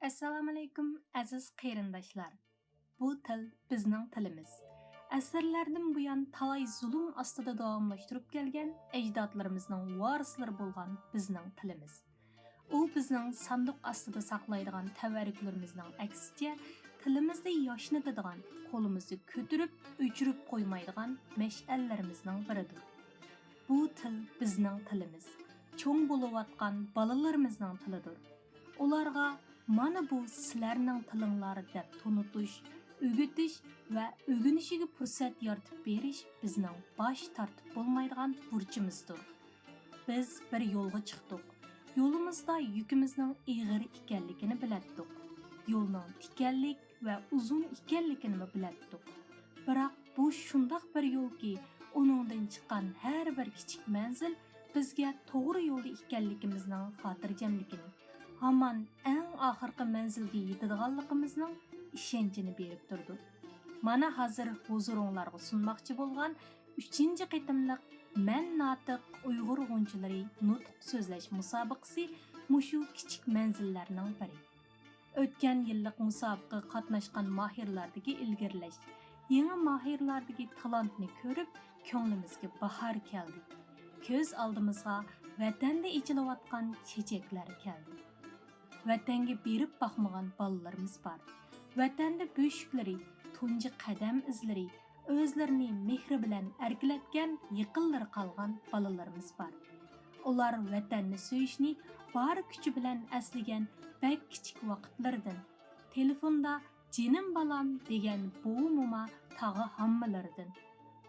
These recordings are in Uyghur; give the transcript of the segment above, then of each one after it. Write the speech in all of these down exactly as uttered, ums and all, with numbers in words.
ئەسسالامۇئەلەيكۇم، ئەزىز قېرىنداشلار! بۇ تىل بىزنىڭ تىلىمىز. ئەسىرلەردىن بۇيان تالاي زۇلۇم ئاستىدا داۋاملاشتۇرۇپ كەلگەن ئەجدادلىرىمىزنىڭ ۋارىسلىرى بولغان بىزنىڭ تىلىمىز. ئۇ بىزنىڭ ساندۇق ئاستىدا ساقلايدىغان تەۋەررۈكلىرىمىزنىڭ ئەكسىچە، تىلىمىزنى ياشنىتىدىغان، قولىمىزدا كۆتۈرۈپ، ئۆچۈرۈپ قويمايدىغان مەشئەللىرىمىزنىڭ بىرىدۇر. بۇ تىل بىزنىڭ تىلىمىز، چوڭ بولۇۋاتقان بالىلىرىمىزنىڭ تىلىدۇر. ئۇلارغا «مانا بۇ سىلەرنىڭ تىلىڭلار» دەپ تونۇتۇش، ئۆگىتىش ۋە ئۆگىنىشىگە پۇرسەت يارىتىپ بېرىش بىزنىڭ باش تارتىپ بولمايدىغان بۇرچىمىزدۇر. بىز بىر يولغا چىقتۇق. يولىمىزدا يۈكىمىزنىڭ ئېغىر ئىكەنلىكىنى بىلەتتۇق. يولنىڭ تىكەنلىك ۋە ئۇزۇن ئىكەنلىكىنىمۇ بىلەتتۇق. بىراق بۇ شۇنداق بىر يولكى، ئۇنىڭدىن چىققان ھەر بىر كىچىك مەنزىل بىزگە توغرا يولدا ئىكەنلىكىمىزنىڭ خاتىرجەملىكىنى، ھامان ئەڭ ئاخىرقى مەنزىلگە يېتىدىغانلىقىمىزنىڭ ئىشەنچىنى بېرىپ تۇرىدۇ. مانا ھازىر ھۇزۇرۇڭلارغا سۇنماقچى بولغان ئۈچىنچى قېتىملىق مەن ناتىق ئۇيغۇر غۇنچىلىرى نۇتۇق سۆزلەش مۇسابىقىسى مۇشۇ كىچىك مەنزىللەرنىڭ بىرى. ئۆتكەن يىللىق مۇسابىقىگە قاتناشقان ماھىرلاردىكى ئىلگىرىلەش، يېڭى ماھىرلاردىكى تالانتنى كۆرۈپ، كۆڭلىمىزگە باھار كەلدى. كۆز ئالدىمىزغا ۋەتەندە ئېچىلىۋاتقان چېچەكلەر كەلدى. ۋەتەنگە بېرىپ باقمىغان بالىلىرىمىز بار. ۋەتەندە بۆشۈكلىرى، تۇنجى قەدەم ئىزلىرى، ئۆزلىرىنى مېھرى بىلەن ئەركىلەتكەن يېقىنلىرى قالغان بالىلىرىمىز بار. ئۇلار ۋەتەننى سۆيۈشنى بار كۈچى بىلەن ئەسلىگەن بەك كىچىك ۋاقىتلىرىدىن. تېلېفوندا «جېنىم بالام» دېگەن بوۋا موما تاغا ھاممىلىرىدىن،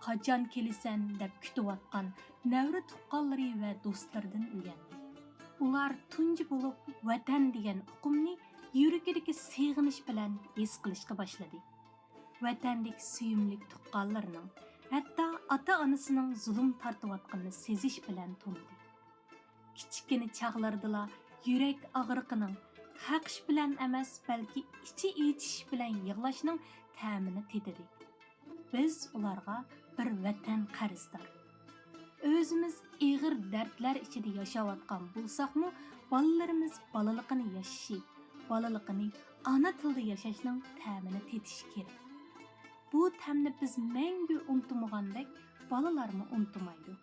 «قاچان كېلىسەن» دەپ كۈتۈۋاتقان نەۋرە تۇغقانلىرى ۋە دوستلىرىدىن ئۆگەندى. ئۇلار تۇنجى بولۇپ ۋەتەن دېگەن ئۇقۇمنى يۈرىكىدىكى سېغىنىش بىلەن ھېس قىلىشقا باشلىدى. ۋەتەندىكى سۆيۈملۈك تۇغقانلىرىنىڭ، ھەتتا ئاتا-ئانىسىنىڭ زۇلۇم تارتىۋاتقىنىنى سېزىش بىلەن تونۇدى. كىچىككىنە چاغلىرىدىلا يۈرەك ئاغرىقىنىڭ، قەقىش بىلەن ئەمەس، بەلكى ئىچى ئېچىشىش بىلەن يىغلاشنىڭ تەمىنى تېتىدى. بىز ئۇلارغا بىر ۋەتەن قەرزدار. ئۆزىمىز ئېغىر دەردلەر ئىچىدە ياشاۋاتقان بولساقمۇ، بالىلىرىمىز بالىلىقىنى ياشىشى، بالىلىقىنى ئانا تىلدا ياشاشنىڭ تەمىنى تېتىشى كېرەك. بۇ تەمنى بىز مەڭگۈ ئۇنتۇمىغاندەك، بالىلارمۇ ئۇنتۇمايدۇ.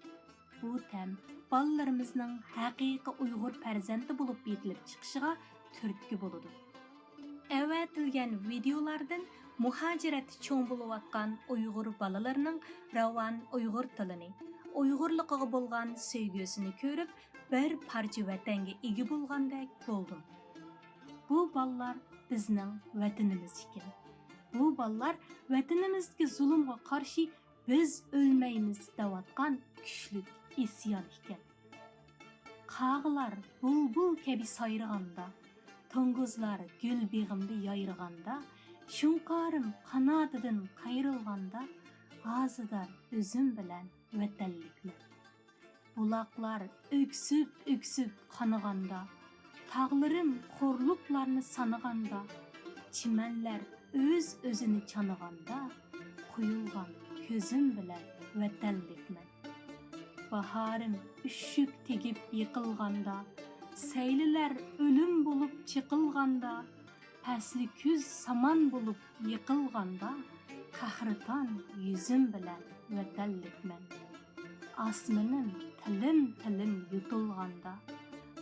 بۇ تەم بالىلىرىمىزنىڭ ھەقىقىي ئۇيغۇر پەرزەنتى بولۇپ يېتىلىپ چىقىشىغا تۈرتكە بولىدۇ. ئەۋەتىلگەن ۋىدېئولاردىن مۇھاجىرەتتە چوڭ بولۇۋاتقان ئۇيغۇر بالىلىرىنىڭ راۋان ئۇيغۇر تىلىنى، ئۇيغۇرلۇقىغا بولغان سۆيگۈسىنى كۆرۈپ، بىر پارچە ۋەتەنگە ئىگە بولغاندەك بولدۇم. بۇ بالىلار بىزنىڭ ۋەتىنىمىز ئىكەن. بۇ بالىلار ۋەتىنىمىزدىكى زۇلۇمغا قارشى «بىز ئۆلمەيمىز» دەۋاتقان كۈچلۈك ئىسيان ئىكەن. قاغىلار بۇلبۇل كەبى سايرىغاندا، توڭگۇزلار گۈل بېغىمدا يايرىغاندا، شۇڭقارىم قاناتىدىن قايرىلغاندا، ھازىدار ئۆزۈم بىلەن ۋەتەنلىكمەن. بۇلاقلار ئۆكسۈپ-ئۆكسۈپ قانىغاندا، تاغلىرىم خورلۇقلارنى سانىغاندا، چىمەنلەر ئۆز-ئۆزىنى چانىغاندا، قۇيۇلغان كۆزۈم بىلەن ۋەتەنلىكمەن. باھارىم ئۈششۈك تېگىپ يىقىلغاندا، سەيلىلەر ئۆلۈم بولۇپ چېقىلغاندا، پەسلى كۈز سامان بولۇپ يېقىلغاندا، قەھرىتان يۈزۈم بىلەن ۋەتەنلىكمەن. ئاسمىنىم تىلىم-تىلىم يۇتۇلغاندا،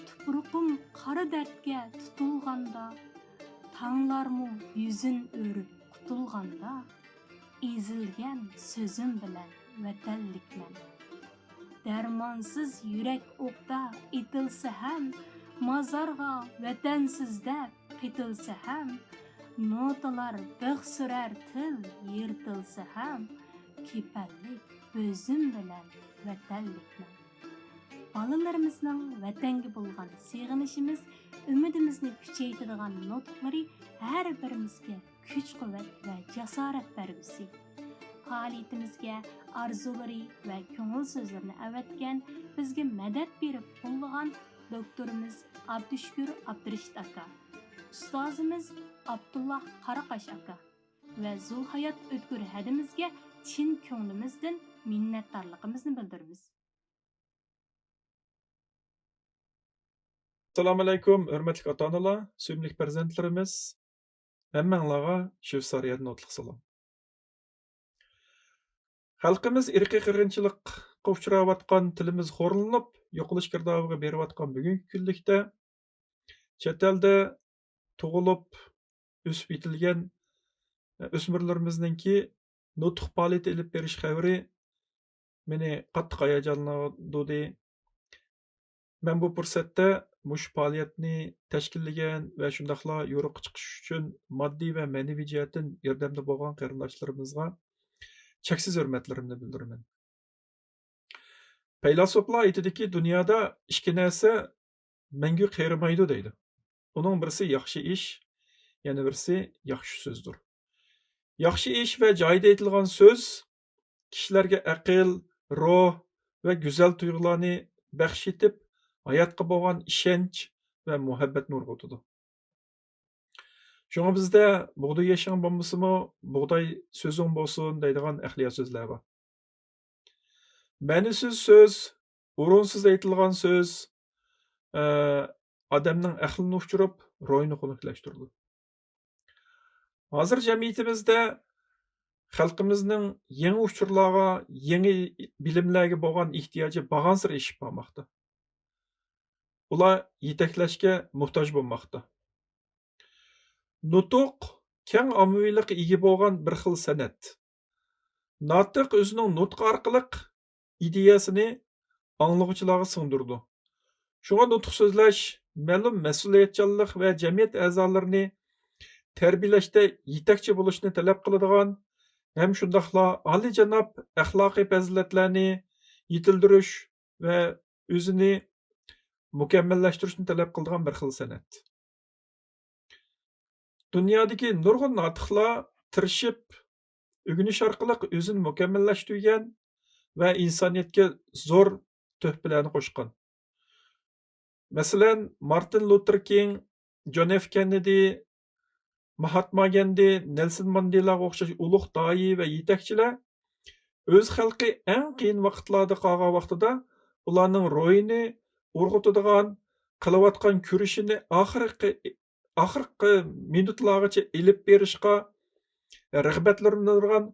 تۇپرىقىم قارا دەردكە تۇتۇلغاندا، تاڭلارمۇ يۈزىنى ئۆرۈپ قۇتۇلغاندا، ئېزىلگەن سۆزۈم بىلەن ۋەتەنلىكمەن. دەرمانسىز يۈرەك ئوقتا ئېتىلسە ھەم، مازارغا ۋەتەنسىز دەپ قېتىلسە ھەم، نوتىلار بىخ سۈرەر تىل يىرتىلسا ھەم، كېپەنلىك بۆزۈم بىلەن ۋەتەنلىكمەن. بالىلىرىمىزنىڭ ۋەتەنگە بولغان سېغىنىشىمىز، ئۈمىدىمىزنى كۈچەيتىدىغان نۇتۇقلىرى ھەر بىرىمىزگە كۈچ-قۇۋۋەت ۋە جاسارەت بەرگۈسى. پائالىيىتىمىزگە ئارزۇلىرى ۋە كۆڭۈل سۆزلىرىنى ئەۋەتكەن، بىزگە مەدەت بېرىپ قوللىغان دوكتورىمىز ئابدۇشۈكۈر ئابدۇرېشىت ئاكا، ئۇستازىمىز ئابدۇللا قاراقاش ئاكا ۋە زۇلھايات ئۆتكۈر ھەدىمىزگە چىن كۆڭلىمىزدىن مىننەتدارلىقىمىزنى بىلدۈرىمىز. ئەسسالامۇئەلەيكۇم، ھۆرمەتلىك ئاتا-ئانىلار، سۆيۈملۈك پەرزەنتلىرىمىز، ھەممەڭلارغا شىۋسارىيەدىن ئوتلۇق سالام. خەلقىمىز ئىرقىي قىرغىنچىلىققا ئۇچراۋاتقان، تىلىمىز خورلىنىپ، يوقىلىش گىردابىغا بېرىۋاتقان بۈگۈنكى كۈنلۈكتە، چەت ئەلدە تۇغۇلۇپ، ئۆسۈپ يېتىلگەن ئۆسمۈرلىرىمىزنىڭكى نۇتۇق پائالىيىتى ئېلىپ بېرىش خەۋىرى مېنى قاتتىق ھاياجانلاندۇردى. مەن بۇ پۇرسەتتە مۇشۇ پائالىيەتنى تەشكىللىگەن ۋە شۇنداقلا يورۇققا چىقىش ئۈچۈن ماددىي ۋە مەنىۋى جەھەتتىن ياردەمدە بولغان قېرىنداشلىرىمىزغا چەكسىز ھۆرمەتلىرىمنى بىلدۈرىمەن. پەيلاسوپلار ئېيتىدۇكى، دۇنيادا ئىككى نەرسە مەڭگۈ قېرىمايدۇ دەيدۇ. ئۇنىڭ بىرسى ياخشى ئىش، يەنە بىرسى ياخشى سۆزدۇر. ياخشى ئىش ۋە جايىدا ئېيتىلغان سۆز كىشىلەرگە ئەقىل، روھ ۋە گۈزەل تۇيغۇلارنى بەخش ئېتىپ، ھاياتقا بولغان ئىشەنچ ۋە مۇھەببەتنى ئۇرغۇتىدۇ. شۇڭا بىزدە «بۇغداي ئېشىڭ بولمىسىمۇ، بۇغداي سۆزۈڭ بولسۇن» دەيدىغان ئەقلىيە سۆزلەر بار. مەنىسىز سۆز، ئورۇنسىز ئېيتىلغان سۆز، ئە، ئادەمنىڭ ئەقلىنى ئۇچۇرۇپ، روھىنى خۇنۈكلەشتۈرىدۇ. ھازىر جەمئىيىتىمىزدە خەلقىمىزنىڭ يېڭى ئۇچۇرلارغا، يېڭى بىلىملەرگە بولغان ئېھتىياجى بارغانسېرى ئېشىپ بارماقتا. ئۇلار يېتەكلەشكە موھتاج بولماقتا. نۇتۇق كەڭ ئاممىۋىلىققا ئىگە بولغان بىر خىل سەنئەت. ناتىق ئۆزىنىڭ نۇتقى ئارقىلىق ئىدىيەسىنى ئاڭلىغۇچىلارغا سىڭدۈرىدۇ. شۇڭا نۇتۇق سۆزلەش مەلۇم مەسئۇلىيەتچانلىق ۋە جەمئىيەت ئەزالىرىنى تەربىيەلەشتە يېتەكچى بولۇشنى تەلەپ قىلىدىغان ھەم شۇنداقلا ئالىيجاناب ئەخلاقىي پەزىلەتلەرنى يېتىلدۈرۈش ۋە ئۆزىنى مۇكەممەللەشتۈرۈشنى تەلەپ قىلىدىغان بىر خىل سەنئەت. دۇنيادىكى نۇرغۇن ناتىقلار تىرىشىپ، ئۆگىنىش ئارقىلىق ئۆزىنى مۇكەممەللەشتۈرگەن ۋە ئىنسانىيەتكە زور تۆھپىلەرنى قوشقان. مەسىلەن، مارتىن لۇتېر كىڭ، جون ئېف كېننېدى، ماھاتما گاندى، نېلسون ماندېلاغا ئوخشاش ئۇلۇغ داھىي ۋە يېتەكچىلەر ئۆز خەلقى ئەڭ قىيىن ۋاقىتلاردا قالغان ۋاقتىدا ئۇلارنىڭ روھىنى ئۇرغۇتىدىغان، قىلىۋاتقان كۈرىشىنى ئاخىرقى، ئاخىرقى مىنۇتلارغىچە ئېلىپ بېرىشقا رىغبەتلەندۈرىدىغان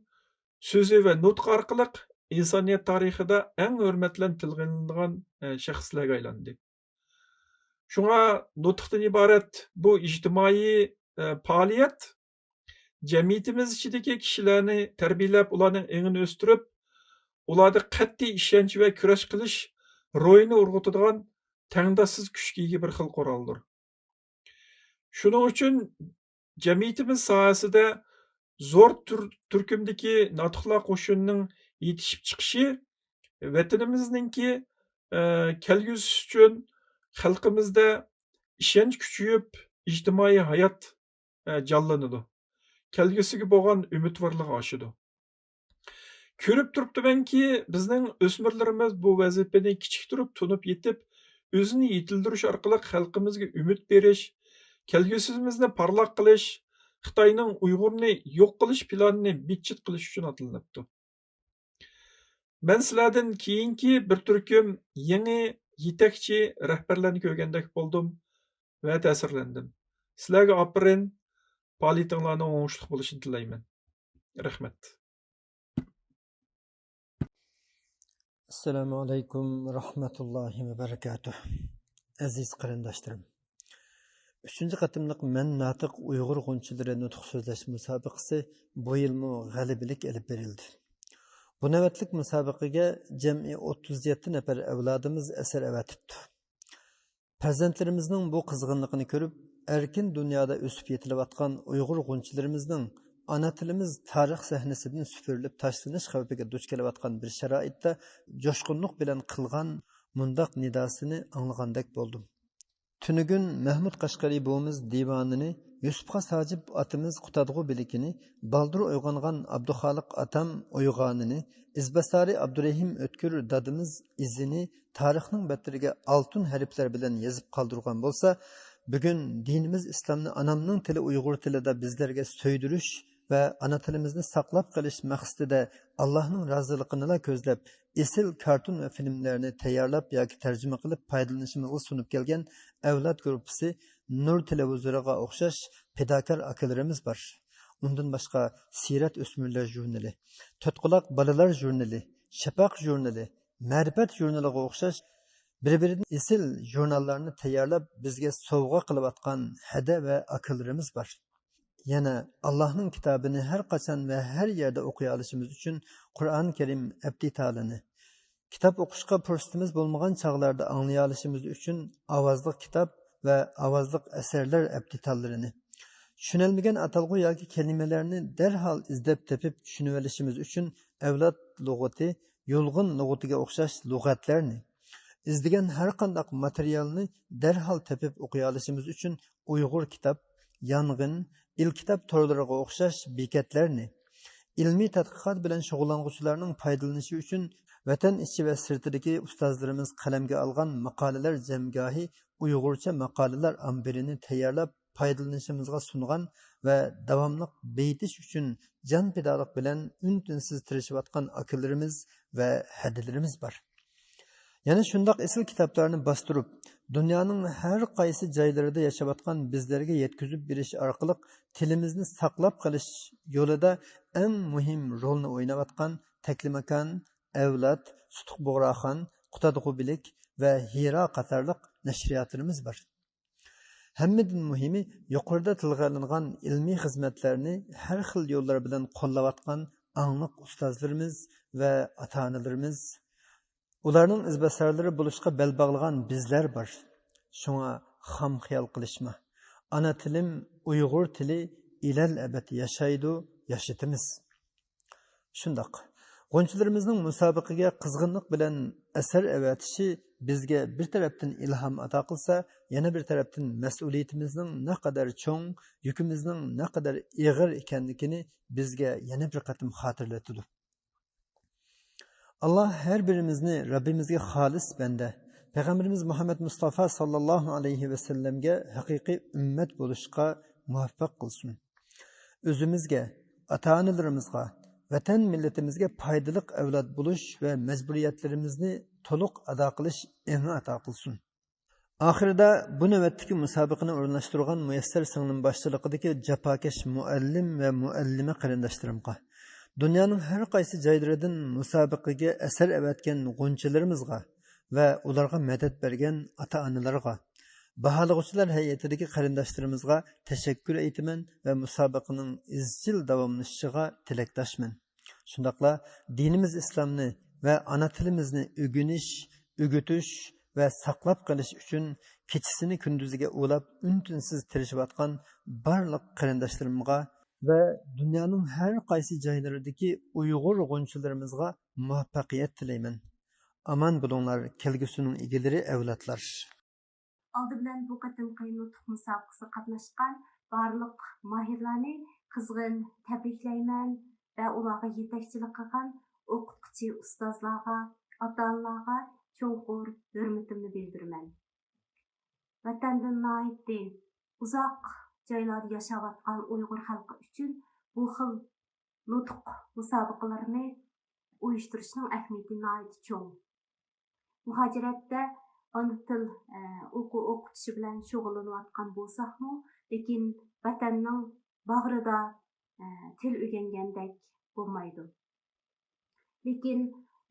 سۆزى ۋە نۇتقى ئارقىلىق ئىنسانىيەت تارىخىدا ئەڭ ھۆرمەت بىلەن تىلغا ئېلىنىدىغان، ئە، شەخسلەرگە ئايلاندى. شۇڭا نۇتۇقتىن ئىبارەت بۇ ئىجتىمائىي، ئە، پائالىيەت جەمئىيىتىمىز ئىچىدىكى كىشىلەرنى تەربىيەلەپ، ئۇلارنىڭ ئېڭىنى ئۆستۈرۈپ، ئۇلاردا قەتئىي ئىشەنچ ۋە كۈرەش قىلىش روھىنى ئۇرغۇتىدىغان تەڭداشسىز كۈچكە ئىگە بىر خىل قورالدۇر. شۇنىڭ ئۈچۈن جەمئىيىتىمىز ساھەسىدە زور تۈر-، تۈركۈمدىكى ناتىقلار قوشۇنىنىڭ يېتىشىپ چىقىشى ۋەتىنىمىزنىڭكى، ئە، كەلگۈسى ئۈچۈن خەلقىمىزدە ئىشەنچ كۈچىيىپ، ئىجتىمائىي ھايات، ئە، جانلىنىدۇ. كەلگۈسىگە بولغان ئۈمىدۋارلىقى ئاشىدۇ. كۆرۈپ تۇرۇپتىمەنكى، بىزنىڭ ئۆسمۈرلىرىمىز بۇ ۋەزىپىنى كىچىك تۇرۇپ تونۇپ يېتىپ، ئۆزىنى يېتىلدۈرۈش ئارقىلىق خەلقىمىزگە ئۈمىد بېرىش، كەلگۈسىمىزنى پارلاق قىلىش، خىتاينىڭ ئۇيغۇرنى يوق قىلىش پىلانىنى بىتچىت قىلىش ئۈچۈن ئاتلىنىپتۇ. مەن سىلەردىن كېيىنكى بىر تۈركۈم يېڭى يېتەكچى رەھبەرلەرنى كۆرگەندەك بولدۇم ۋە تەسىرلەندىم. سىلەرگە ئاپىرىن، پائالىيىتىڭلارنىڭ ئوڭۇشلۇق بولۇشىنى تىلەيمەن. رەھمەت. ئەسسالامۇ ئەلەيكۇم ۋە رەھمەتۇللاھى ۋە بەرىكاتۇھ. ئەزىز قېرىنداشلىرىم، ئۈچىنچى قېتىملىق مەن ناتىق ئۇيغۇر غۇنچىلىرى نۇتۇق سۆزلەش مۇسابىقىسى بۇ يىلمۇ غەلىبىلىك ئېلىپ بېرىلدى. بۇ نۆۋەتلىك مۇسابىقىگە جەمئىي ئوتتۇز يەتتە نەپەر ئەۋلادىمىز ئەسەر ئەۋەتىپتۇ. پەرزەنتلىرىمىزنىڭ بۇ قىزغىنلىقىنى كۆرۈپ، ئەركىن دۇنيادا ئۆسۈپ يېتىلىۋاتقان ئۇيغۇر غۇنچىلىرىمىزنىڭ ئانا تىلىمىز تارىخ سەھنىسىدىن سۈپۈرۈلۈپ تاشلىنىش خەۋپىگە دۇچ كېلىۋاتقان بىر شارائىتتا جوشقۇنلۇق بىلەن قىلغان مۇنداق نىداسىنى ئاڭلىغاندەك بولدۇم. تۈنۈگۈن مەھمۇد قەشقەرى بوۋىمىز دىۋانىنى، يۈسۈپ خاس ھاجىپ ئاتىمىز قۇتادغۇ بىلىكىنى، بالدۇر ئويغانغان ئابدۇخالىق ئاتام ئويغانىنى، ئىزباسارى ئابدۇرېھىم ئۆتكۈر دادىمىز ئىزىنى تارىخنىڭ بەتلىرىگە ئالتۇن ھەرپلەر بىلەن يېزىپ قالدۇرغان بولسا، بۈگۈن دىنىمىز ئىسلامنى ئانامنىڭ تىلى ئۇيغۇر تىلىدا بىزلەرگە سۆيدۈرۈش ۋە ئانا تىلىمىزنى ساقلاپ قېلىش مەقسىتىدە ئاللاھنىڭ رازىلىقىنىلا كۆزلەپ، ئېسىل كارتون ۋە فىلىملەرنى تەييارلاپ ياكى تەرجىمە قىلىپ پايدىلىنىشىمىزغا سۇنۇپ كەلگەن ئەۋلاد گۇرۇپپىسى نۇر تېلېۋىزورىغا ئوخشاش پىداكار ئاكىلىرىمىز بار. ئۇندىن باشقا سىرەت ئۆسمۈرلەر ژۇرنىلى، تۆت قۇلاق بالىلار ژۇرنىلى، شەپەق ژۇرنىلى، مەرىپەت ژۇرنىلىغا ئوخشاش بىر-بىرىدىن ئېسىل ژۇرناللارنى تەييارلاپ، بىزگە سوۋغا قىلىۋاتقان ھەدە ۋە ئاكىلىرىمىز بار. يەنە ئاللاھنىڭ كىتابىنى ھەر قاچان ۋە ھەر يەردە ئوقۇيالىشىمىز ئۈچۈن قۇرئان كەرىم ئەبدىتالىنى، كىتاب ئوقۇشقا پۇرسىتىمىز بولمىغان چاغلاردا ئاڭلىيالىشىمىز ئۈچۈن ئاۋازلىق كىتاب ۋە ئاۋازلىق ئەسەرلەر ئەبدىتاللىرىنى، چۈشىنەلمىگەن ئاتالغۇ ياكى كەلىمىلەرنى دەرھال ئىزدەپ تېپىپ چۈشىنىۋېلىشىمىز ئۈچۈن ئەۋلاد لۇغىتى، يۇلغۇن لۇغىتىگە ئوخشاش لۇغەتلەرنى، ئىزدىگەن ھەر قانداق ماتېرىيالنى دەرھال تېپىپ ئوقۇيالىشىمىز ئۈچۈن ئۇيغۇر كىتاب، يانغىن، ئېلكىتاب تورلىرىغا ئوخشاش بېكەتلەرنى، ئىلمىي تەتقىقات بىلەن شۇغۇللانغۇچىلارنىڭ پايدىلىنىشى ئۈچۈن ۋەتەن ئىچى ۋە سىرتىدىكى ئۇستازلىرىمىز قەلەمگە ئالغان ماقالىلەر جەمگاھى ئۇيغۇرچە ماقالىلەر ئامبىرىنى تەييارلاپ پايدىلىنىشىمىزغا سۇنغان ۋە داۋاملىق بېيىتىش ئۈچۈن جان پىدالىق بىلەن ئۈن-تىنسىز تىرىشىۋاتقان ئاكىلىرىمىز ۋە ھەدىلىرىمىز بار. يەنە شۇنداق ئېسىل كىتابلارنى باستۇرۇپ، دۇنيانىڭ ھەر قايسى جايلىرىدا ياشاۋاتقان بىزلەرگە يەتكۈزۈپ بېرىش ئارقىلىق تىلىمىزنى ساقلاپ قېلىش يولىدا ئەڭ مۇھىم رولنى ئويناۋاتقان تەكلىماكان، ئەۋلاد، سۇتۇق بۇغراخان، قۇتادغۇ بىلىك ۋە ھىرا قاتارلىق نەشرىياتلىرىمىز بار. ھەممىدىن مۇھىمى، يۇقىرىدا تىلغا ئېلىنغان ئىلمىي خىزمەتلەرنى ھەر خىل يوللار بىلەن قوللاۋاتقان ئاڭلىق ئۇستازلىرىمىز ۋە ئاتا-ئانىلىرىمىز، ئۇلارنىڭ ئىزباسارلىرى بولۇشقا بەل باغلىغان بىزلەر بار. شۇڭا خام خىيال قىلىشما. ئانا تىلىم ئۇيغۇر تىلى ئىلەل ئەبەد ياشايدۇ، ياشىتىمىز. شۇنداق. غۇنچىلىرىمىزنىڭ مۇسابىقىگە قىزغىنلىق بىلەن ئەسەر ئەۋەتىشى بىزگە بىر تەرەپتىن ئىلھام ئاتا قىلسا، يەنە بىر تەرەپتىن مەسئۇلىيىتىمىزنىڭ نەقەدەر چوڭ، يۈكىمىزنىڭ نەقەدەر ئېغىر ئىكەنلىكىنى بىزگە يەنە بىر قېتىم خاتىرىلىتىدۇ. ئاللا ھەر بىرىمىزنى رەببىمىزگە خالىس بەندە، پەيغەمبىرىمىز مۇھەممەد مۇستافا ساللاللاھۇ ئەلەيھى ۋەسەللەمگە ھەقىقىي ئۈممەت بولۇشقا مۇۋەپپەق قىلسۇن. ئۆزىمىزگە، ئاتا-ئانىلىرىمىزغا، ۋەتەن مىللىتىمىزگە پايدىلىق ئەۋلاد بولۇش ۋە مەجبۇرىيەتلىرىمىزنى تولۇق ئادا قىلىش ئېڭى ئاتا قىلسۇن. ئاخىرىدا بۇ نۆۋەتتىكى مۇسابىقىنى ئورۇنلاشتۇرغان مۇيەسسەر سىڭلىم باشچىلىقىدىكى جاپاكەش مۇئەللىم ۋە مۇئەللىمە قېرىنداشلىرىمغا، دۇنيانىڭ ھەر قايسى جايلىرىدىن مۇسابىقىگە ئەسەر ئەۋەتكەن غۇنچىلىرىمىزغا ۋە ئۇلارغا مەدەت بەرگەن ئاتا-ئانىلارغا، باھالىغۇچىلار ھەيئىتىدىكى قېرىنداشلىرىمىزغا تەشەككۈر ئېيتىمەن ۋە مۇسابىقىنىڭ ئىزچىل داۋاملىشىشىغا تىلەكداشمەن. شۇنداقلا دىنىمىز ئىسلامنى ۋە ئانا تىلىمىزنى ئۆگىنىش، ئۆگىتىش ۋە ساقلاپ قېلىش ئۈچۈن كېچىسىنى كۈندۈزىگە ئۇلاپ ئۈن-تىنسىز تىرىشىۋاتقان بارلىق قېرىنداشلىرىمغا ۋە دۇنيانىڭ ھەر قايسى جايلىرىدىكى ئۇيغۇر غۇنچىلىرىمىزغا مۇۋەپپەقىيەت تىلەيمەن. ئامان بولۇڭلار، كەلگۈسىنىڭ ئىگىلىرى ئەۋلادلار. ئالدى بىلەن بۇ قېتىمقى نۇتۇق مۇسابىقىسىغا قاتناشقان بارلىق ماھىرلارنى قىزغىن تەبرىكلەيمەن ۋە ئۇلارغا يېتەكچىلىك قىلغان ئوقۇتقۇچى ئۇستازلارغا، ئاتا-ئانىلارغا چوڭقۇر ھۆرمىتىمنى بىلدۈرىمەن. ۋەتەندىن ناھايىتى ئۇزاق جايلاردا ياشاۋاتقان ئۇيغۇر خەلقى ئۈچۈن بۇ خىل نۇتۇق مۇسابىقىلىرىنى ئۇيۇشتۇرۇشنىڭ ئەھمىيىتى ناھايىتى چوڭ. مۇھاجىرەتتە ئانا تىل، ئە، ئوقۇ ئوقۇتۇشى بىلەن شۇغۇللىنىۋاتقان بولساقمۇ، لېكىن ۋەتەننىڭ باغرىدا، ئە، تىل ئۆگەنگەندەك بولمايدۇ. لېكىن،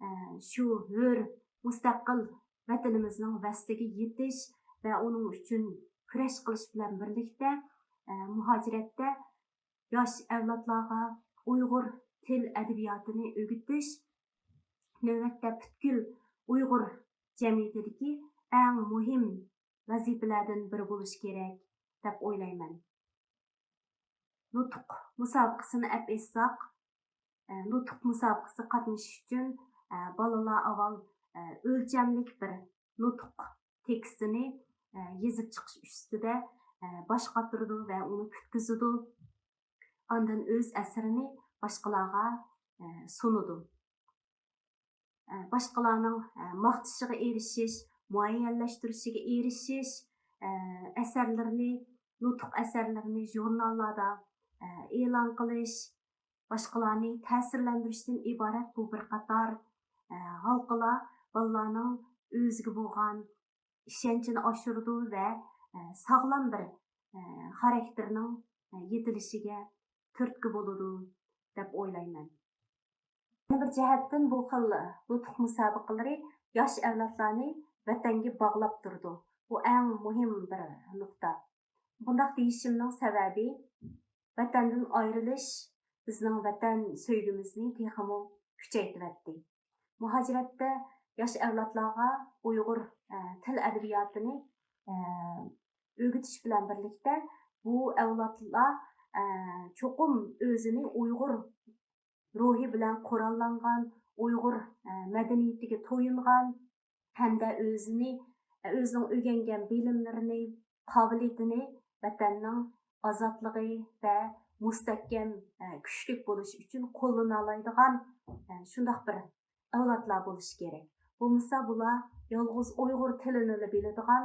ئە، شۇ ھۆر، مۇستەقىل ۋەتىنىمىزنىڭ ۋەسلىگە يېتىش ۋە ئۇنىڭ ئۈچۈن كۈرەش قىلىش بىلەن بىرلىكتە، ئە، مۇھاجىرەتتە ياش ئەۋلادلارغا ئۇيغۇر تىل ئەدەبىياتىنى ئۆگىتىش نۆۋەتتە پۈتكۈل ئۇيغۇر جەمئىيىتىدىكى ئەڭ مۇھىم ۋەزىپىلەردىن بىرى بولۇشى كېرەك دەپ ئويلايمەن. نۇتۇق مۇسابىقىسىنى ئەپ ئېيتساق، ئە، نۇتۇق مۇسابىقىسىگە قاتنىشىش ئۈچۈن، ئە، بالىلار ئاۋۋال، ئە، ئۆلچەملىك بىر نۇتۇق تېكىستىنى، ئە، يېزىپ چىقىش ئۈستىدە، ئە، باش قاتۇرىدۇ ۋە ئۇنى پۈتكۈزىدۇ. ئاندىن ئۆز ئەسىرىنى باشقىلارغا، ئە، سۇنىدۇ. ئە، باشقىلارنىڭ، ئە، ماختىشىغا ئېرىشىش، مۇئەييەنلەشتۈرۈشىگە ئېرىشىش، ئە، ئەسەرلىرىنى، نۇتۇق ئەسەرلىرىنى ژۇرناللاردا، ئە، ئېلان قىلىش، باشقىلارنى تەسىرلەندۈرۈشتىن ئىبارەت بۇ بىر قاتار، ئە، ھالقىلار بالىلارنىڭ ئۆزىگە بولغان ئىشەنچىنى ئاشۇرىدۇ ۋە، ئە، ساغلام بىر، ئە، خاراكتېرنىڭ، ئە، يېتىلىشىگە تۈرتكە بولىدۇ، دەپ ئويلايمەن. يەنە بىر جەھەتتىن، بۇ خىل نۇتۇق مۇسابىقىلىرى ياش ئەۋلادلارنى ۋەتەنگە باغلاپ تۇرىدۇ. بۇ ئەڭ مۇھىم بىر نۇقتا. بۇنداق دېيىشىمنىڭ سەۋەبى، ۋەتەندىن ئايرىلىش بىزنىڭ ۋەتەن سۆيگۈمىزنى تېخىمۇ كۈچەيتىۋەتتى. مۇھاجىرەتتە ياش ئەۋلادلارغا ئۇيغۇر، ئە، تىل ئەدەبىياتىنى، ئە، ئۆگىتىش بىلەن بىرلىكتە، بۇ ئەۋلادلار، ئە، چوقۇم ئۆزىنى ئۇيغۇر روھى بىلەن قوراللانغان، ئۇيغۇر، ئە، مەدەنىيىتىگە تويۇنغان ھەمدە ئۆزىنى، ئۆزىنىڭ ئۆگەنگەن بىلىملىرىنى، قابىلىيىتىنى ۋەتەننىڭ ئازادلىقى ۋە مۇستەھكەم، ئە، كۈچلۈك بولۇشى ئۈچۈن قوللىنالايدىغان، ئە، شۇنداق بىر ئەۋلادلار بولۇشى كېرەك. بولمىسا بۇلار يالغۇز ئۇيغۇر تىلىنىلا بىلىدىغان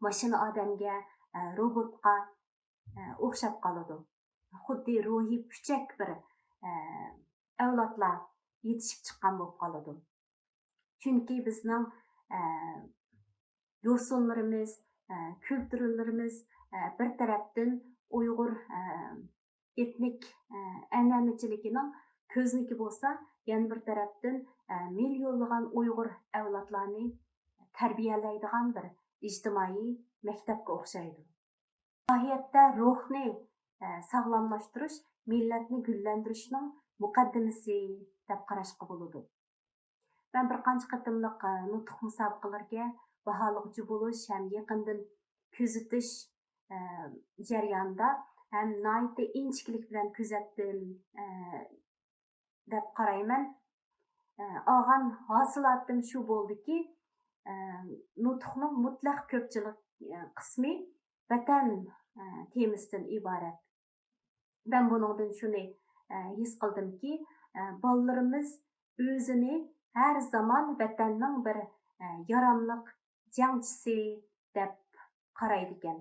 ماشىنا ئادەمگە، ئە، روبوتقا، ئە، ئوخشاپ قالىدۇ. خۇددى روھىي پۈچەك بىر، ئە، ئەۋلادلار يېتىشىپ چىققان بولۇپ قالىدۇ. چۈنكى بىزنىڭ، ئە، يوسۇنلىرىمىز، ئە، كۈلتۈرلىرىمىز، ئە، بىر تەرەپتىن ئۇيغۇر، ئە، ئېتنىك، ئە، ئەنئەنىچىلىكىنىڭ كۆزنىكى بولسا، يەنە بىر تەرەپتىن، ئە، مىليونلىغان ئۇيغۇر ئەۋلادلارنى تەربىيەلەيدىغان بىر ئىجتىمائىي مەكتەپكە ئوخشايدۇ. ماھىيەتتە روھنى، ئە، ساغلاملاشتۇرۇش مىللەتنى گۈللەندۈرۈشنىڭ مۇقەددىمىسى دەپ قاراشقا بولىدۇ. مەن بىر قانچە قېتىملىق، ئە، نۇتۇق مۇسابىقىلىرىگە باھالىغۇچى بولۇش ھەم يېقىندىن كۆزىتىش، ئە، جەريانىدا ھەم ناھايىتى ئىنچىكىلىك بىلەن كۆزەتتىم، ئە، دەپ قارايمەن. ئە، ئالغان ھاسىلاتىم شۇ بولدىكى، ئە، نۇتۇقنىڭ مۇتلەق كۆپچىلىك، ئە، قىسمى ۋەتەن، ئە، تېمىسىدىن ئىبارەت. مەن بۇنىڭدىن شۇنى، ئە، ھېس قىلدىمكى، ئە، بالىلىرىمىز ئۆزىنى ھەر زامان ۋەتەننىڭ بىر، ئە، ياراملىق جەڭچىسى دەپ قارايدىكەن.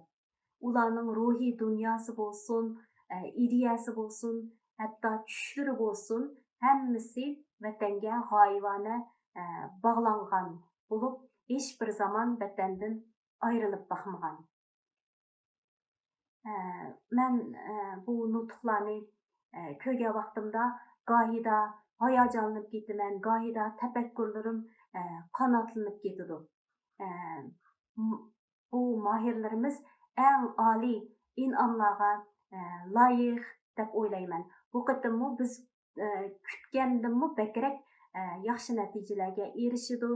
ئۇلارنىڭ روھىي دۇنياسى بولسۇن، ئە، ئىدىيەسى بولسۇن، ھەتتا چۈشلىرى بولسۇن، ھەممىسى ۋەتەنگە غايىۋانە، ئە، باغلانغان بولۇپ، ھېچ بىر زامان ۋەتەندىن ئايرىلىپ باقمىغان. ئە، مەن، ئە، بۇ نۇتۇقلارنى، ئە، كۆرگەن ۋاقتىمدا گاھىدا ھاياجانلىنىپ كېتىمەن، گاھىدا تەپەككۇرلىرىم، ئە، قاناتلىنىپ كېتىدۇ. ئە، م-، بۇ ماھىرلىرىمىز ئەڭ ئالىي ئىنئاملارغا، ئە، لايىق دەپ ئويلايمەن. بۇ قېتىممۇ بىز، ئە، كۈتكەندىنمۇ بەكرەك، ئە، ياخشى نەتىجىلەرگە ئېرىشىدۇ،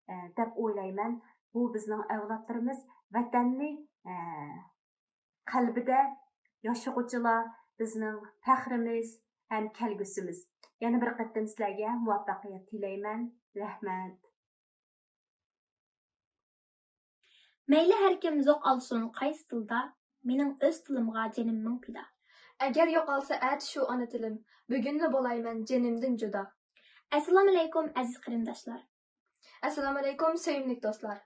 ئە، دەپ ئويلايمەن. بۇ بىزنىڭ ئەۋلادلىرىمىز ۋەتەننى، ئە، قەلبىدە ياشىغۇچىلار بىزنىڭ پەخرىمىز ھەم كەلگۈسىمىز. يەنە بىر قېتىم سىلەرگە مۇۋەپپەقىيەت تىلەيمەن. رەھمەت. مەيلى ھەر كىم زوق ئالسۇن قايسى تىلدا، مېنىڭ ئۆز تىلىمغا جېنىم مىڭ پىدا. ئەگەر يوقالسا ئەتە شۇ ئانا تىلىم، بۈگۈنلا بولايمەن جېنىمدىن جۇدا. ئەسسالامۇئەلەيكۇم ئەزىز قېرىنداشلار. ئەسسالامۇئەلەيكۇم سۆيۈملۈك دوستلار.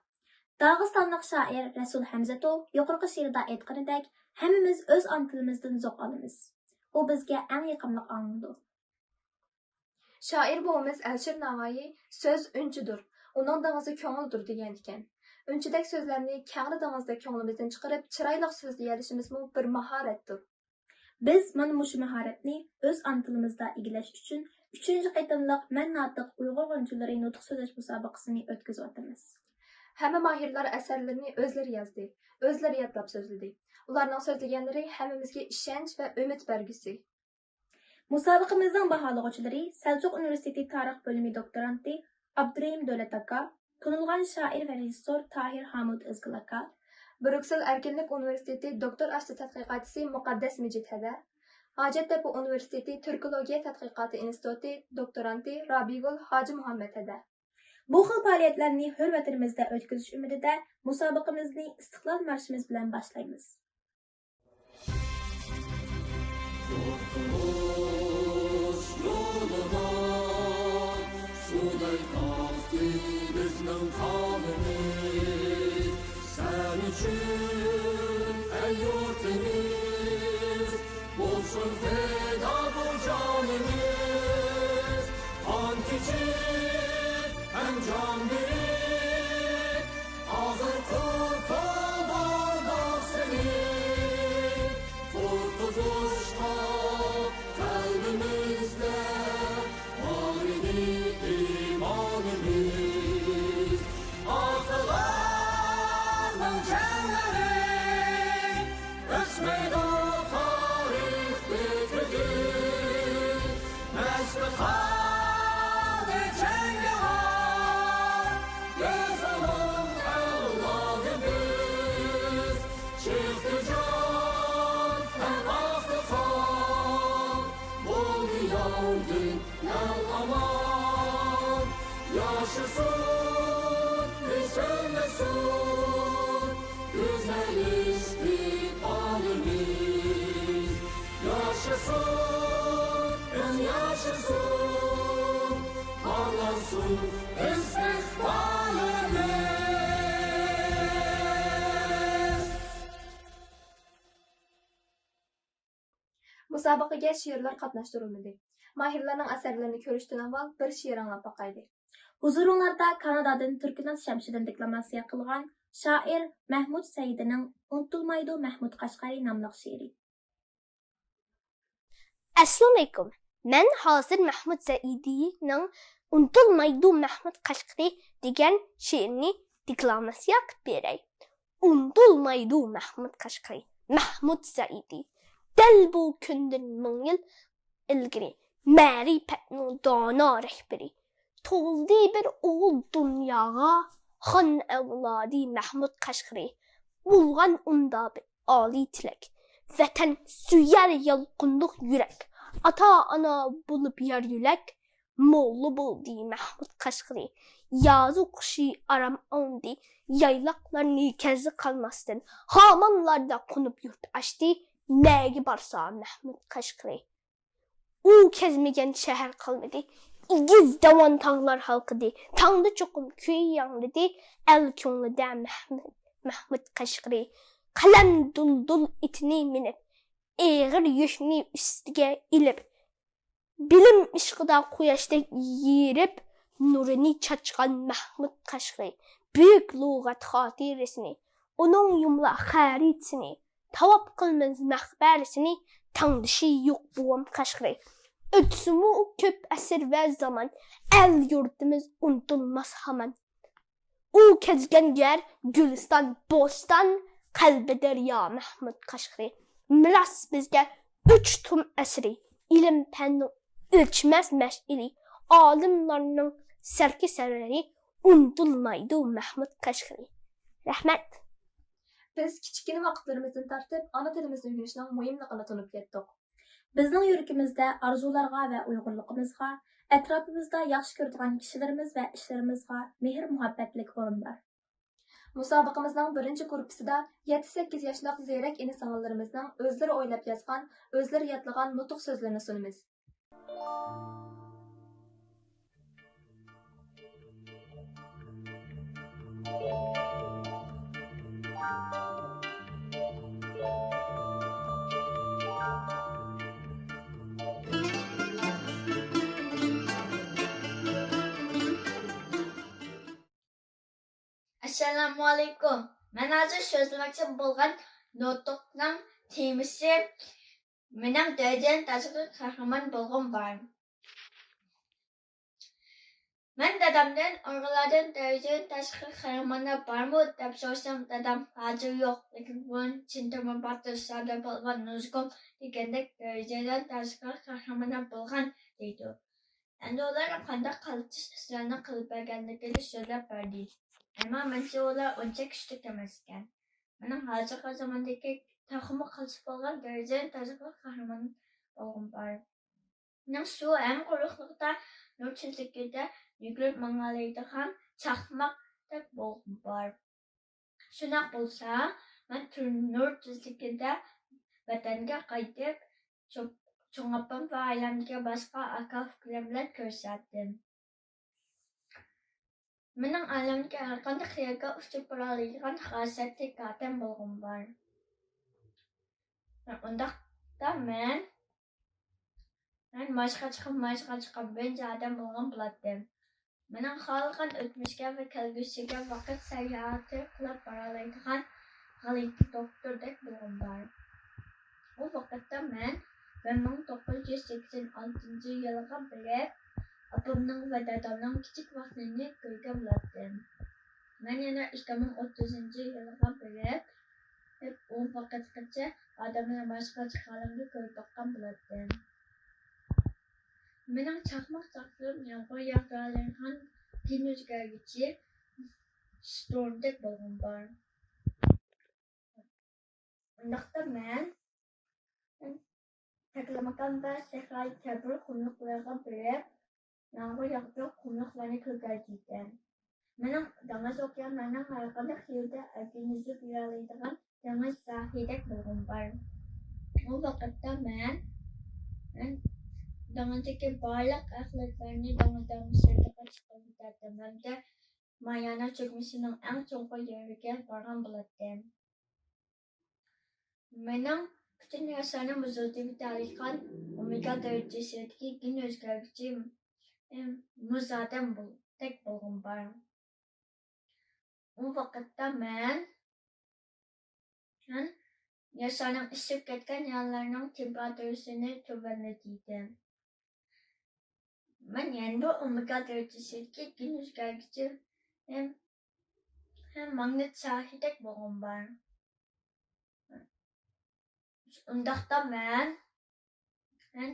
داغىستانلىق شائىر رەسۇل ھەمزەتوف يۇقىرىقى شېئىرىدا ئېيتقىنىدەك، ھەممىمىز ئۆز ئانا تىلىمىزدىن زوق ئالىمىز. ئۇ بىزگە ئەڭ يېقىملىق ئاڭلىنىدۇ. شائىر بوۋىمىز ئەلىشىر ناۋايى «سۆز ئۈنچىدۇر، ئۇنىڭ دېڭىزى كۆڭۈلدۇر» دېگەنىكەن. ئۈنچىدەك سۆزلەرنى كەڭرى دېڭىزدەك كۆڭلىمىزدىن چىقىرىپ، چىرايلىق سۆزلىيەلىشىمىزمۇ بىر ماھارەتتۇر. بىز مانا مۇشۇ ماھارەتنى ئۆز ئانا تىلىمىزدا ئىگىلەش ئۈچۈن ئۈچىنچى قېتىملىق مەن ناتىق ئۇيغۇر غۇنچىلىرى نۇتۇق سۆزلەش مۇسابىقىسىنى ئۆتكۈزۈۋاتىمىز. ھەممە ماھىرلار ئەسەرلىرىنى ئۆزلىرى يازدى، ئۆزلىرى يادلاپ سۆزلىدى. ئۇلارنىڭ سۆزلىگەنلىرى ھەممىمىزگە ئىشەنچ ۋە ئۈمىد بەرگۈسى. مۇسابىقىمىزنىڭ باھالىغۇچىلىرى سەلچۇق ئۇنىۋېرسىتېتى تارىخ بۆلۈمى دوكتورانتى ئابدۇرېھىم دۆلەت ئاكا، تونۇلغان شائىر ۋە رېژىسسور تاھىر ھامۇت ئىزگىل ئاكا، بروكسېل ئەركىنلىك ئۇنىۋېرسىتېتى دوكتور ئاشلىق تەتقىقاتچىسى مۇقەددەس مىجىت ھەدە، ھاجەتتەپە ئۇنىۋېرسىتېتى تۈركولوگىيە تەتقىقاتى ئىنستىتۇتى دوكتورانتى رابىيگۈل ھاجى مۇھەممەت ھەدە. بۇ خىل پائالىيەتلەرنى ھۆر ۋەتىنىمىزدە ئۆتكۈزۈش ئۈمىدىدە مۇسابىقىمىزنى ئىستىقلال مارشىمىز بىلەن باشلايمىز. قۇتۇلۇش يولىدا سۇدەك ئاقتى بىزنىڭ قانىمىز. سەن ئۈچۈن، ئەي يۇرتىمىز، بولسۇن فىدا بۇ جانىمىز، قان كېچىپ ھەم جان بېرىپ، ئاغزىدا قۇرتۇلدۇردۇق سېنى، قۇتقۇزۇشقا قەلبىمىزدە بار ئىدى ئىمانىمىز. ئاتىلارنىڭ جەڭلىرى ئۆچمەيدۇ تارىخ بېتىدىن. مەستخانا جەڭگىۋار، بىز ئۇنىڭ ئەۋلادىمىز. چىقتى جان ھەم ئاقتى قان، بولدى ياۋدىن ئەل ئامان. ياشىسۇن، ئۆچمەسۇن گۈزەل ئىستىقبالىمىز. ياشىسۇن، ياشىسۇن، پارلاسۇن ئىستىقبالىمىز. مۇسابىقىگە شېئىرلار قاتناشتۇرۇلمىدى. ماھىرلارنىڭ ئەسەرلىرىنى كۆرۈشتىن ئاۋۋال بىر شېئىر ئاڭلاپ باقايلى. ھۇزۇرۇڭلاردا كانادادىن تۈركناز شەمشىدىن دېكلاماتسىيە قىلغان شائىر مەھمۇد سەئىدىنىڭ ئۇنتۇلمايدۇ مەھمۇد قەشقىرى ناملىق شېئىرى. ئەسسالامۇئەلەيكۇم. مەن ھازىر مەھمۇد سەئىدىنىڭ ئۇنتۇلمايدۇ مەھمۇد قەشقىرى دېگەن شېئىرىنى دېكلاماتسىيە قىلىپ بېرەي. ئۇنتۇلمايدۇ مەھمۇد قەشقىرى، مەھمۇد سەئىدى. دەل بۇ كۈندىن مىڭ يىل ئىلگىرى، مەرىپەتنىڭ دانا رەھبىرى. تۇغۇلدى بىر ئوغۇل دۇنياغا، خان ئەۋلادى مەھمۇد قەشقىرى. بولغان ئۇندا بىر ئالىي تىلەك، ۋەتەن سۆيەر يالقۇنلۇق يۈرەك. ئاتا-ئانا بولۇپ يار يۆلەك، موللا بولدى مەھمۇد قەشقىرى. يازۇ قىشى ئارام ئالدى، يايلاقلارنى كەزدى قالماستىن، خامانلاردا قونۇپ يۇرت ئاچتى، نەگە بارسا مەھمۇد قەشقىرى. ئۇ كەزمىگەن شەھەر قالمىدى، ئېگىز داۋان تاغلار ھالقىدى، تاڭدا چوقۇم كۈي ياڭرىدى، ئەل كۆڭلىدە مەھمۇد، مەھمۇد قەشقىرى. قەلەم دۇلدۇل ئېتىنى مىنىپ، ئېغىر يۈكنى ئۈستىگە ئېلىپ، بىلىم ئىشقىدا قۇياشتەك يېرىپ، نۇرىنى چاچقان مەھمۇد قەشقىرى. بۈيۈك لۇغەت خاتىرىسىنى، ئۇنىڭ يۇمىلاق خەرىتىسىنى، تاۋاپ قىلىمىز مەقبەرىسىنى، تەڭدىشى يوق بوۋام قەشقىرى. ئۆتسىمۇ كۆپ ئەسىر ۋە زامان، ئەل يۇرتىمىز ئۇنتۇلماس ھامان. ئۇ كەزگەن يەر گۈلىستان، بوستان، قەلبى دەريا مەھمۇد قەشقىرى. مىراس بىزگە ئۈچ تۇم ئەسىرى، ئىلىم پەننىڭ ئۆچمەس مەشئىلى، ئالىملارنىڭ سەركە سەرۋىرى، ئۇنتۇلمايدۇ مەھمۇد قەشقىرى. رەھمەت. بىز كىچىككىنە ۋاقىتلىرىمىزدىن تارتىپ ئانا تىلىمىزنى ئۆگىنىشنىڭ مۇھىملىقىنى تونۇپ يەتتۇق. بىزنىڭ يۈرىكىمىزدە ئارزۇلارغا ۋە ئۇيغۇرلۇقىمىزغا، ئەتراپىمىزدا ياخشى كۆرىدىغان كىشىلىرىمىز ۋە ئىشلىرىمىزغا مېھىر-مۇھەببەتلىك ئورۇن بار. مۇسابىقىمىزنىڭ بىرىنچى گۇرۇپپىسىدا يەتتە-سەككىز ياشلىق زېرەك ئىنى-سىڭىللىرىمىزنىڭ ئۆزلىرى ئويلاپ يازغان، ئۆزلىرى يادلىغان نۇتۇق سۆزلىرىنى سۇنىمىز. ئەسسالامۇئەلەيكۇم. مەن ھازىر سۆزلىمەكچى بولغان نۇتۇقنىڭ تېمىسى مېنىڭ دەرىجىدىن تاشقىرى قەھرىمان بولغۇم بار. مەن دادامدىن، «ئۇيغۇرلاردىن دەرىجىدىن تاشقىرى قەھرىمانلار بارمۇ؟» دەپ سورىسام، دادام، «ھازىر يوق، لېكىن بۇرۇن چىن تۆمۈر باتۇر، سادىر پالۋان، نۇزۇگۇم دېگەندەك دەرىجىدىن تاشقىرى قەھرىمانلار بولغان» دەيدۇ. ئەمدى ئۇلارنى قانداق قالتىس ئىشلارنى قىلىپ بەرگەنلىكىنى سۆزلەپ بەردى. ئەمما مەنچە ئۇلار ئۇنچە كۈچلۈك ئەمەسكەن. مېنىڭ ھازىرقى زاماندىكى تېخىمۇ قالتىس بولغان دەرىجىدىن تاشقىرى قەھرىمان بولغۇم بار. مېنىڭ سۇ ھەم قۇرۇقلۇقتا نۇر تېزلىكىدە يۈگۈرۈپ ماڭالايدىغان چاقماقتەك بولغۇم بار. شۇنداق بولسا، مەن تۈر-، نۇر تېزلىكىدە ۋەتەنگە قايتىپ، چوپ-، چوڭ ئاپام ۋە ئائىلەمدىكى باشقا ئاكا-ئۇكىلىرىم بىلەن كۆرۈشەتتىم. مېنىڭ ئائىلەمدىكى ھەرقانداق يەرگە ئۇچۇپ بارالايدىغان خاسىيەتلىك ئادەم بولغۇم بار. ئۇنداقتا مەن مەن ماشىقا چىقىپ، ماشىقا چىقىپ، بىرىنچى ئادەم بولغان بولاتتىم. مېنىڭ خالىغان ئۆتمۈشكە ۋە كەلگۈسىگە ۋاقىت ساياھىتى قىلىپ بارالايدىغان غەلىتە دوختۇردەك بولغۇم بار. ئۇ ۋاقىتتا مەن بىر مىڭ توققۇز يۈز سەكسەن ئالتىنچى يىلغا بېرىپ، ئاپامنىڭ ۋە دادامنىڭ كىچىك ۋاقتىنى كۆرگەن بولاتتىم. مەن يەنە ئىككى مىڭ ئوتتۇزىنچى يىلغا بېرىپ، ئۇ ۋاقىتقىچە ئادەملەر ماشىقا چىققانلىقىنى كۆرۈپ باققان بولاتتىم. مېنىڭ چاقماق چاقتۇرۇپ يامغۇر ياغدۇرالايدىغان كۈن ئۆزگەرگۈچى شتورمدەك بولغۇم بار. ئۇنداقتا مەن تەكلىماكان ۋە سەھرايى كەبىر قۇملۇقلىرىغا بېرىپ، يامغۇر ياغدۇرۇپ قۇملۇقلارنى كۆكەرتىدىكەن. مېنىڭ دېڭىز ئوكيانلارنىڭ ھەرقانداق يېرىدە ئەركىن يۈزۈپ يۈرەلەيدىغان دېڭىز شاھىدەك بولغۇم بار. ئۇ ۋاقىتتا مەن، مەن دېڭىزدىكى بارلىق ئەخلەتلەرنى دېڭىزنىڭ سىرتىغا چىقىرىۋېتەتتىم ھەمدە مايانە چۆكمىسىنىڭ ئەڭ چوڭقۇر يېرىگە بارغان بولاتتىم. مېنىڭ پۈتۈن ياشلارنى مۇزلىتىۋېتەلەيدىغان ئومېگا دەرىجىسىدىكى گېن ئۆزگەرگۈچى، ئىم، مۇز ئادەم بول-، دەك بولغۇم بار. ئۇ ۋاقىتتا مەن، مەن ياشلارنىڭ ئىسسىپ كەتكەن يەرلەرنىڭ تېمپېراتۇرىسىنى تۆۋەنلىتىدىكەن. مەن يەنە بىر ئومېگا دەرىجىسىدىكى گېن ئۆزگەرگۈچى ھەم، ھەم ماگنىت شاھىدەك بولغۇم بار. ئۇنداقتا مەن، مەن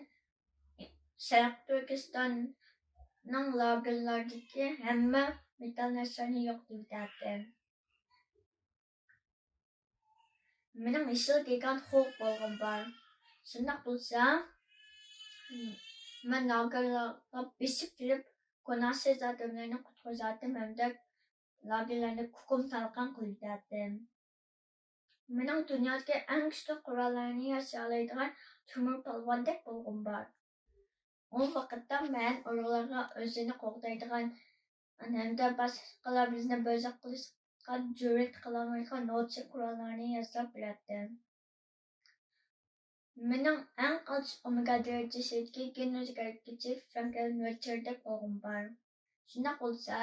شەرقىي تۈركىستاننىڭ لاگېرلىرىدىكى ھەممە مېتال نەرسىلەرنى يوقىتىۋېتەتتىم. مېنىڭ يېشىل گىگانت ھوق بولغۇم بار. شۇنداق بولسا، مەن لاگېرلارغا بېسىپ كىرىپ، گۇناھسىز ئادەملەرنى قۇتقۇزاتتىم ھەمدە لاگېرلارنى كۇكۇم تالقان قىلىۋېتەتتىم. مېنىڭ دۇنيادىكى ئەڭ كۈچلۈك قوراللارنى ياسىيالايدىغان تۆمۈر پالۋاندەك بولغۇم بار. ئۇ ۋاقىتتا مەن ئۇيغۇرلارغا ئۆزىنى قوغدايدىغان ھەمدە باشقىلار بىزنى بۆزەك قىلىشقا جۈرئەت قىلالمايدىغان نوچى قوراللارنى ياساپ بېرەتتىم. مېنىڭ ئەڭ ئالدىنچى ئومېگا دەرىجىسىدىكى گېن ئۆزگەرتكۈچى فرانكلىن ۋېلچېردەك بولغۇم بار. شۇنداق بولسا،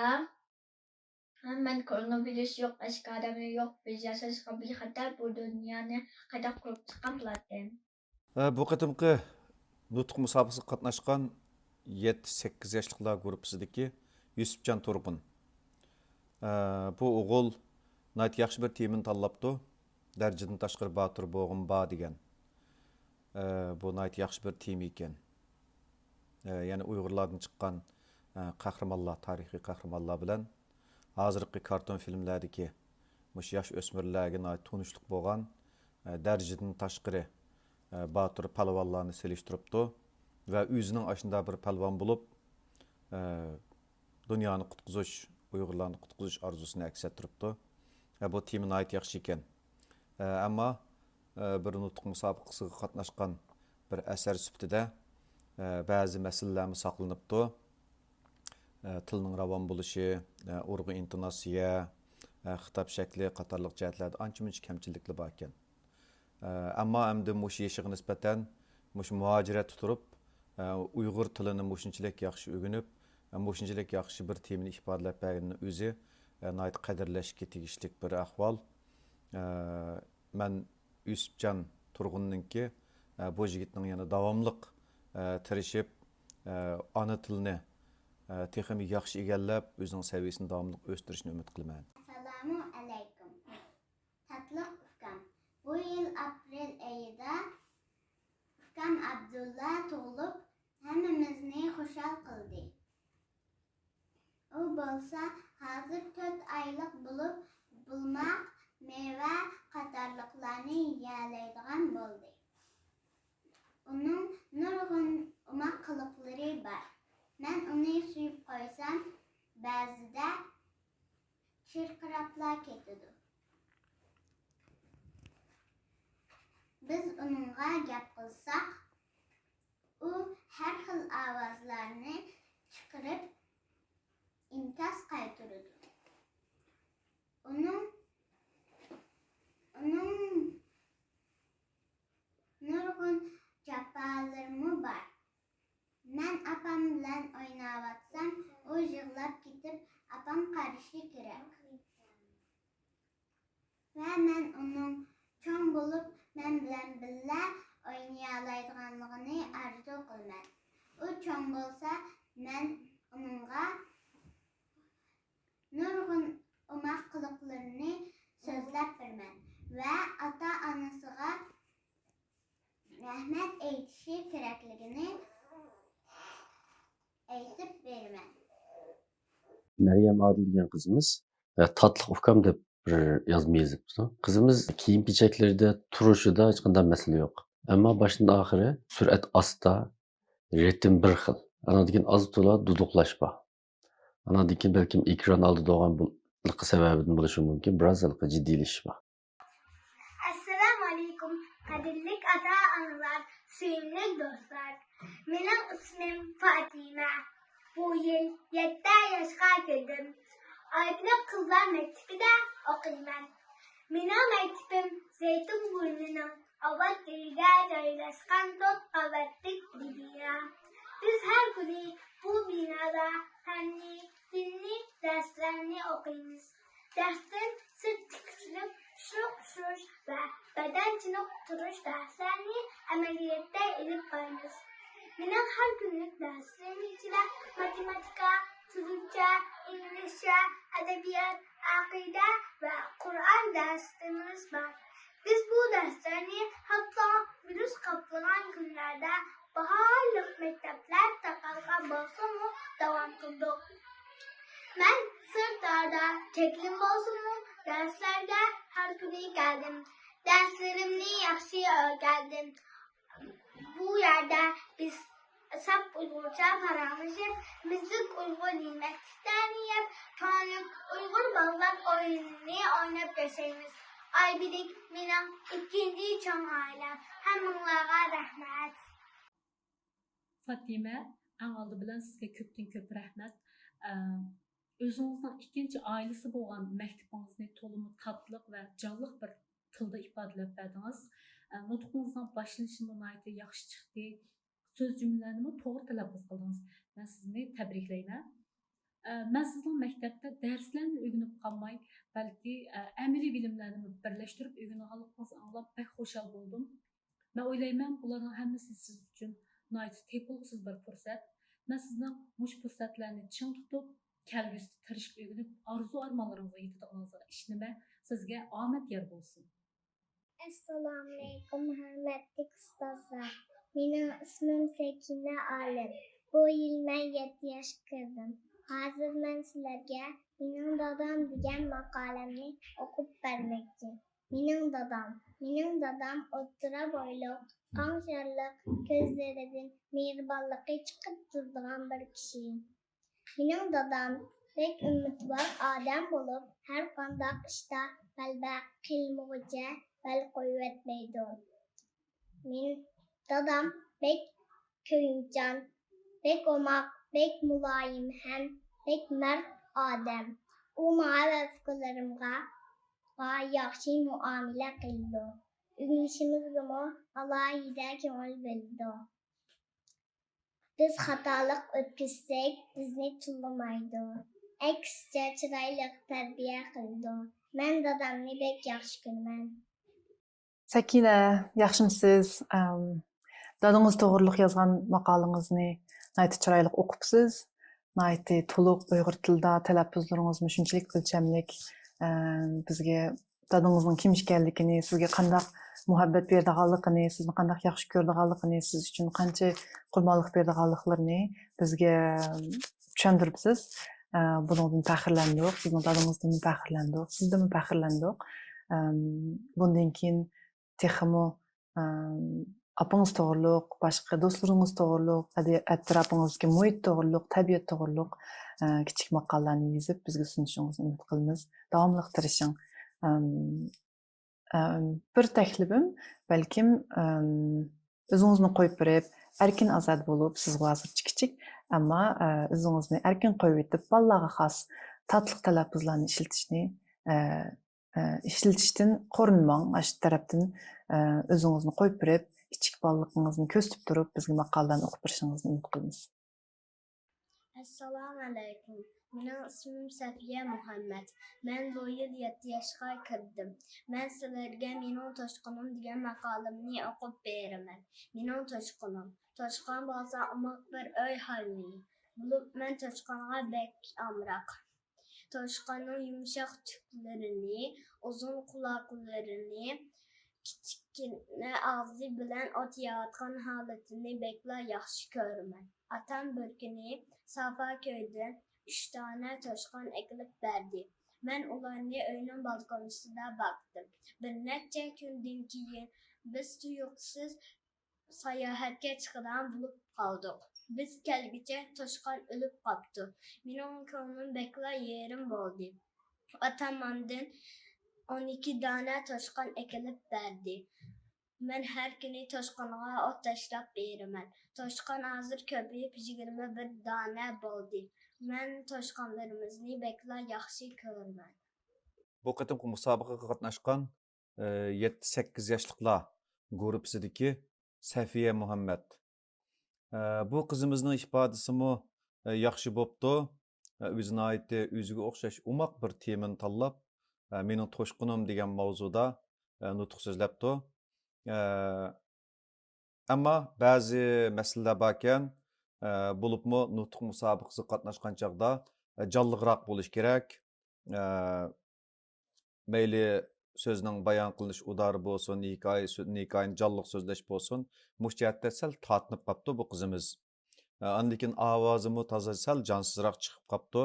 مەن كوروناۋىرۇس يوق، ئەسكى ئادەملەر يوق، بىز ياشاشقا بىخەتەر بۇ دۇنيانى قايتا قۇرۇپ چىققان بولاتتىم. ئە، بۇ قېتىمقى نۇتۇق مۇسابىقىسىگە قاتناشقان يەتتە سەككىز ياشلىقلار گۇرۇپپىسىدىكى يۈسۈپجان تۇرغۇن. ئە، بۇ ئوغۇل ناھايىتى ياخشى بىر تېمىنى تاللاپتۇ. دەرىجىدىن تاشقىرى باتۇر بوغۇم بار دېگەن. ئە، بۇ ناھايىتى ياخشى بىر تېما ئىكەن. ئە، يەنى ئۇيغۇرلاردىن چىققان، ئە، قەھرىمانلار، تارىخىي قەھرىمانلار بىلەن ھازىرقى كارتون فىلىملەردىكى مۇشۇ ياش ئۆسمۈرلەرگە ناھايىتى تونۇشلۇق بولغان، ئە، دەرىجىدىن تاشقىرى، ئە، باتۇر پالۋانلارنى سېلىشتۇرۇپتۇ ۋە ئۆزىنىڭ ئاشۇنداق بىر پالۋان بولۇپ، ئە، دۇنيانى قۇتقۇزۇش، ئۇيغۇرلارنى قۇتقۇزۇش ئارزۇسىنى ئەكس ئەتتۈرۈپتۇ. ئە، بۇ تېما ناھايىتى ياخشى ئىكەن. ئە، ئەمما، ئە، بىر نۇتۇق مۇسابىقىسىگە قاتناشقان بىر ئەسەر سۈپىتىدە، ئە، بەزى مەسىلىلەرمۇ ساقلىنىپتۇ. ئە، تىلنىڭ راۋان بولۇشى، ئە، ئۇرغۇ ئىنتوناتسىيە، ئە، خىتاب شەكلى قاتارلىق جەھەتلەردە ئانچە-مۇنچە كەمچىلىكلەر باركەن. ئە، ئەمما ئەمدى مۇشۇ يېشىغا نىسبەتەن مۇشۇ مۇھاجىرەتتە تۇرۇپ، ئە، ئۇيغۇر تىلىنى مۇشۇنچىلىك ياخشى ئۆگىنىپ، ئە، مۇشۇنچىلىك ياخشى بىر تېمىنى ئىپادىلەپ بەرگىنىنىڭ ئۆزى، ئە، ناھايىتى قەدىرلەشكە تېگىشلىك بىر ئەھۋال. ئە، مەن يۈسۈپجان تۇرغۇننىڭكى، ئە، بۇ يىگىتنىڭ يەنە داۋاملىق، ئە، تىرىشىپ، ئە، ئانا تىلىنى، ئە، تېخىمۇ ياخشى ئىگىلەپ، ئۆزىنىڭ سەۋىيەسىنى داۋاملىق ئۆستۈرۈشىنى ئۈمىد قىلىمەن. ئەسسالامۇ ئەلەيكۇم. تاتلىق ئۇكام، بۇ يىل ئاپرېل ئېيىدا ئۇكام ئابدۇللا تۇغۇلۇپ، ھەممىمىزنى خۇشال قىلدى. ئۇ بولسا ھازىر تۆت ئايلىق بولۇپ، بۇلماق، مېۋە قاتارلىقلارنى يېيەلەيدىغان بولدى. ئۇنىڭ نۇرغۇن ئوماق قىلىقلىرى بار. مەن ئۇنى سۆيۈپ قويسام، بەزىدە چىرقىراپلا كېتىدۇ. بىز ئۇنىڭغا گەپ قىلساق، ئۇ ھەر خىل ئاۋازلارنى چىقىرىپ، ئىنكاس قايتۇرىدۇ. ئۇنىڭ، ئۇنىڭ نۇرغۇن جاپالىرىمۇ بار. مەن ئۇنىڭ چوڭ بولۇپ، مەن بىلەن بىللە ئوينىيالايدىغانلىقىنى ئارزۇ قىلىمەن. ئۇ چوڭ بولسا، مەن ئۇنىڭغا نۇرغۇن ئوماق قىلىقلىرىنى سۆزلەپ بېرىمەن ۋە ئاتا-ئانىسىغا رەھمەت ئېيتىشى كېرەكلىكىنى ئېيتىپ بېرىمەن. مەريەم ئادىل دېگەن قىزىمىز، ئە، تاتلىق ئۇكام دەپ بىر يازما يېزىپتۇ. قىزىمىز كىيىم-كېچەكلىرىدە، تۇرۇشىدا ھېچقانداق مەسىلە يوق. ئەمما باشتىن ئاخىرى سۈرئەت ئاستا، رىتىم بىر خىل. ئانىڭدىن كېيىن ئاز-تولا دۇدۇقلاش بار. ئانىڭدىن كېيىن بەلكىم ئېكران ئالدىدا بولغانلىقى سەۋەبىدىن بولۇشى مۇمكىن، بىراز ھېلىقى جىددىيلىشىش بار. ئەسسالامۇئەلەيكۇم، قەدىرلىك ئاتا-ئانىلار، سۆيۈملۈك دوستلار. مېنىڭ ئىسمىم فاتىمە. بۇ يىل يەتتە ياشقا كىردىم. ئايبىلەك قىزلار مەكتىپىدە ئوقۇيمەن. مېنىڭ مەكتىپىم زەيتۇن بۇرنىنىڭ ئاۋات يېرىگە جايلاشقان تۆت قەۋەتلىك بىر بىنا. بىز ھەر كۈنى بۇ بىنادا پەننىي، دىنىي دەرسلەرنى ئوقۇيمىز. دەرستىن سىرت تىككۈچىلىك، چۇرۇق چۈشۈرۈش ۋە بەدەن چېنىقتۇرۇش دەرسلەرنى ئەمەلىيەتتە ئېلىپ بارىمىز. مېنىڭ ھەر كۈنلۈك دەرسلىرىم ئىچىدە ماتېماتىكا، تۈركچە، ئىنگلىزچە، ئەدەبىيات، ئەقىدە ۋە قۇرئان دەرسلىرىمىز بار. بىز بۇ دەرسلەرنى ھەتتا ۋىرۇس قاپلىغان كۈنلەردە باھارلىق مەكتەپلەر تاقالغان بولسىمۇ داۋام قىلدۇق. مەن سىرتلاردا چەكلىم بولسىمۇ دەرسلەرگە ھەر كۈنى كەلدىم. دەرسلىرىمنى ياخشى ئۆگەندىم. بۇ يەردە بىز ساپ ئۇيغۇرچە پاراڭلىشىپ، مىززىق ئۇيغۇر يېمەكلىكلەرنى يەپ، كۆڭۈللۈك ئۇيغۇر بالىلار ئويۇنىنى ئويناپ ياشايمىز. ئايبىلىك مېنىڭ ئىككىنچى چوڭ ئائىلەم. ھەممىڭلارغا رەھمەت. فاتىمە، ئەڭ ئالدى بىلەن سىزگە كۆپتىن كۆپ رەھمەت. ئە، ئۆزىڭىزنىڭ ئىككىنچى ئائىلىسى بولغان مەكتىپىڭىزنى تولىمۇ تاتلىق ۋە جانلىق بىر تىلدا ئىپادىلەپ بەردىڭىز. ئە، نۇتقىڭىزنىڭ باشلىنىشىمۇ ناھايىتى ياخشى چىقتى. سۆز جۈملىلەرنىمۇ توغرا تەلەپپۇز قىلدىڭىز. مەن سىزنى تەبرىكلەيمەن. ئە، مەن سىزنىڭ مەكتەپتە دەرسلەرنى ئۆگىنىپ قالماي، بەلكى، ئە، ئەمەلىي بىلىملەرنىمۇ بىرلەشتۈرۈپ ئۆگىنىدىغانلىقىڭىزنى ئاڭلاپ بەك خۇشال بولدۇم. مەن ئويلايمەن، بۇلارنىڭ ھەممىسى سىز ئۈچۈن ناھايىتى تېپىلغۇسىز بىر پۇرسەت. مەن سىزنىڭ مۇشۇ پۇرسەتلەرنى چىڭ تۇتۇپ، كەلگۈسىدە تىرىشىپ ئۆگىنىپ، ئارزۇ-ئارمانلىرىڭىزغا يېتىدىغىنىڭىزغا ئىشىنىمەن. سىزگە ئامەت يار بولسۇن. ئەسسالامۇئەلەيكۇم، ھۆرمەتلىك ئۇستازلار. مېنىڭ ئىسمىم سەكىنە ئالىم. بۇ يىل مەن يەتتە ياشقا كىردىم. ھازىر مەن سىلەرگە مېنىڭ دادام دېگەن ماقالەمنى ئوقۇپ بەرمەكچى. مېنىڭ دادام. مېنىڭ دادام ئوتتۇرا بويلۇق، قاڭشارلىق، كۆزلىرىدىن مېھرىبانلىقى چىقىپ تۇرىدىغان بىر كىشى. مېنىڭ دادام بەك ئۈمىدۋار ئادەم بولۇپ، ھەر قانداق ئىشتا غەلىبە قىلمىغۇچە بەل قويۇۋەتمەيدۇ. مېنىڭ دادام بەك كۆيۈمچان، بەك ئوماق، بەك مۇلايىم ھەم بەك مەرد ئادەم. ئۇ ماڭا ۋە ئۇكىلىرىمغا ياخشى مۇئامىلە قىلىدۇ. ئۆگىنىشىمىزگىمۇ ئالاھىدە كۆڭۈل بۆلىدۇ. بىز خاتالىق ئۆتكۈزسەك، بىزنى تىللىمايدۇ. ئەكسىچە، چىرايلىق تەربىيە قىلىدۇ. مەن دادامنى بەك ياخشى كۆرىمەن. سەكىنە، ياخشىمۇسىز؟ ئەم، دادىڭىز توغرۇلۇق يازغان ماقالىڭىزنى ناھايىتى چىرايلىق ئوقۇپسىز. ناھايىتى تولۇق ئۇيغۇر تىلىدا، تەلەپپۇزلىرىڭىزمۇ شۇنچىلىك ئۆلچەملىك. ئەم، بىزگە دادىڭىزنىڭ كىم ئىكەنلىكىنى، سىزگە قانداق مۇھەببەت بېرىدىغانلىقىنى، سىزنى قانداق ياخشى كۆرىدىغانلىقىنى، سىز ئۈچۈن قانچە قۇربانلىق بېرىدىغانلىقلىرىنى بىزگە چۈشەندۈرۈپسىز. ئە، بۇنىڭدىن پەخىرلەندۇق، سىزنىڭ دادىڭىزدىنمۇ پەخىرلەندۇق، سىزدىنمۇ پەخىرلەندۇق. ئەم، بۇندىن كېيىن تېخىمۇ، ئەم، ئاپىڭىز توغرۇلۇق، باشقا دوستلىرىڭىز توغرۇلۇق، ئەدە-، ئەتراپىڭىزدىكى مۇھىت توغرۇلۇق، تەبىئەت توغرۇلۇق، ئە، كىچىك ماقالىلەرنى يېزىپ، بىزگە سۇنۇشىڭىزنى ئۈمىد قىلىمىز. داۋاملىق تىرىشىڭ. ئەم، ئەم، بىر تەكلىپىم، بەلكىم، ئەم، ئۆزىڭىزنى قويۇپ بېرىپ، ئەركىن ئازادە بولۇپ، سىزغۇ ھازىرچە كىچىك، ئەمما، ئە، ئۆزىڭىزنى ئەركىن قويۇۋېتىپ، بالىلارغا خاس تاتلىق تەلەپپۇزلارنى ئىشلىتىشنى، ئە، ئە، ئىشلىتىشتىن قورۇنماڭ. ئاشۇ تەرەپتىن، ئە، ئۆزىڭىزنى قويۇپ بېرىپ، كىچىك بالىلىقىڭىزنى كۆزىتىپ تۇرۇپ، بىزگە ماقالىلەرنى ئوقۇپ بېرىشىڭىزنى ئۈمىد قىلىمىز. ئەسسالامۇئەلەيكۇم. مېنىڭ ئىسمىم سەفىيە مۇھەممەت. مەن بۇ يىل يەتتە ياشقا كىردىم. مەن سىلەرگە مېنىڭ توشقىنىم دېگەن ماقالەمنى ئوقۇپ بېرىمەن. مېنىڭ توشقىنىم. توشقان بولسا ئوماق بىر ئۆي ھايۋىنى. بولۇپ مەن توشقانغا بەك ئامراق. توشقاننىڭ يۇمشاق تۈكلىرىنى، ئۇزۇن قۇلاقلىرىنى، كىچىككىنە ئاغزى بىلەن ئوت يەۋاتقان ھالىتىنى بەكلا ياخشى كۆرىمەن. ئاتام بىر كۈنى سافا كۆيدىن ئۈچ دانە توشقان ئەكېلىپ بەردى. مەن ئۇلارنى ئۆينىڭ بالكونىسىدا باقتىم. بىر نەچچە كۈندىن كېيىن بىز تۇيۇقسىز ساياھەتكە چىقىدىغان بولۇپ قالدۇق. بىز كەلگۈچە توشقان ئۆلۈپ قاپتۇ. مېنىڭ كۆڭلۈم بەكلا يېرىم بولدى. ئاتام ئاندىن ئون ئىككى دانە توشقان ئەكېلىپ بەردى. مەن ھەر كۈنى توشقانغا ئوت تاشلاپ بېرىمەن. توشقان ھازىر كۆپىيىپ يىگىرمە بىر دانە بولدى. مەن توشقانلىرىمىزنى بەكلا ياخشى كۆرىمەن. بۇ قېتىمقى مۇسابىقىگە قاتناشقان، ئە، يەتتە سەككىز ياشلىقلار گۇرۇپپىسىدىكى سەفىيە مۇھەممەت. ئە، بۇ قىزىمىزنىڭ ئىپادىسىمۇ، ئە، ياخشى بوپتۇ. ئە، ئۆزى ناھايىتى ئۆزىگە ئوخشاش ئوماق بىر تېمىنى تاللاپ، ئە، مېنىڭ توشقىنىم دېگەن ماۋزۇدا، ئە، نۇتۇق سۆزلەپتۇ. ئە، ئەمما بەزى مەسىلىلەر باركەن، ئە، بولۇپمۇ نۇتۇق مۇسابىقىسىگە قاتناشقان چاغدا، ئە، جانلىقراق بولۇش كېرەك. ئە، مەيلى سۆزنىڭ بايان قىلىنىش ئۇدارى بولسۇن، ھېكايە، ھېكايىنى جانلىق سۆزلەش بولسۇن، مۇشۇ جەھەتتە سەل تارتىنىپ قاپتۇ بۇ قىزىمىز. ئە، ئاندىن كېيىن ئاۋازىمۇ تازا سەل جانسىزراق چىقىپ قاپتۇ.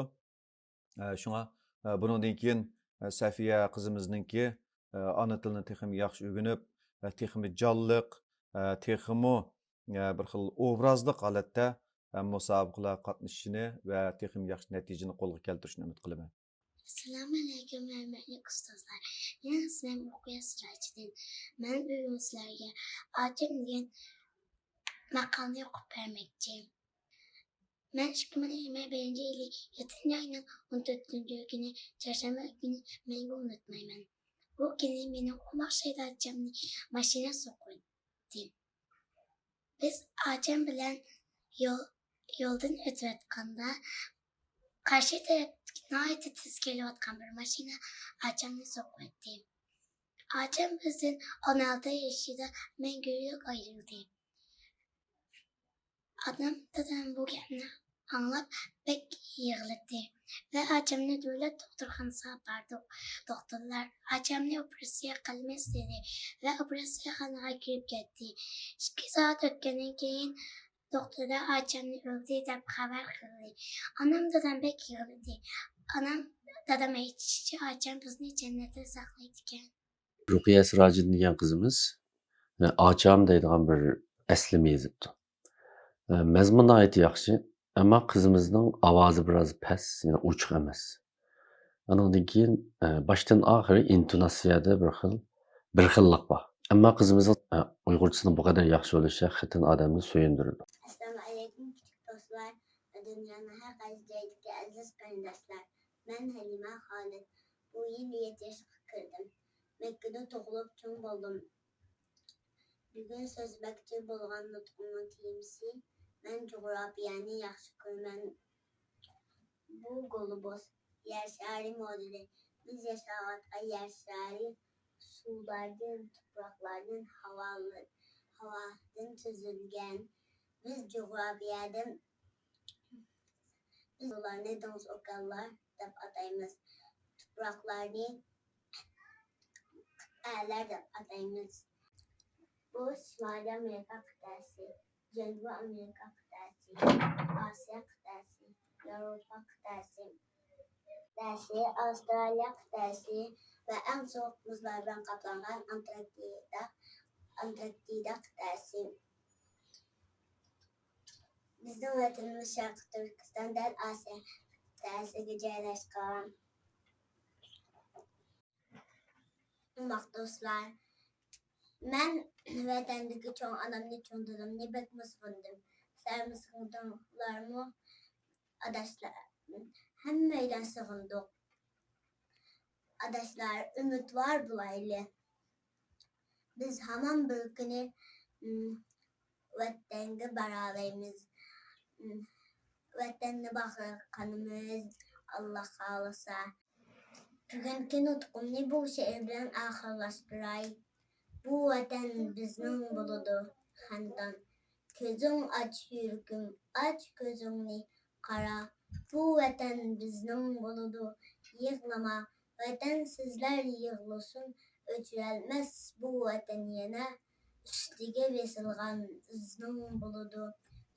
ئە، شۇڭا، ئە، بۇنىڭدىن كېيىن، ئە، سەفىيە قىزىمىزنىڭكى، ئە، ئانا تىلىنى تېخىمۇ ياخشى ئۆگىنىپ، ئە، تېخىمۇ جانلىق، ئە، تېخىمۇ، ئە، بىر خىل ئوبرازلىق ھالەتتە، ئە، مۇسابىقىلەرگە قاتنىشىشىنى ۋە تېخىمۇ ياخشى نەتىجىنى قولغا كەلتۈرۈشىنى ئۈمىد قىلىمەن. ئەسسالامۇئەلەيكۇم ھۆرمەتلىك ئۇستازلار. مېنىڭ ئىسمىم رۇقىيە سىراجىدىن. مەن بۈگۈن سىلەرگە ئاچام دېگەن ماقالىنى ئوقۇپ بەرمەكچى. مەن ئىككى مىڭ يىگىرمە بىرىنچى يىلى يەتتىنچى ئاينىڭ ئون تۆتىنچى كۈنى، چارشەنبە كۈنى مەڭگۈ ئۇنتۇمايمەن. بۇ كۈنى مېنىڭ ئوماق شايدا ئاچامنى ماشىنا سوقۇۋەتتى. بىز ئاچام بىلەن يول، يولدىن ئۆتۈۋاتقاندا، قارشى تەرەپتىكى ناھايىتى تېز كېلىۋاتقان بىر ماشىنا ئاچامنى سوقۇۋەتتى. ئاچام بىزدىن ئون ئالتە يېشىدا مەڭگۈلۈك ئايرىلدى. ئانام دادام بۇ گەپنى ئاڭلاپ بەك يىغلىدى ۋە ئاچامنى دۆلەت دوختۇرخانىسىغا ئاپاردۇق. دوختۇرلار ئاچامنى ئوپېراتسىيە قىلىمىز دېدى ۋە ئوپېراتسىيەخانىغا كىرىپ كەتتى. ئىككى سائەت ئۆتكەندىن كېيىن دوختۇرلار ئاچامنى ئۆلدى دەپ خەۋەر قىلدى. ئانام دادام بەك يىغلىدى. ئانام دادام ئېيتىشىچە ئاچام بىزنى جەننەتتە ساقلايدىكەن. رۇقىيە سىراجىدىن دېگەن قىزىمىز ئاچام دەيدىغان بىر ئەسلىمە يېزىپتۇ. مەزمۇن ناھايىتى ياخشى، ئەمما قىزىمىزنىڭ ئاۋازى بىراز پەس، يەنى ئوچۇق ئەمەس. ئانىڭدىن كېيىن باشتىن ئاخىرى ئىنتوناتسىيەدە بىر خىل، بىر خىللىق بار. ئەمما قىزىمىزنىڭ ئۇيغۇرچىسىنىڭ بۇ قەدەر ياخشى بولۇشى ھەقىقەتەن ئادەمنى سۆيۈندۈرىدۇ. ئەسسالامۇئەلەيكۇم كىچىك دوستلار ۋە دۇنيانىڭ ھەر قايسى جايىدىكى ئەزىز قېرىنداشلار. مەن ھەلىمە خالىد. بۇ يىل يەتتە ياشقا كىردىم. مەككىدە تۇغۇلۇپ چوڭ بولدۇم. بۈگۈن سۆزلىمەكچى بولغان نۇتقۇمنىڭ تېمىسى مەن جۇغراپىيەنى ياخشى كۆرىمەن. بۇ گولوبۇس يەر شارى مودېلى. بىز ياشاۋاتقان يەر شارى سۇلاردىن، تۇپراقلاردىن، ھاۋالىرى، ھاۋادىن تۈزۈلگەن. بىز جۇغراپىيەدىن، بىز ئۇلارنى دېڭىز، ئوكيانلار دەپ ئاتايمىز. تۇپراقلارنى قىتئەلەر دەپ ئاتايمىز. بۇ شىمالىي ئامېرىكا قىتئەسى، جەنۇبىي ئامېرىكا قىتئەسى، ئاسىيا قىتئەسى، ياۋروپا قىتئەسى، قىتئەسى، ئاۋسترالىيە قىتئەسى ۋە ئەڭ سوغۇق مۇزلار بىلەن قاپلانغان ئانتاركتىدا، ئانتاركتىدا قىتئەسى. بىزنىڭ ۋەتىنىمىز شەرقىي تۈركىستان دەل ئاسىيا قىتئەسىگە جايلاشقان. ئوماق دوستلار، مەن ۋەتەندىكى چوڭ ئانامنى، چوڭ دادامنى بەكمۇ سېغىندىم. سىلەرمۇ سېغىندىڭلارمۇ؟ ئاداشلار، ھەممەيلەن سېغىندۇق. ئاداشلار، ئۈمىدۋار بولايلى. بىز ھامان بىر كۈنى، م، ۋەتەنگە بارالايمىز. م، ۋەتەننى باغرىغا قانىمىز. ئاللا خالىسا. بۈگۈنكى نۇتقۇمنى بۇ شېئىر بىلەن ئاخىرلاشتۇراي. بۇ ۋەتەن بىزنىڭ بولىدۇ خەندان. كۆزۈڭ ئاچ يۈرىكىم، ئاچ كۆزۈڭنى قارا. بۇ ۋەتەن بىزنىڭ بولىدۇ، يىغلىما. ۋەتەنسىزلەر يىغلىسۇن، ئۆچۈرەلمەس بۇ ۋەتەن يەنە. ئۈستىگە بېسىلغان ئىزنىڭ بولىدۇ.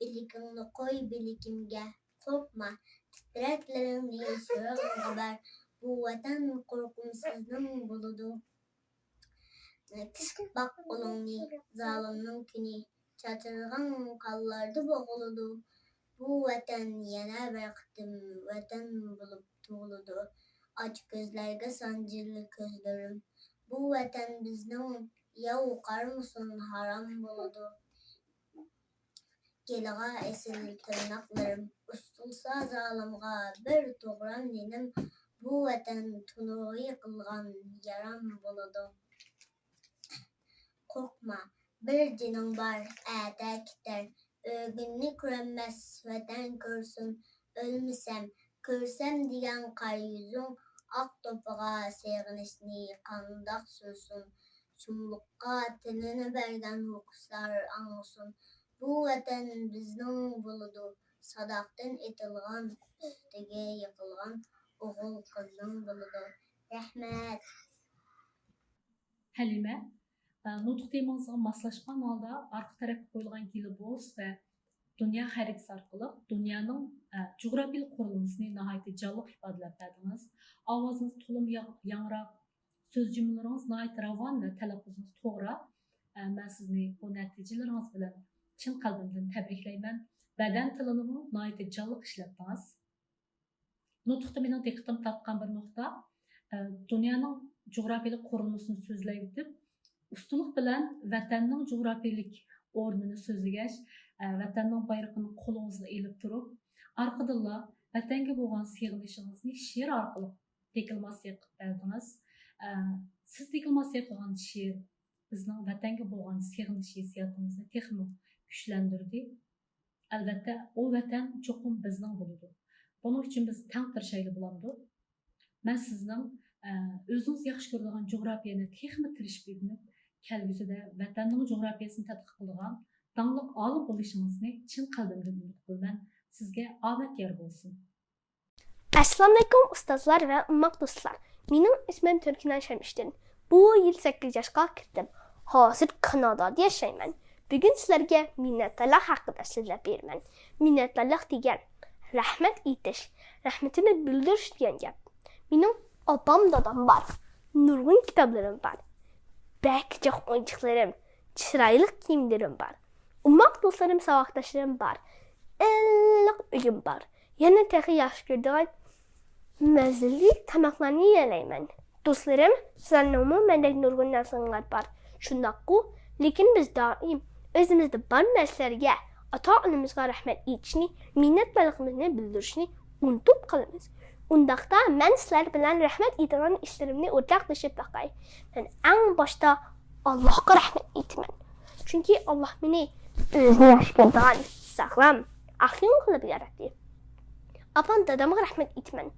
بىلىكىڭنى قوي بىلىكىمگە، قورقما. تىترەكلىرىڭنى يوشۇرۇنغا بەر. بۇ ۋەتەن قورقۇمسىزنىڭ بولىدۇ. كىچىك باق قولۇڭنى، زالىمنىڭ كۈنى. چاچرىغان قانلاردا بوغۇلىدۇ. بۇ ۋەتەن يەنە بىر قېتىم ۋەتەن بولۇپ تۇغۇلىدۇ. ئاچ كۆزلەرگە سانجىلدى كۆزلىرىم. بۇ ۋەتەن بىزنىڭ، ياۋ قارىمىسۇن، ھارام بولىدۇ. گېلىغا ئېسىل تىرناقلىرىم، ئۇستىلسا زالىمغا بىر توغرام نېنىم. بۇ ۋەتەن تونۇرغا يېقىلغان يارام بولىدۇ. قورقما، بىر جېنىڭ بار، ئەتە كېتەر. ئۆگۈننى كۆرەلمەس ۋەتەن كۆرسۇن. ئۆلمىسەم، كۆرسەم دېگەن قارا يۈزۈڭ، ئاق توپىغا سېغىنىشنى قانداق سۈرسۇن؟ شۇملۇققا تىلىنى بەرگەن ھوقۇشلار ئاڭلىسۇن. بۇ ۋەتەن بىزنىڭ بولىدۇ، ساداقتىن ئېتىلغان، ئۈستىگە يىقىلغان ئوغۇل قىزنىڭ بولىدۇ. رەھمەت. ھەلىمە، ئە، نۇتۇق تېمىڭىزغا ماسلاشقان ھالدا ئارقا تەرەپكە قويۇلغان گىلوبۇس ۋە دۇنيا خەرىتىسى ئارقىلىق دۇنيانىڭ، ئە، جۇغراپىيەلىك قۇرۇلمىسىنى ناھايىتى جانلىق ئىپادىلەپ بەردىڭىز. ئاۋازىڭىز تولىمۇ يا-، ياڭراق، سۆز جۈملىلىرىڭىز ناھايىتى راۋان ۋە تەلەپپۇزىڭىز توغرا. ئە، مەن سىزنى بۇ نەتىجىلىرىڭىز بىلەن چىن قەلبىمدىن تەبرىكلەيمەن. بەدەن تىلىنىمۇ ناھايىتى جانلىق ئىشلەتتىڭىز. نۇتۇقتا مېنىڭ دىققىتىم تارتقان بىر نۇقتا، ئە، دۇنيانىڭ جۇغراپىيەلىك قۇرۇلمىسىنى سۆزلەۋېتىپ، ئۇستىلىق بىلەن ۋەتەننىڭ جۇغراپىيەلىك ئورنىنى سۆزلىگەچ، ئە، ۋەتەننىڭ بايرىقىنى قولىڭىزغا ئېلىپ تۇرۇپ، ئارقىدىنلا ۋەتەنگە بولغان سېغىنىشىڭىزنى شېئىر ئارقىلىق دېكلاماتسىيە قىلىپ بەردىڭىز. ئە، سىز دېكلاماتسىيە قىلغان شېئىر بىزنىڭ ۋەتەنگە بولغان سېغىنىش ھېسسىياتىمىزنى تېخىمۇ كۈچلەندۈردى. ئەلۋەتتە، ئۇ ۋەتەن چوقۇم بىزنىڭ بولىدۇ. بۇنىڭ ئۈچۈن بىز تەڭ تىرىشايلى بولامدۇ؟ مەن سىزنىڭ، ئە، ئۆزىڭىز ياخشى كۆرىدىغان جۇغراپىيەنى تېخىمۇ تىرىشىپ ئۆگىنىپ، كەلگۈسىدە ۋەتەننىڭ جۇغراپىيەسىنى تەتقىق قىلىدىغان داڭلىق ئالىم بولۇشىڭىزنى چىن قەلبىمدىن ئۈمىد قىلىمەن. سىزگە ئامەت يار بولسۇن. ئەسسالامۇئەلەيكۇم ئۇستازلار ۋە ئوماق دوستلار. مېنىڭ ئىسمىم تۈركىناز شەمشىدىن. بۇ يىل سەككىز ياشقا كىردىم. ھازىر كانادادا ياشايمەن. بۈگۈن سىلەرگە مىننەتدارلىق ھەققىدە سۆزلەپ بېرىمەن. مىننەتدارلىق دېگەن رەھمەت ئېيتىش، رەھمىتىنى بىلدۈرۈش دېگەن گەپ. مېنىڭ ئاپام، دادام بار. نۇرغۇن كىتابلىرىم بار. بەك جىق ئويۇنچۇقلىرىم، چىرايلىق كىيىملىرىم بار. ئوماق دوستلىرىم، ساۋاقداشلىرىم بار. ئىللىق ئۆيۈم بار. يەنە تېخى ياخشى كۆرىدىغان مەززىلىك تاماقلارنى يېيەلەيمەن. دوستلىرىم، سىلەرنىڭمۇ مەندەك نۇرغۇن نەرسىلىرىڭلار بار. شۇنداققۇ؟ لېكىن بىز دائىم ئۆزىمىزدە بار نەرسىلەرگە، ئاتا-ئانىمىزغا رەھمەت ئېيتىشنى، مىننەتدارلىقىمىزنى بىلدۈرۈشنى ئۇنتۇپ قالىمىز. ئۇنداقتا مەن سىلەر بىلەن رەھمەت ئېيتىدىغان ئىشلىرىمنى ئورتاقلىشىپ باقاي. مەن ئەڭ باشتا ئاللاھقا رەھمەت ئېيتىمەن. چۈنكى ئاللاھ مېنى ئۆزى ياخشى كۆرىدىغان، ساغلام، ئاق كۆڭۈل قىلىپ ياراتتى. ئاپام، دادامغا رەھمەت ئېيتىمەن.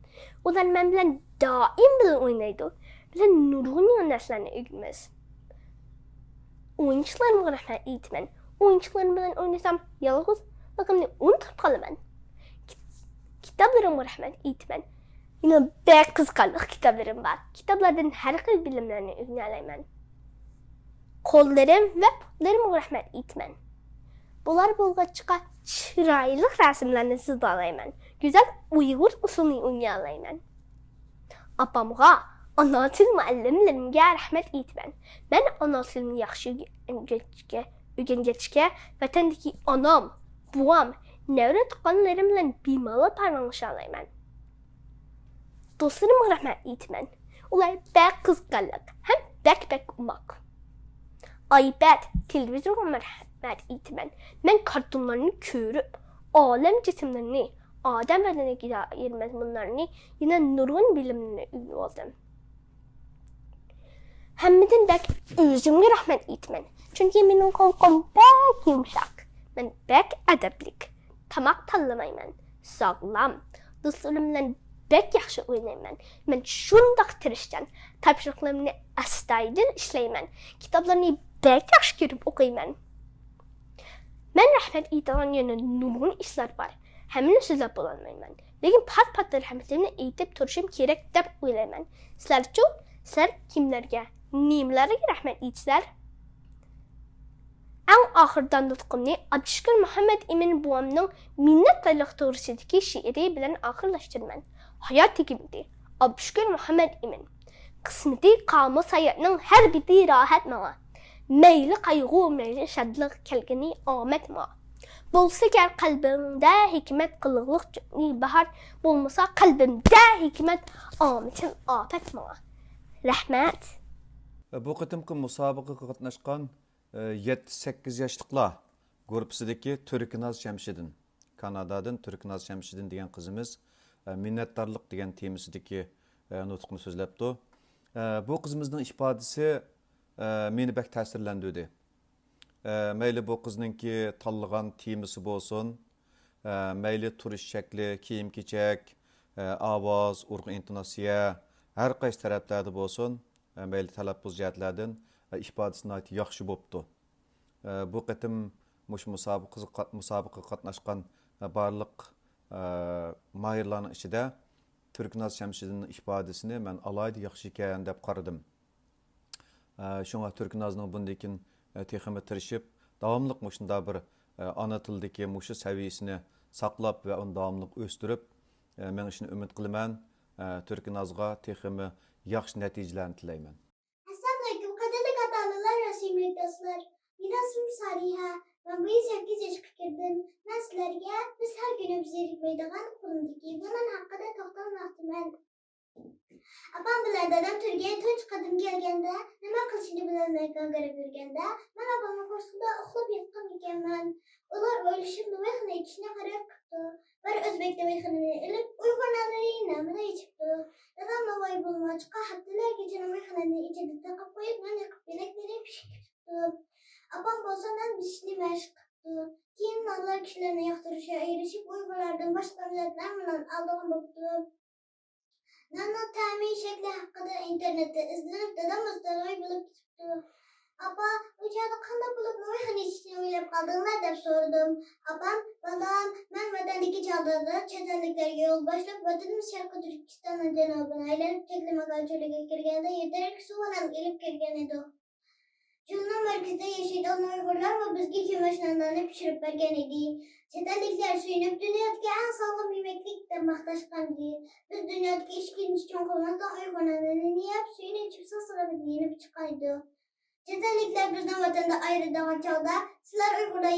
ئۇلار مەن بىلەن دائىم بىللە ئوينايدۇ. بىللە نۇرغۇن يېڭى نەرسىلەرنى ئۆگىنىمىز. ئويۇنچۇقلىرىمغا رەھمەت ئېيتىمەن. ئويۇنچۇقلىرىم بىلەن ئوينىسام، يالغۇزلۇقۇمنى ئۇنتۇپ قالىمەن. كىت-، كىتابلىرىمغا رەھمەت ئېيتىمەن. يەنە بەك قىزىقارلىق كىتابلىرىم بار. كىتابلاردىن ھەر خىل بىلىملەرنى ئۆگىنەلەيمەن. قوللىرىم ۋە پۇتلىرىمغا رەھمەت ئېيتىمەن. بۇلار بولغاچقا چىرايلىق رەسىملەرنى سىزالايمەن. گۈزەل ئۇيغۇر ئۇسسۇلىنى ئوينىيالايمەن. ئاپامغا، ئانا تىل مۇئەللىملىرىمگە رەھمەت ئېيتىمەن. مەن ئانا تىلىمنى ياخشى ئۆگەنگەچكە، ئۆگەنگەچكە، ۋەتەندىكى ئانام، بوۋام، نەۋرە تۇغقانلىرىم بىلەن بىمالال پاراڭلىشالايمەن. دوستلىرىمغا رەھمەت ئېيتىمەن. ئۇلار بەك قىزىقارلىق ھەم بەك، بەك ئوماق. ئايپەد، تېلېۋىزورغا رەھمەت ئېيتىمەن. مەن كارتونلارنى كۆرۈپ، ئالەم جىسىملىرىنى، ئادەم بەدىنىگە دائىر مەزمۇنلارنى، يەنە نۇرغۇن بىلىملەرنى ئۆگىنىۋالدىم. ھەممىدىن بەك ئۆزۈمگە رەھمەت ئېيتىمەن. چۈنكى مېنىڭ قۇلىقىم بەك يۇمشاق. مەن بەك ئەدەپلىك. تاماق تاللىمايمەن. ساغلام. دوستلىرىم بىلەن بەك ياخشى ئوينايمەن. مەن شۇنداق تىرىشچان. تاپشۇرۇقلىرىمنى ئەستايىدىل ئىشلەيمەن. كىتابلارنى بەك ياخشى كۆرۈپ ئوقۇيمەن. مەن رەھمەت ئېيتىدىغان يەنە نۇرغۇن ئىشلار بار. ھەممىنى سۆزلەپ بولالمايمەن. لېكىن پات-پات رەھمەتلىرىمنى ئېيتىپ تۇرۇشۇم كېرەك دەپ ئويلايمەن. سىلەرچۇ؟ سىلەر كىملەرگە، نېمىلەرگە رەھمەت ئېيتىسىلەر؟ ئەڭ ئاخىرىدا نۇتقۇمنى ئابدۇشۈكۈر مۇھەممەد ئىمىن بوۋامنىڭ مىننەتدارلىق توغرىسىدىكى شېئىرى بىلەن ئاخىرلاشتۇرىمەن. ھايات ھېكمىتى، ئابدۇشۈكۈر مۇھەممەد ئىمىن. قىسمىتى قامۇس ھاياتنىڭ ھەر بېتى راھەت ماڭا. مەيلى قايغۇ، مەيلى شادلىق، كەلگىنى ئامەت ماڭا. بولسا گەر قەلبىڭدە ھېكمەت، قىلىغلىق جۈتنى باھار، بولمىسا قەلبىمدە ھېكمەت، ئامىتىم ئاپەت ماڭا. رەھمەت. بۇ قېتىمقى مۇسابىقىگە قاتناشقان، ئە، يەتتە سەككىز ياشلىقلار گۇرۇپپىسىدىكى تۈركناز شەمشىدىن، كانادادىن تۈركناز شەمشىدىن دېگەن قىزىمىز، ئە، مىننەتدارلىق دېگەن تېمىسىدىكى، ئە، نۇتۇقنى سۆزلەپتۇ. ئە، بۇ قىزىمىزنىڭ ئىپادىسى، ئە، مېنى بەك تەسىرلەندۈردى. ئە، مەيلى بۇ قىزنىڭكى تاللىغان تېمىسى بولسۇن، ئە، مەيلى تۇرۇش شەكلى، كىيىم-كېچەك، ئە، ئاۋاز، ئۇرغۇ ئىنتوناتسىيە، ھەر قايسى تەرەپلەردە بولسۇن، ئە، مەيلى تەلەپپۇز جەھەتلەردىن، ئە، ئىپادىسى ناھايىتى ياخشى بوپتۇ. ئە، بۇ قېتىم مۇشۇ مۇسابىقىگە قات-، مۇسابىقىگە قاتناشقان، ئە، بارلىق، ئە، ماھىرلارنىڭ ئىچىدە تۈركناز شەمشىدىننىڭ ئىپادىسىنى مەن ئالاھىدە ياخشى ئىكەن دەپ قارىدىم. ئە، شۇڭا تۈركنازنىڭ بۇندىن كېيىن، ئە، تېخىمۇ تىرىشىپ، داۋاملىق مۇشۇنداق بىر، ئە، ئانا تىلدىكى مۇشۇ سەۋىيەسىنى ساقلاپ ۋە ئۇنى داۋاملىق ئۆستۈرۈپ، ئە، مېڭىشىنى ئۈمىد قىلىمەن. ئە، تۈركنازغا تېخىمۇ ياخشى نەتىجىلەرنى تىلەيمەن. ئەسسالامۇئەلەيكۇم، قەدىرلىك ئاتا-ئانىلار ۋە سۆيۈملۈك دوستلار. مېنىڭ ئىسمىم سالىھە. مەن بۇ يىل سەككىز ياشقا كىردىم. مەن سىلەرگە بىز ھەر كۈنى زېرىكمەيدىغان قولۇمدىكى بۇ نان ھەققىدە توختالماقچىمەن. ئاپام بىلەن دادام تۈركىيەگە تۇنجى قېتىم كەلگەندە، نېمە قىلىشنى بىلەلمەي گاڭگىراپ يۈرگەندە، مەن ئاپامنىڭ قورسىقىدا ئۇخلاپ ياتقان ئىكەنمەن. ئۇلار ئويلىشىپ نوۋايخانا ئېچىشنى قارار قىپتۇ. بىر ئۆزبەك نوۋايخانىنى ئېلىپ، ئۇيغۇر نانلىرى نامىدا ئېچىپتۇ. دادام نوۋاي بولمىغاچقا، ھەپتىلەرگىچە نوۋايخانىنى ئىچىدە تاقاپ قويۇپ، نان يېقىپ، بۆلەكلىرى پىشىپ كېتىپتۇ. ئاپام بولسا نان بېسىشنى مەشىق قىپتۇ. كېيىن نانلار كىشىلەرنىڭ ياقتۇرۇشىغا ئېرىشىپ، ئۇيغۇرلاردىن باشقا مىللەتلەرمۇ نان ئالىدىغان بوپتۇ. ناننىڭ تەمى، شەكلى ھەققىدە ئىنتېرنېتتە ئىزدىنىپ، دادام ئۆزى تەلۋەي بولۇپ كېتىپتۇ. «ئاپا، ئۇ چاغدا قانداق بولۇپ نوۋايخانا ئېچىشنى ئويلاپ قالدىڭلار؟» دەپ سورىدىم. ئاپام، «بالام، مەن ۋەتەندىكى چاغلاردا چەت ئەللىكلەرگە يول باشلاپ، ۋەتىنىمىز شەرقىي تۈركىستاننىڭ جەنۇبىنى ئايلىنىپ، تەكلىماكان چۆلىگە كىرگەندە، يېتەرلىك سۇ ۋە نان ئېلىپ كىرگەن ئىدۇق. چۆلنىڭ مەركىزىدە ياشايدىغان ئۇيغۇرلارمۇ بىزگە كۆمەچ نانلارنى پىشۇرۇپ بەرگەن ئىدى. چەت ئەللىكلەر سۆيۈنۈپ، دۇنيادىكى ئەڭ ساغلام يېمەكلىك دەپ ماختاشقانىدى. بىز دۇنيادىكى ئىككىنچى چوڭ قۇرۇلماستىن ئۇيغۇر نانلىرىنى يەپ، سۈيىنى ئىچىپ، ساغ-سالامەت يېنىپ چىققانىدۇق. چەت ئەللىكلەر بىزنى ۋەتەندىن ئايرىدىغان چاغدا، سىلەر ئۇيغۇرلار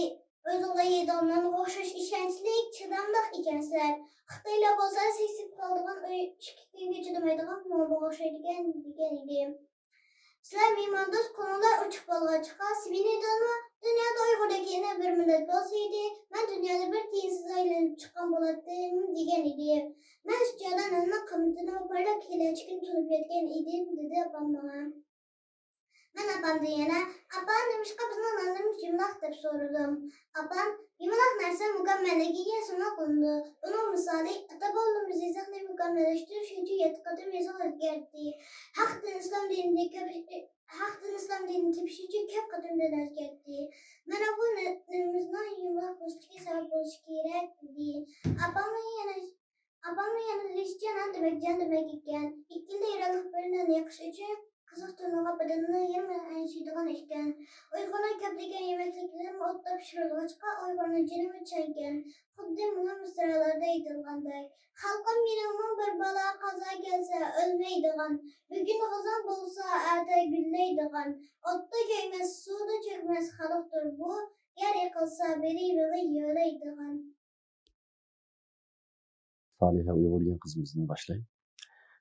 ئۆزۈڭلار يەيدىغان نانغا ئوخشاش ئىشەنچلىك، چىداملىق ئىكەنسىلەر. خىتايلار بولسا سېسىپ قالىدىغان ئۆي ئىككى كۈنگە چىدىمايدىغان مولغا ئوخشايدىكەن» دېگەن ئىدى. «سىلەر مېھماندوست قوڭلار ئوچۇق بولغاچقا، سېۋىنىدىغانمۇ دۇنيادا ئۇيغۇردەك يەنە بىر مىللەت بولسا ئىدى، مەن دۇنيادا بىر تىيىنسىز ئايلىنىپ چىققان بولاتتىم» دېگەن ئىدى. مەن شۇ چاغدا ناننىڭ قىممىتىنى ۋە پارلاق كېلەچىكىنى تونۇپ يەتكەن ئىدىم، دېدى ئاپام ماڭا. مەن ئاپامدىن يەنە، «ئاپا، نېمىشقا بىزنىڭ نانلىرىمىز يۇمىلاق؟» دەپ سورىدىم. ئاپام، «يۇمىلاق نەرسە مۇكەممەللىككە ئىگە ساناپ قالىنىدۇ. بۇنىڭ مىسالى، ئاتا-بوۋىلىرىمىز يېزىقنى مۇكەممەللەشتۈرۈش ئۈچۈن يەتتە قېتىم يېزىق ئۆزگەرتتى. ھەق دىن ئىسلام دىنىنى كۆپ، ھەق دىن ئىسلام دىنىنى تېپىش ئۈچۈن كۆپ قېتىم دىن ئۆزگەرتتى. مانا بۇ نە-، نېمىمىزنىڭ يۇمىلاق بولۇشتىكى سەۋەب بولۇشى كېرەك» دېدى. ئاپامنىڭ يەنە ئاپامنىڭ يەنە دېيىشىچە، نان دېمەك جان دېمەك ئىكەن. ئىككى يىلدا يېرىملىق بىر نان يېقىش ئۈچۈن قىزىق تۇرنىغا بەدىنىنى يەنە ئەنشىيدىغان ئىكەن. ئۇيغۇرنىڭ كۆپلىگەن يېمەكلىكلىرىمۇ ئوتتا پىشۇرۇلغاچقا، ئۇيغۇرنىڭ جېنىمۇ چەنكەن. خۇددى مۇنۇ مىسرالاردا ئېيتىلغاندەك، «خەلقىم مېنىڭمۇ بىر بالا قازا كەلسە ئۆلمەيدىغان، بۈگۈن خازان بولسا ئەتە گۈللەيدىغان، ئوتتا كۆيمەس، سۇدا چۆكمەس خەلقتۇر بۇ، يەر يىقىلسا بىرى بىغى يۆلەيدىغان.» سالىھە ئۇيغۇر دېگەن قىزىمىزدىن باشلاي.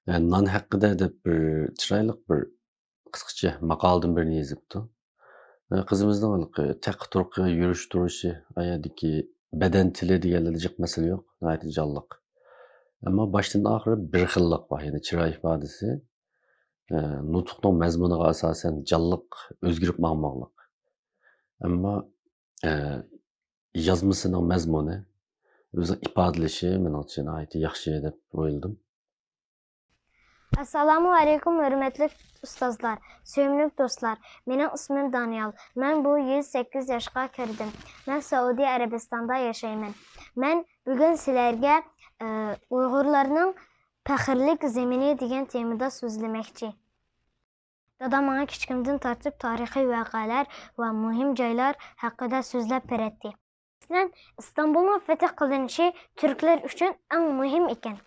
ئە، نان ھەققىدە دەپ بىر چىرايلىق بىر قىسقىچە ماقالىدىن بىرنى يېزىپتۇ. ئە، قىزىمىزنىڭ ھېلىقى تەققە تۇرقىغا يۈرۈش تۇرۇشى، ئايەدىكى بەدەن تىلى دېگەنلەردە جىق مەسىلە يوق، ناھايىتى جانلىق. ئەمما باشتىن ئاخىر بىر خىللىق بار، يەنى چىراي ئىپادىسى، ئە، نۇتۇقنىڭ مەزمۇنىغا ئاساسەن جانلىق ئۆزگىرىپ ماڭماقلىق. ئەمما، ئە، يازمىسىنىڭ مەزمۇنى، ئۆزىنىڭ ئىپادىلىشى مېنىڭچە ناھايىتى ياخشى دەپ ئويلىدىم. ئەسسالامۇ ئەلەيكۇم، ھۆرمەتلىك ئۇستازلار، سۆيۈملۈك دوستلار. مېنىڭ ئىسمىم دانىيال. مەن بۇ يىل سەككىز ياشقا كىردىم. مەن سەئۇدى ئەرەبىستاندا ياشايمەن. مەن بۈگۈن سىلەرگە، ئە، ئۇيغۇرلارنىڭ پەخىرلىك زېمىنى دېگەن تېمىدا سۆزلىمەكچى. دادام ماڭا كىچىكىمدىن تارتىپ تارىخىي ۋەقەلەر ۋە مۇھىم جايلار ھەققىدە سۆزلەپ بېرەتتى. مەسىلەن، ئىستانبۇلنىڭ فەتھ قىلىنىشى تۈركلەر ئۈچۈن ئەڭ مۇھىم ئىكەن.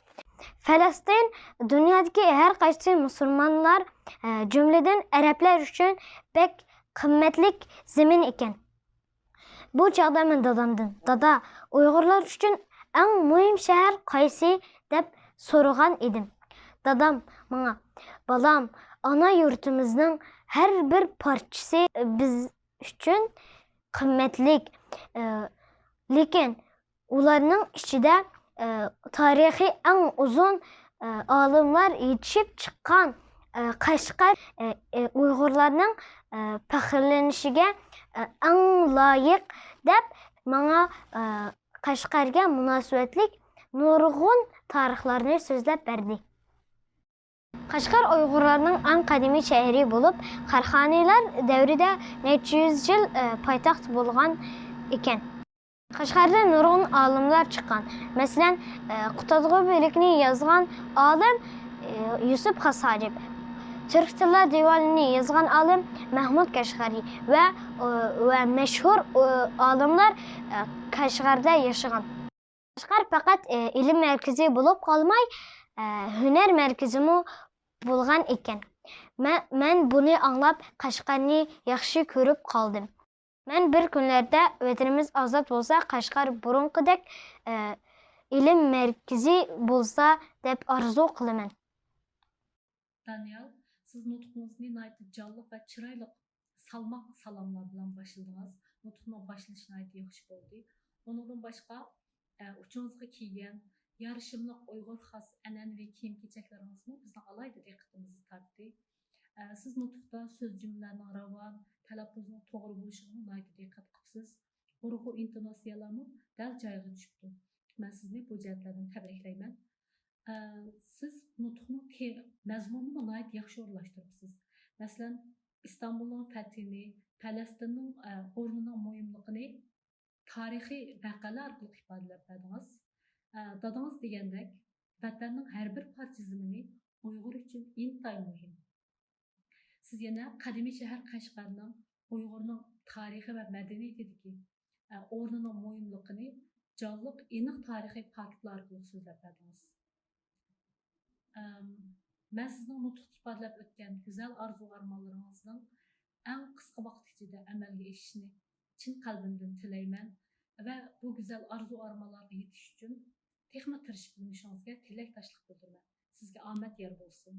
پەلەستىن دۇنيادىكى ھەر قايسى مۇسۇلمانلار، ئە، جۈملىدىن ئەرەبلەر ئۈچۈن بەك قىممەتلىك زېمىن ئىكەن. بۇ چاغدا مەن دادامدىن، «دادا، ئۇيغۇرلار ئۈچۈن ئەڭ مۇھىم شەھەر قايسى؟» دەپ سورىغان ئىدىم. دادام ماڭا، «بالام، ئانا يۇرتىمىزنىڭ ھەر بىر پارچىسى بىز ئۈچۈن قىممەتلىك، ئە، لېكىن ئۇلارنىڭ ئىچىدە، ئە، تارىخى ئەڭ ئۇزۇن، ئە، ئالىملار يېتىشىپ چىققان، ئە، قەشقەر، ئە، ئە، ئۇيغۇرلارنىڭ، ئە، پەخىرلىنىشىگە، ئە، ئەڭ لايىق» دەپ ماڭا، ئە، قەشقەرگە مۇناسىۋەتلىك نۇرغۇن تارىخلارنى سۆزلەپ بەردى. قەشقەر ئۇيغۇرلارنىڭ ئەڭ قەدىمىي شەھىرى بولۇپ، قاراخانىيلار دەۋرىدە نەچچە يۈز يىل، ئە، پايتەخت بولغان ئىكەن. قەشقەردىن نۇرغۇن ئالىملار چىققان. مەسىلەن، ئە، قۇتادغۇ بۆلىكىنى يازغان ئالىم، ئە، يۈسۈپ خاس ھاجىپ، تۈرك تىللار دىۋانىنى يازغان ئالىم مەھمۇد قەشقەرى ۋە، ئە، ۋە مەشھۇر، ئە، ئالىملار، ئە، قەشقەردە ياشىغان. قەشقەر پەقەت، ئە، ئىلىم مەركىزى بولۇپ قالماي، ئە، ھۈنەر مەركىزىمۇ بولغان ئىكەن. مەن، مەن بۇنى ئاڭلاپ، قەشقەرنى ياخشى كۆرۈپ قالدىم. مەن بىر كۈنلەردە ۋەتىنىمىز ئازاد بولسا، قەشقەر بۇرۇنقىدەك، ئە، ئىلىم مەركىزى بولسا دەپ ئارزۇ قىلىمەن. دانىيال، سىز نۇتقىڭىزنى ناھايىتى جانلىق ۋە چىرايلىق سالماق سالاملار بىلەن باشلىدىڭىز. نۇتۇقنىڭ باشلىنىشى ناھايىتى ياخشى بولدى. ئۇنىڭدىن باشقا، ئە، ئۇچىڭىزغا كىيگەن يارىشىملىق ئۇيغۇر خاس ئەنئەنىۋى كىيىم-كېچەكلىرىڭىزمۇ بىزنىڭ ئالاھىدە دىققىتىمىزنى تارتتى. ئە، سىز نۇتۇقتا سۆز جۈملىلەرنىڭ راۋان، تەلەپپۇزنىڭ توغرا بولۇشىغىمۇ ناھايىتى دىققەت قىپسىز. ئۇرغۇ ئىنتوناتسىيەلەرمۇ دەل جايىغا چۈشۈپتۇ. مەن سىزنى بۇ جەھەتلەردىن تەبرىكلەيمەن. ئە، سىز نۇتۇقنىڭ تې-، مەزمۇنىنىمۇ ناھايىتى ياخشى ئورۇنلاشتۇرۇپسىز. مەسىلەن، ئىستانبۇلنىڭ فەتھىنى، پەلەستىننىڭ، ئە، ئورنىنىڭ مۇھىملىقىنى تارىخىي ۋەقەلەر ئارقىلىق ئىپادىلەپ بەردىڭىز. ئە، دادىڭىز دېگەندەك، ۋەتەننىڭ ھەر بىر پارچە زېمىنى ئۇيغۇر ئۈچۈن ئىنتايىن مۇھىم. سىز يەنە قەدىمىي شەھەر قەشقەرنىڭ ئۇيغۇرنىڭ تارىخى ۋە مەدەنىيىتىدىكى، ئە، ئورنىنىڭ مۇھىملىقىنى جانلىق، ئېنىق تارىخىي پاكىتلار ئارقىلىق سۆزلەپ بەردىڭىز. ئەم، مەن سىزنىڭ نۇتۇقتا ئىپادىلەپ ئۆتكەن گۈزەل ئارزۇ-ئارمانلىرىڭىزنىڭ ئەڭ قىسقا ۋاقىت ئىچىدە ئەمەلگە ئېشىشىنى چىن قەلبىمدىن تىلەيمەن ۋە بۇ گۈزەل ئارزۇ-ئارمانلارغا يېتىش ئۈچۈن تېخىمۇ تىرىشىپ ئىزدىنىشىڭىزگە تىلەكداشلىق بىلدۈرىمەن. سىزگە ئامەت يار بولسۇن.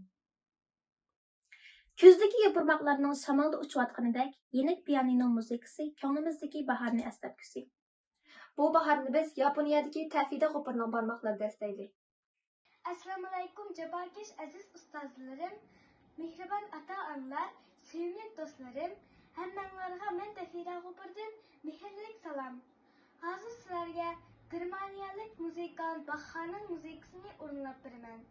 كۈزدىكى يوپۇرماقلارنىڭ شامالدا ئۇچۇۋاتقىنىدەك، يېنىك پىيانىنونىڭ مۇزىكىسى كۆڭلىمىزدىكى باھارنى ئەسلەتكۈسى. بۇ باھارنى بىز ياپونىيەدىكى تەفىدە غوپۇرنىڭ بارماقلىرىدا ئەسلەيلى. ئەسسالامۇئەلەيكۇم، جاپاكەش ئەزىز ئۇستازلىرىم، مېھرىبان ئاتا-ئانىلار، سۆيۈملۈك دوستلىرىم، ھەممەڭلارغا مەن تەفىدە غوپۇردىن مېھىرلىك سالام. ھازىر سىلەرگە گېرمانىيەلىك مۇزىكانت باخخانىڭ مۇزىكىسىنى ئورۇنلاپ بېرىمەن.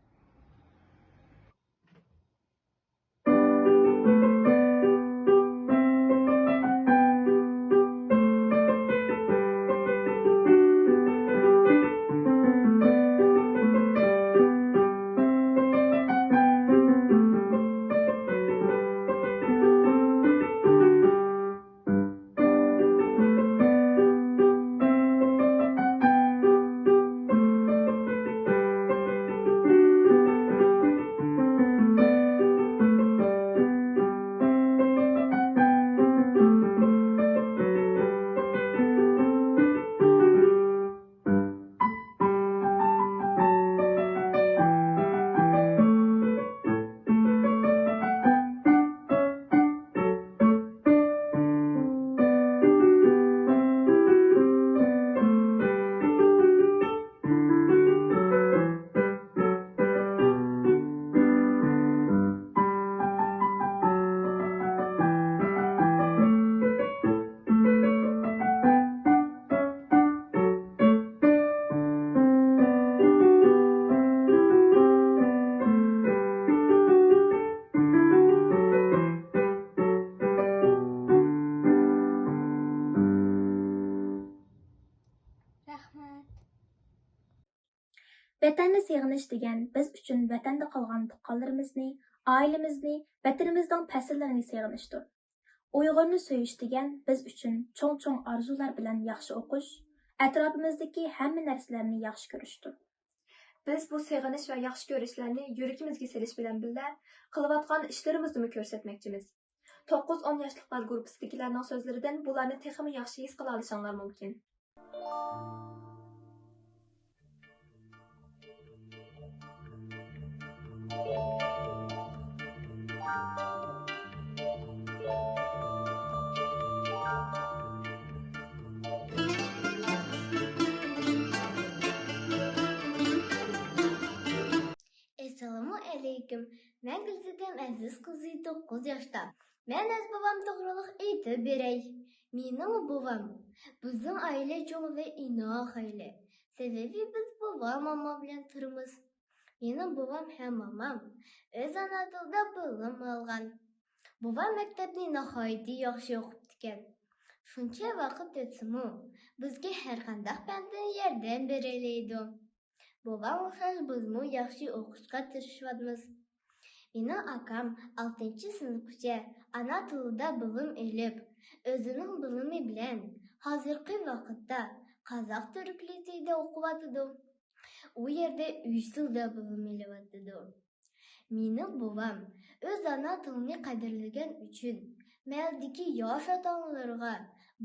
ۋەتەننى سېغىنىش دېگەن بىز ئۈچۈن ۋەتەندە قالغان تۇغقانلىرىمىزنى، ئائىلىمىزنى، ۋەتىنىمىزنىڭ پەسىللىرىنى سېغىنىشتۇر. ئۇيغۇرنى سۆيۈش دېگەن بىز ئۈچۈن چوڭ-چوڭ ئارزۇلار بىلەن ياخشى ئوقۇش، ئەتراپىمىزدىكى ھەممە نەرسىلەرنى ياخشى كۆرۈشتۇر. بىز بۇ سېغىنىش ۋە ياخشى كۆرۈشلەرنى يۈرىكىمىزگە سېلىش بىلەن بىللە، قىلىۋاتقان ئىشلىرىمىزدىمۇ كۆرسەتمەكچىمىز. توققۇز ئون ياشلىقلار گۇرۇپپىسىدىكىلەرنىڭ سۆزلىرىدىن بۇلارنى تېخىمۇ ياخشى ھېس قىلالىشىڭلار مۇمكىن. ئەسسالامۇ ئەلەيكۇم. مەن گۈلزادەم ئەزىز قىزى، توققۇز ياشتا. مەن ئۆز بوۋام توغرۇلۇق ئېيتىپ بېرەي. مېنىڭ بوۋام، بىزنىڭ ئائىلە چوڭ ۋە ئىناق ئائىلە. سەۋەبى بىز بوۋام ماما بىلەن تۇرىمىز. مېنىڭ بوۋام ھەم مامام ئۆز ئانا تىلىدا بىلىم ئالغان. بوۋام مەكتەپنى ناھايىتى ياخشى ئوقۇپتىكەن. شۇنچە ۋاقىت ئۆتسىمۇ، بىزگە ھەرقانداق پەندىن ياردەم بېرەلەيدۇ. بوۋام ئوخشاش بىزمۇ ياخشى ئوقۇشقا تىرىشىۋاتىمىز. مېنىڭ ئاكام ئالتىنچى سىنىپقىچە ئانا تىلىدا بىلىم ئېلىپ، ئۆزىنىڭ بىلىمى بىلەن ھازىرقى ۋاقىتتا قازاق تۈرك لىتېيىدا ئوقۇۋاتىدۇ. ئۇ يەردە ئۈچ تىلدا بىلىم ئېلىۋاتىدۇ. مېنىڭ بوۋام ئۆز ئانا تىلىنى قەدىرلىگەن ئۈچۈن، مەھەللىدىكى ياش ئاتا-ئانىلىرىغا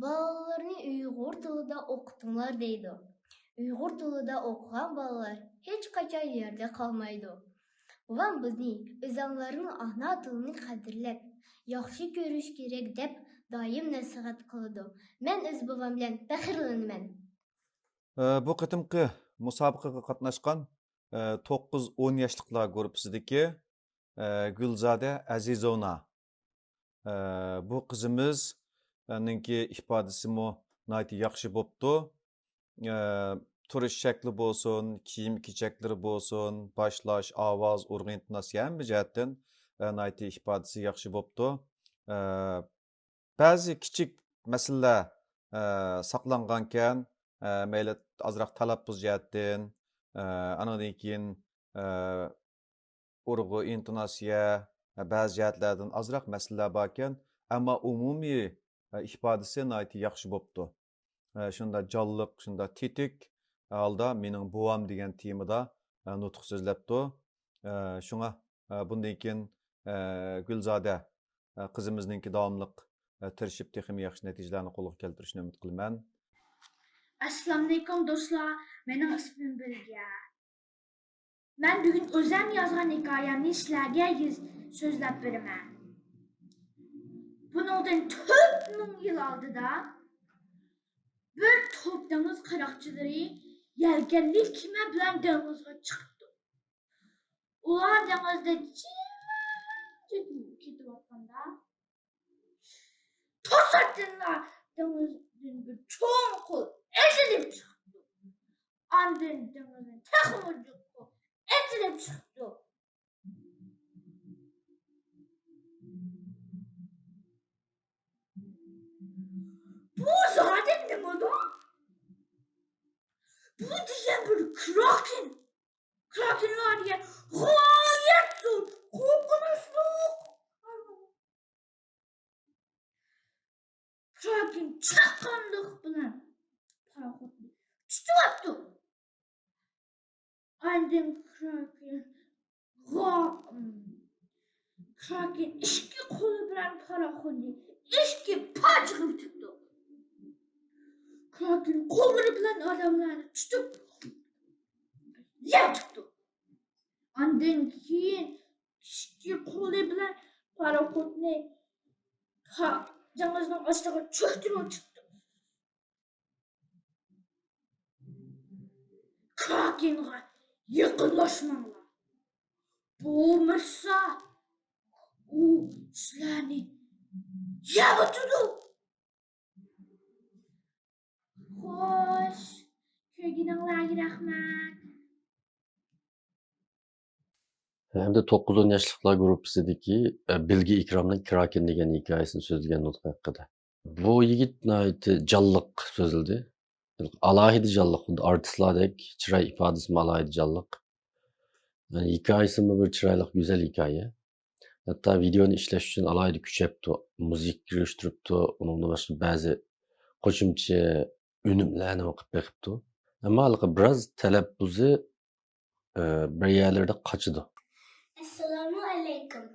بالىلىرىنى ئۇيغۇر تىلىدا ئوقۇتۇڭلار دەيدۇ. ئۇيغۇر تىلىدا ئوقۇغان بالىلار ھېچقاچان يەردە قالمايدۇ. بوۋام بىزنى ئۆزۈڭلارنىڭ ئانا تىلىنى قەدىرلەپ، ياخشى كۆرۈش كېرەك دەپ دائىم نەسىھەت قىلىدۇ. مەن ئۆز بوۋام بىلەن پەخىرلىنىمەن. ئە، بۇ قېتىمقى مۇسابىقىگە قاتناشقان، ئە، توققۇز ئون ياشلىقلار گۇرۇپپىسىدىكى، ئە، گۈلزادە ئەزىزوۋنا. ئە، بۇ قىزىمىزنىڭكى ئىپادىسىمۇ ناھايىتى ياخشى بوپتۇ. ئە، تۇرۇش شەكلى بولسۇن، كىيىم-كېچەكلىرى بولسۇن، باشلاش، ئاۋاز، ئۇرغۇ ئىنتوناتسىيە ھەممە جەھەتتىن، ئە، ناھايىتى ئىپادىسى ياخشى بوپتۇ. ئە، بەزى كىچىك مەسىلىلەر، ئە، ساقلانغانكەن، ئە، مەيلى ئازراق تەلەپپۇز جەھەتتىن، ئە، ئانىڭدىن كېيىن، ئە، ئۇرغۇ، ئىنتوناتسىيە، بەزى جەھەتلەردىن ئازراق مەسىلىلەر باركەن، ئەمما ئومۇمىي، ئە، ئىپادىسى ناھايىتى ياخشى بوپتۇ. ئە، شۇنداق جانلىق، شۇنداق تېتىك ھالدا مېنىڭ بوۋام دېگەن تېمىدا، ئە، نۇتۇق سۆزلەپتۇ. ئە، شۇڭا، ئە، بۇندىن كېيىن، ئە، گۈلزادە، ئە، قىزىمىزنىڭكى داۋاملىق، ئە، تىرىشىپ تېخىمۇ ياخشى نەتىجىلەرنى قولغا كەلتۈرۈشىنى ئۈمىد قىلىمەن. ئەسسالامۇئەلەيكۇم دوستلار، مېنىڭ ئىسمىم بىلگە. مەن بۈگۈن ئۆزۈم يازغان ھېكايەمنى سىلەرگە يېز-، سۆزلەپ بېرىمەن. بۇنىڭدىن تۆت مىڭ يىل ئالدىدا بىر توپ دېڭىز قاراقچىلىرى يەلكەنلىك كېمە بىلەن دېڭىزغا چىقىپتۇ. ئۇلار دېڭىزدا جىمجىت كېتىۋاتقاندا، توساتتىنلا دېڭىزدىن بىر چوڭ قول ئېتىلىپ چىقىپتۇ. ئاندىن دېڭىزدىن تېخىمۇ جىق قول ئېتىلىپ چىقىپتۇ. بۇ زادى نېمىدۇ؟ بۇ دېگەن بىر كراكېن. كراكېنلار دېگەن غايەت زور، قورقۇنچلۇق. كراكېن چاققانلىق بىلەن پاراخوتنى تۇتۇۋاپتۇ. ئاندىن كراكېن غا-، كراكېن ئىككى قولى بىلەن پاراخوتنى ئىككى پارچىغا بۆلۈپتۇ. كراكېن قوللىرى بىلەن ئادەملەرنى تۇتۇپ يەۋېتىپتۇ. ئاندىن كېيىن ئىككى قولى بىلەن پاراخوتنى پا-، دېڭىزنىڭ ئاستىغا چۆكتۈرۈۋېتىپتۇ. كراكېنغا يېقىنلاشماڭلار. بولمىسا، ئۇ سىلەرنى يەۋېتىدۇ. خوش، كۆرگىنىڭلارغا رەھمەت. ھەمدە توققۇز ئون ياشلىقلار گۇرۇپپىسىدىكى، ئە، بىلگە ئىكرامنىڭ كراكېن دېگەن ھېكايىسىنى سۆزلىگەن نۇتقى ھەققىدە. بۇ يىگىت ناھايىتى جانلىق سۆزلىدى. ئالاھىدە جانلىق، خۇددى ئارتىسلاردەك چىراي ئىپادىسىمۇ ئالاھىدە جانلىق. يەنى ھېكايىسىمۇ بىر چىرايلىق، گۈزەل ھېكايە. ھەتتا ۋىدېئونى ئىشلەش ئۈچۈن ئالاھىدە كۈچەپتۇ، مۇزىكا كىرگۈزتۈرۈپتۇ، ئۇنىڭدىن باشقا بەزى قوشۇمچە ئۈنۈملەرنىمۇ قىلىپ بېقىپتۇ. ئەمما ھېلىقى بىراز تەلەپپۇزى، ئى، بىر يەرلىرىدە قاچىدۇ. ئەسسالامۇ ئەلەيكۇم.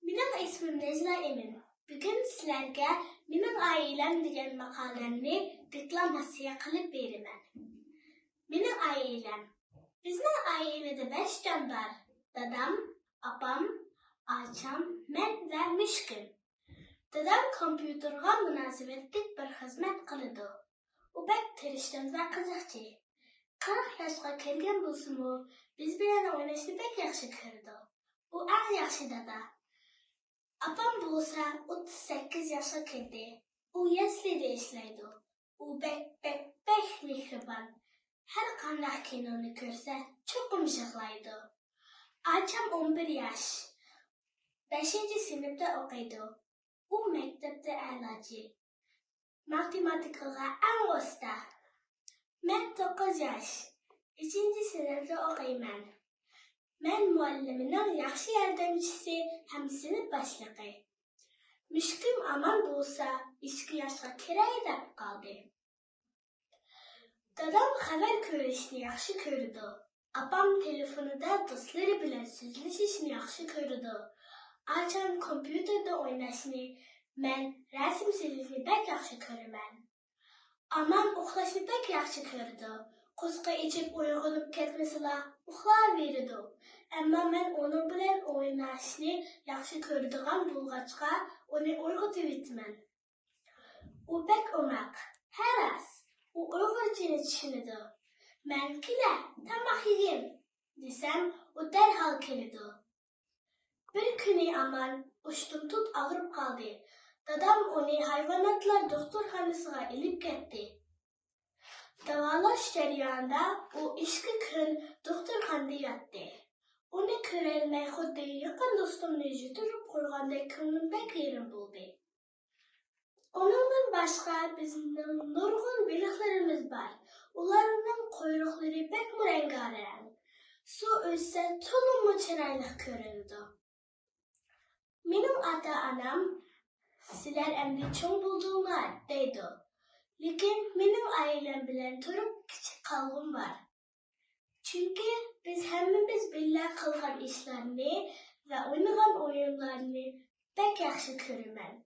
مېنىڭ ئىسمىم نەجلا ئىمىن. بۈگۈن سىلەرگە مېنىڭ ئائىلەم دېگەن ماقالەمنى دېكلاماتسىيە قىلىپ بېرىمەن. مېنىڭ ئائىلەم. بىزنىڭ ئائىلىدە بەش جان بار. دادام، ئاپام، ئاچام، مەن ۋە مۈشكۈم. دادام كومپيۇتېرغا مۇناسىۋەتلىك بىر خىزمەت قىلىدۇ. ئۇ بەك تىرىشچان ۋە قىزىقچى. قىرىق ياشقا كىرگەن بولسىمۇ، بىز بىلەن ئويناشنى بەك ياخشى كۆرىدۇ. ئۇ ئەڭ ياخشى دادا. ئاپام بولسا ئوتتۇز سەككىز ياشقا كىردى. ئۇ يەسلىدە ئىشلەيدۇ. ئۇ بەك، بەك، بەك مېھرىبان. ھەر قانداق كىنونى كۆرسە، چوقۇم يىغلايدۇ. ئاچام ئون بىر ياش. بەشىنچى سىنىپتا ئوقۇيدۇ. ئۇ مەكتەپتە ئەلاچى. ماتېماتىكىغا ئەڭ ئۇستا. مەن توققۇز ياش. ئۈچىنچى سىنىپتا ئوقۇيمەن. مەن مۇئەللىمىنىڭ ياخشى ياردەمچىسى ھەم سىنىپ باشلىقى. مۈشكۈم ئامان بولسا ئىككى ياشقا كىرەي دەپ قالدى. دادام خەۋەر كۆرۈشنى ياخشى كۆرىدۇ. ئاپام تېلېفونىدا دوستلىرى بىلەن سۆزلىشىشنى ياخشى كۆرىدۇ. ئاچام كومپيۇتېردا ئويناشنى، مەن رەسىم سېلىشنى بەك ياخشى كۆرىمەن. ئامان ئۇخلاشنى بەك ياخشى كۆرىدۇ. قورسىقى ئېچىپ ئويغىنىپ كەتمىسىلا، ئۇخلاۋېرىدۇ. ئەمما مەن ئۇنىڭ بىلەن ئويناشنى ياخشى كۆرىدىغان بولغاچقا، ئۇنى ئويغىتىۋېتىمەن. ئۇ بەك ئوماق. ھە راست، ئۇ ئۇيغۇرچىنى چۈشىنىدۇ. مەن كېلە، تاماق يېگىن دېسەم، ئۇ دەرھال كېلىدۇ. بىر كۈنى ئامان ئۇشتۇمتۇت ئاغرىپ قالدى. دادام ئۇنى ھايۋاناتلار دوختۇرخانىسىغا ئېلىپ كەتتى. داۋالاش جەريانىدا ئۇ ئىككى كۈن دوختۇرخانىدا ياتتى. ئۇنى كۆرەلمەي خۇددى يېقىن دوستۇمنى يىتىرىپ قويغاندەك كۆڭلۈم بەك يېرىم بولدى. ئۇنىڭدىن باشقا بىزنىڭ نۇرغۇن بېلىقلىرىمىز بار. ئۇلارنىڭ قۇيرۇقلىرى بەكمۇ رەڭگارەڭ. سۇ ئۈزسە تولىمۇ چىرايلىق كۆرۈنىدۇ. مېنىڭ ئاتا-ئانام، «سىلەر ئەمدى چوڭ بولدۇڭلار» دەيدۇ. لېكىن مېنىڭ ئائىلەم بىلەن تۇرۇپ كىچىك قالغۇم بار. چۈنكى بىز ھەممىمىز بىللە قىلغان ئىشلارنى ۋە ئوينىغان ئويۇنلارنى بەك ياخشى كۆرىمەن.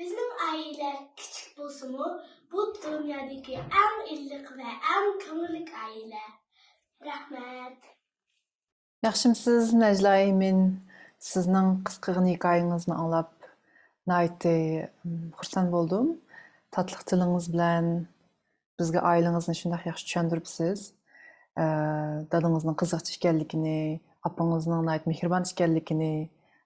بىزنىڭ ئائىلە كىچىك بولسىمۇ، بۇ دۇنيادىكى ئەڭ ئىللىق ۋە ئەڭ كۆڭۈللۈك ئائىلە. رەھمەت. ياخشىمسىز، نەجلا ئىمىن؟ سىزنىڭ قىسقىغىنە ھېكايىڭىزنى ئاڭلاپ، ناھايىتى، ئىم، خۇرسەن بولدۇم. تاتلىق تىلىڭىز بىلەن بىزگە ئائىلىڭىزنى شۇنداق ياخشى چۈشەندۈرۈپسىز. ئە، دادىڭىزنىڭ قىزىقچى ئىكەنلىكىنى، ئاپىڭىزنىڭ ناھايىتى مېھرىبان ئىكەنلىكىنى،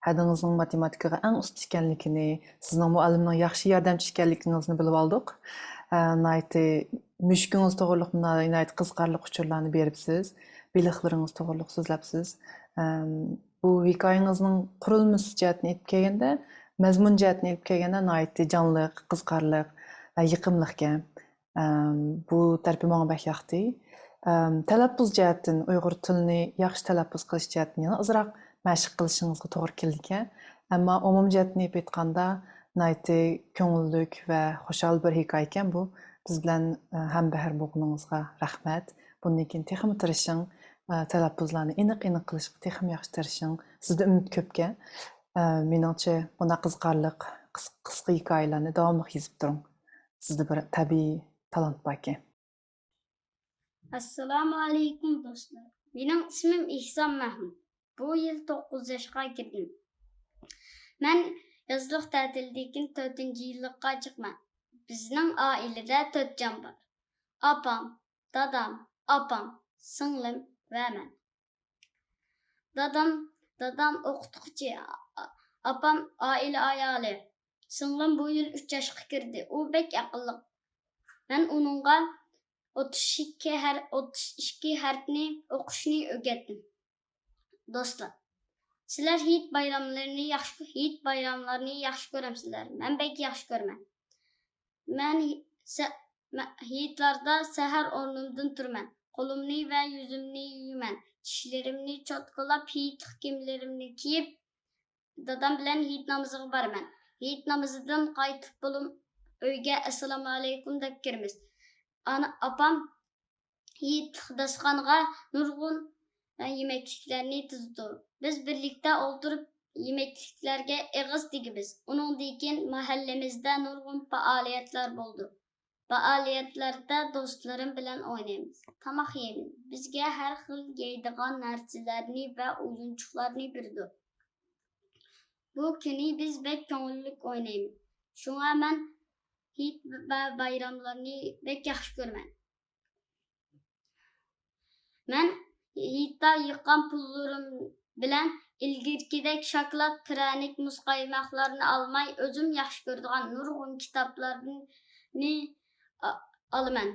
ھەدىڭىزنىڭ ماتېماتىكىغا ئەڭ ئۇستا ئىكەنلىكىنى، سىزنىڭ مۇئەللىمنىڭ ياخشى ياردەمچى ئىكەنلىكىڭىزنى بىلىۋالدۇق. ئە، ناھايىتى مۈشۈكىڭىز توغرۇلۇق ناھايىتى قىزىقارلىق ئۇچۇرلارنى بېرىپسىز، بېلىقلىرىڭىز توغرۇلۇق سۆزلەپسىز. ئەم، بۇ ھېكايىڭىزنىڭ قۇرۇلمىسى جەھەتتىن ئېلىپ كەلگەندە، مەزمۇن جەھەتتىن ئېلىپ كەلگەندە ناھايىتى جانلىق، قىزىقارلىق ۋە يېقىملىقكەن. ئەم، بۇ تەرىپى ماڭا بەك ياقتى. ئەم، تەلەپپۇز جەھەتتىن، ئۇيغۇر تىلىنى ياخشى تەلەپپۇز قىلىش جەھەتتىن يەنە ئازراق مەشىق قىلىشىڭىزغا توغرا كېلىدىكەن. ئەمما ئومۇمىي جەھەتتىن ئېلىپ ئېيتقاندا، ناھايىتى كۆڭۈللۈك ۋە خۇشال بىر ھېكايىكەن بۇ. بىز بىلەن، ئە، ھەمبەھىر بولغىنىڭىزغا رەھمەت. بۇندىن كېيىن تېخىمۇ تىرىشىڭ، ئە، تەلەپپۇزلارنى ئېنىق-ئېنىق قىلىشقا تېخىمۇ ياخشى تىرىشىڭ. سىزدە ئۈمىد كۆپكەن. ئە، مېنىڭچە، بۇنداق قىزىقارلىق، قىس-، قىسقا ھېكايىلەرنى داۋاملىق يېزىپ تۇرۇڭ. سىزدە بىر تەبىئىي تالانت باركەن. ئەسسالامۇ ئەلەيكۇم دوستلار. مېنىڭ ئىسمىم ئېھسان مەھمۇت. بۇ يىل توققۇز ياشقا كىردىم. مەن يازلىق تەتىلدىن كېيىن تۆتىنچى يىللىققا چىقىمەن. بىزنىڭ ئائىلىدە تۆت جان بار. ئاپام، دادام، ئاپام، سىڭلىم ۋە مەن. دادام، دادام ئوقۇتقۇچى، ئا-، ئاپام ئائىلە ئايالى، سىڭلىم بۇ يىل ئۈچ ياشقا كىردى. ئۇ بەك ئەقىللىق. مەن ئۇنىڭغا ئوتتۇز ئىككى ھەر-، ئوتتۇز ئىككى ھەرپنى ئوقۇشنى ئۆگەتتىم. دوستلار، سىلەر ھېيت بايراملىرىنى ياخشى، ھېيت بايراملارنى ياخشى كۆرەمسىلەر؟ مەن بەك ياخشى كۆرىمەن. مەن ھې-، سە-، مە-، ھېيتلاردا سەھەر ئورنۇمدىن تۇرىمەن. قولۇمنى ۋە يۈزۈمنى يۇيىمەن. چىشلىرىمنى چوتكىلاپ، ھېيتلىق كىيىملىرىمنى كىيىپ، دادام بىلەن ھېيت نامىزىغا بارىمەن. ھېيت نامىزىدىن قايتىپ بولۇپ ئۆيگە ئەسسالامۇئەلەيكۇم دەپ كىرىمىز. ئانا، ئاپام ھېيتلىق داستىخانغا نۇرغۇن، ئە، يېمەكلىكلەرنى تىزىدۇ. بىز بىرلىكتە ئولتۇرۇپ يېمەكلىكلەرگە ئېغىز تېگىمىز. ئۇنىڭدىن كېيىن مەھەللىمىزدە نۇرغۇن پائالىيەتلەر بولىدۇ. پائالىيەتلەردە دوستلىرىم بىلەن ئوينايمىز. تاماق يەيمىز. بىزگە ھەر خىل يەيدىغان نەرسىلەرنى ۋە ئويۇنچۇقلارنى بېرىدۇ. بۇ كۈنى بىز بەك كۆڭۈللۈك ئوينايمىز. شۇڭا مەن ھېيت ۋە بايراملارنى بەك ياخشى كۆرىمەن. مەن ھېيتتا يىغقان پۇللىرىم بىلەن ئىلگىرىكىدەك شاكىلات، پىرەنىك، مۇز قايماقلارنى ئالماي، ئۆزۈم ياخشى كۆرىدىغان نۇرغۇن كىتابلارنى ئا-، ئالىمەن.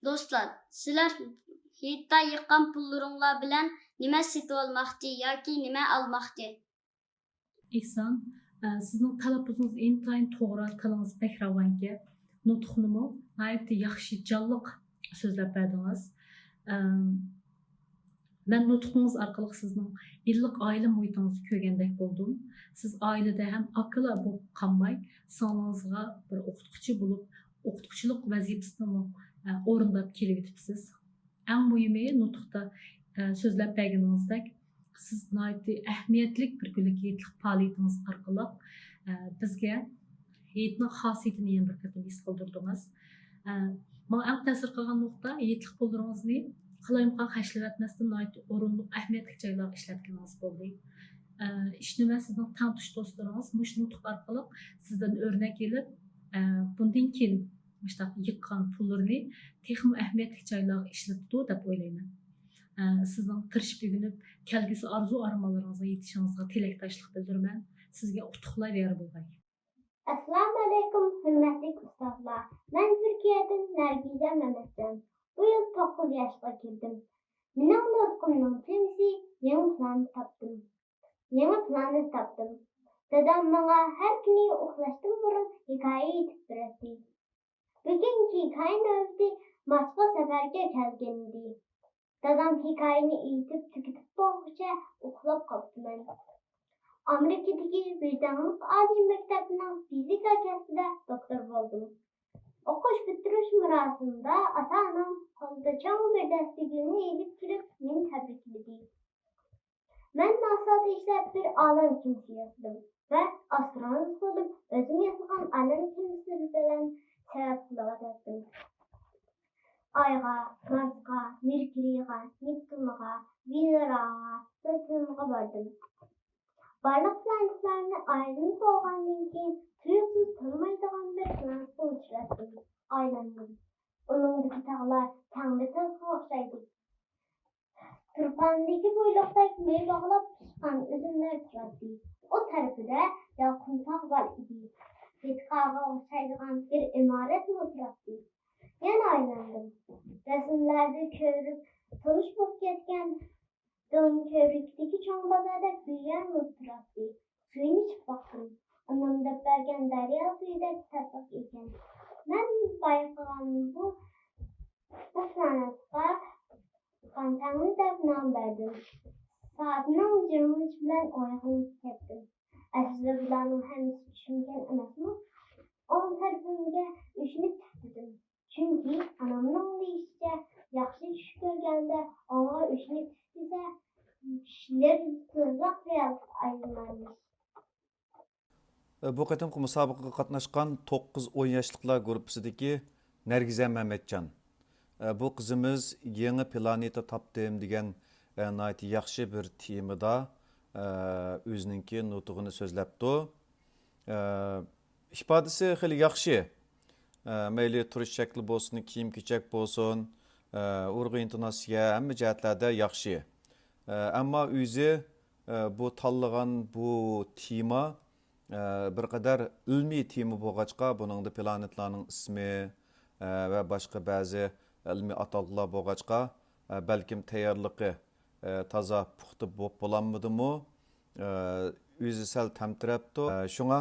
دوستلار، سىلەر ھېيتتا يىغقان پۇللىرىڭلار بىلەن نېمە سېتىۋالماقچى ياكى نېمە ئالماقچى؟ ئېھسان، ئە، سىزنىڭ تەلەپپۇزىڭىز ئىنتايىن توغرا، تىلىڭىز بەك راۋانكەن. نۇتۇقنىمۇ ناھايىتى ياخشى، جانلىق سۆزلەپ بەردىڭىز. ئە، مەن نۇتۇقىڭىز ئارقىلىق سىزنىڭ ئىللىق ئائىلە مۇھىتىڭىزنى كۆرگەندەك بولدۇم. سىز ئائىلىدە ھەم ئاكىلا بولۇپ قالماي، سىڭلىڭىزغا بىر ئوقۇتقۇچى بولۇپ، ئوقۇتقۇچىلىق ۋەزىپىسىنىمۇ، ئە، ئورۇنداپ كېلىۋېتىپسىز. ئەڭ مۇھىمى، نۇتۇقتا، ئە، سۆزلەپ بەرگىنىڭىزدەك، سىز ناھايىتى ئەھمىيەتلىك بىر كۈنلۈك ھېيتلىق پائالىيىتىڭىز ئارقىلىق، ئە، بىزگە ھېيتنىڭ خاسىيىتىنى يەنە بىر قېتىم ھېس قىلدۇردىڭىز. ئە، ماڭا ئەڭ تەسىر قىلغان نۇقتا، ھېيتلىق پۇللىرىڭىزنى قالايمىقان خەجلىۋەتمەستىن، ناھايىتى ئورۇنلۇق، ئەھمىيەتلىك جايلارغا ئىشلەتكىنىڭىز بولدى. ئە، ئىشىنىمەن، سىزنىڭ تەڭتۇش دوستلىرىڭىز مۇشۇ نۇتۇق ئارقىلىق سىزدىن ئۆرنەك ئېلىپ، ئە، بۇندىن كېيىن مۇشۇنداق يىغقان پۇللىرىنى تېخىمۇ ئەھمىيەتلىك جايلارغا ئىشلىتىدۇ دەپ ئويلايمەن. ئە، سىزنىڭ تىرىشىپ ئۆگىنىپ، كەلگۈسى ئارزۇ-ئارمانلىرىڭىزغا يېتىشىڭىزغا تىلەكداشلىق بىلدۈرىمەن. سىزگە ئۇتۇقلار يار بولغاي. ئەسسالامۇئەلەيكۇم، ھۆرمەتلىك ئۇستازلار. مەن تۈركىيەدىن نەرگىزە مەمەتجان. بۇ يىل توققۇز ياشقا كىردىم. مېنىڭ نۇتقۇمنىڭ تېمىسى يېڭى پىلانېت تاپتىم. يېڭى پىلانېت تاپتىم. دادام ماڭا ھەر كۈنى ئۇخلاشتىن بۇرۇن ھېكايە ئېيتىپ بېرەتتى. بۈگۈنكى ھېكايە نۆۋىتى ماسكو سەپەرگە كەلگەنىدى. دادام ھېكايىنى ئېيتىپ تۈگىتىپ بولغۇچە ئۇخلاپ قاپتىمەن. ئامېرىكىدىكى ۋىرداڭلىق ئالىي مەكتەپنىڭ فىزىكا كەسپىدە دوكتور بولدۇم. ئوقۇش پۈتتۈرۈش مۇراسىمىدا ئاتا-ئانام قولىدا چوڭ بىر دەستە گۈلنى ئېلىپ كېلىپ مېنى تەبرىكلىدى. مەن ناسادا ئىشلەپ بىر ئالەم كېمىسى ياسىدىم ۋە ئاسترونوت بولۇپ ئۆزۈم ياسىغان ئالەم كېمىسى بىلەن سەياھەت قىلىۋاتاتتىم. ئايغا، مارسقا، مېركۇرىيغا، نېپتۇنغا، ۋېنېراغا، ساتۇرنغا باردىم. بارلىق پلانېتلارنى ئايلىنىپ بولغاندىن كېيىن، تۇيۇقسىز تونۇمايدىغان بىر پلانېتقا ئۇچراتتىم. ئايلاندىم. ئۇنىڭدىكى تاغلار تەڭرىتاغغا ئوخشايدۇ. تۇرپاندىكى بۇيرۇقتەك مەي باغلاپ پىشقان ئۈزۈملەر تۇراتتى. ئۇ تەرىپىدە يالقۇن تاغ بار ئىدى. پېتىقاغا ئوخشايدىغان بىر ئىمارەتمۇ تۇراتتى. يەنە ئايلاندىم. رەسىملەردە كۆرۈپ تونۇش بولۇپ كەتكەن دون كۆۋرۈكتىكى چوڭ بازاردەك بىر يەرمۇ تۇراتتى. سۈيىنى ئىچىپ باقتىم. ئانام دەپ بەرگەن دەريا سۈيىدەك تاتلىق ئىكەن. مەن بايقىغان بۇ، بۇ پلانېتقا قانتەڭرى دەپ نام بەردىم. سائەتنىڭ جىرىڭلىشى بىلەن ئويغىنىپ كەتتىم. ئەسلىدە بۇلارنىڭ ھەممىسى چۈشۈمكەن ئەمەسمۇ؟ ئوڭ تەرىپىمگە ئۆچۈنۈپ تۈگىدىم. چۈنكى ئانامنىڭ دېيىشىچە، ياخشى چۈش كۆرگەندە ئوڭغا ئۆچۈنۈپ تۈگىسە، چۈشلىرى تېزراق رېئاللىققا ئايلىنارمىش. بۇ قېتىمقى مۇسابىقىگە قاتناشقان توققۇز ئون ياشلىقلار گۇرۇپپىسىدىكى نەرگىزە مەمەتجان. بۇ قىزىمىز يېڭى پلانېتا تاپتىم دېگەن، ناھايىتى ياخشى بىر تېمىدا، ئۆزىنىڭكى نۇتۇقىنى سۆزلەپتۇ. ئىپادىسى خېلى ياخشى. مەيلى تۇرۇش شەكلى بولسۇن، كىيىم-كېچەك بولسۇن، ئۇرغۇ ئىنتوناتسىيە ھەممە جەھەتلەردە ياخشى. ئەمما ئۆزى، بۇ تاللىغان بۇ تېما، بىر قەدەر ئىلمىي تېما بولغاچقا، بۇنىڭدا پلانېتلارنىڭ ئىسمى، ۋە باشقا بەزى ئىلمىي ئاتالغۇلار بولغاچقا، بەلكىم تەييارلىقى، تازا پۇختا بولۇپ بولالمىدىمۇ؟ ئۆزى سەل تەمتىرەپتۇ. شۇڭا،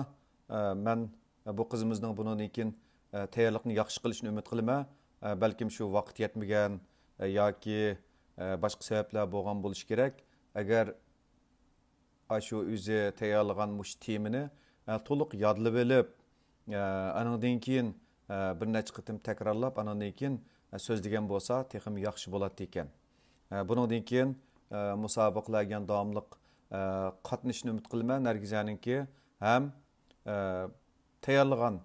مەن بۇ قىزىمىزنىڭ بۇنىڭدىن كېيىن ئە، تەييارلىقنى ياخشى قىلىشىنى ئۈمىد قىلىمەن. ئە، بەلكىم شۇ ۋاقىت يەتمىگەن، ئە، ياكى، ئە، باشقا سەۋەبلەر بولغان بولۇشى كېرەك. ئەگەر ئاشۇ ئۆزى تەييارلىغان مۇشۇ تېمىنى، ئە، تولۇق يادلىۋېلىپ، ئە، ئانىڭدىن كېيىن، ئە، بىر نەچچە قېتىم تەكرارلاپ، ئانىڭدىن كېيىن، ئە، سۆزلىگەن بولسا تېخىمۇ ياخشى بولاتتىكەن. ئە، بۇنىڭدىن كېيىن، ئە، مۇسابىقىلەرگە داۋاملىق، ئە، قاتنىشىشىنى ئۈمىد قىلىمەن. نەرگىزەنىڭكى ھەم، ئە، تەييارلىغان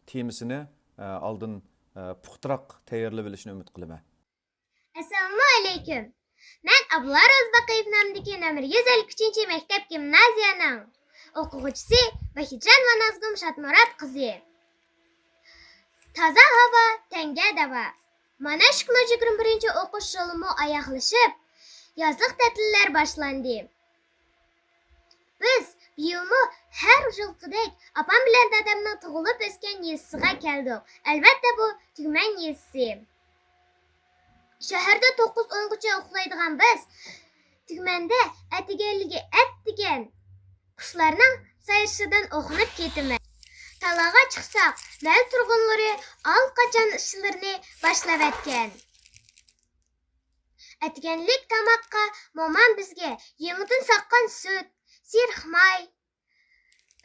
تېمىسىنى، ئە، ئالدىن، ئە، پۇختىراق تەييارلىۋېلىشىنى ئۈمىد قىلىمەن. ئەسسالامۇ ئەلەيكۇم. مەن ئابلا روزباقىيېۋ نامىدىكى نومېر يۈز ئەللىك ئۈچىنچى مەكتەپ گىمنازىيەنىڭ ئوقۇغۇچىسى ۋەھىدجانوۋا نازگۈل شادمۇرات قىزى. تازا ھاۋا، تەڭگە داۋا. مانا شۇ كۈنى يىگىرمە بىرىنچى ئوقۇش يىلىمۇ ئاياغلىشىپ، يازلىق تەتىللەر باشلاندى. بىز بىيىلمۇ ھەر يىلقىدەك ئاپام بىلەن دادامنىڭ تۇغۇلۇپ ئۆسكەن يېزىسىغا كەلدۇق. ئەلۋەتتە، بۇ تۈگمەن يېزىسى. شەھەردە توققۇز ئونغىچە ئۇخلايدىغان بىز، تۈگمەندە ئەتىگەنلىكى ئەتىگەن قۇشلارنىڭ سايرىشىدىن ئويغىنىپ كېتىمىز. تالاغا چىقساق، مەھەللە تۇرغۇنلىرى ئاللىقاچان ئىشلىرىنى باشلاۋەتكەن. ئەتىگەنلىك تاماققا مومام بىزگە يېڭىدىن ساققان سۈت، سېرىق ماي،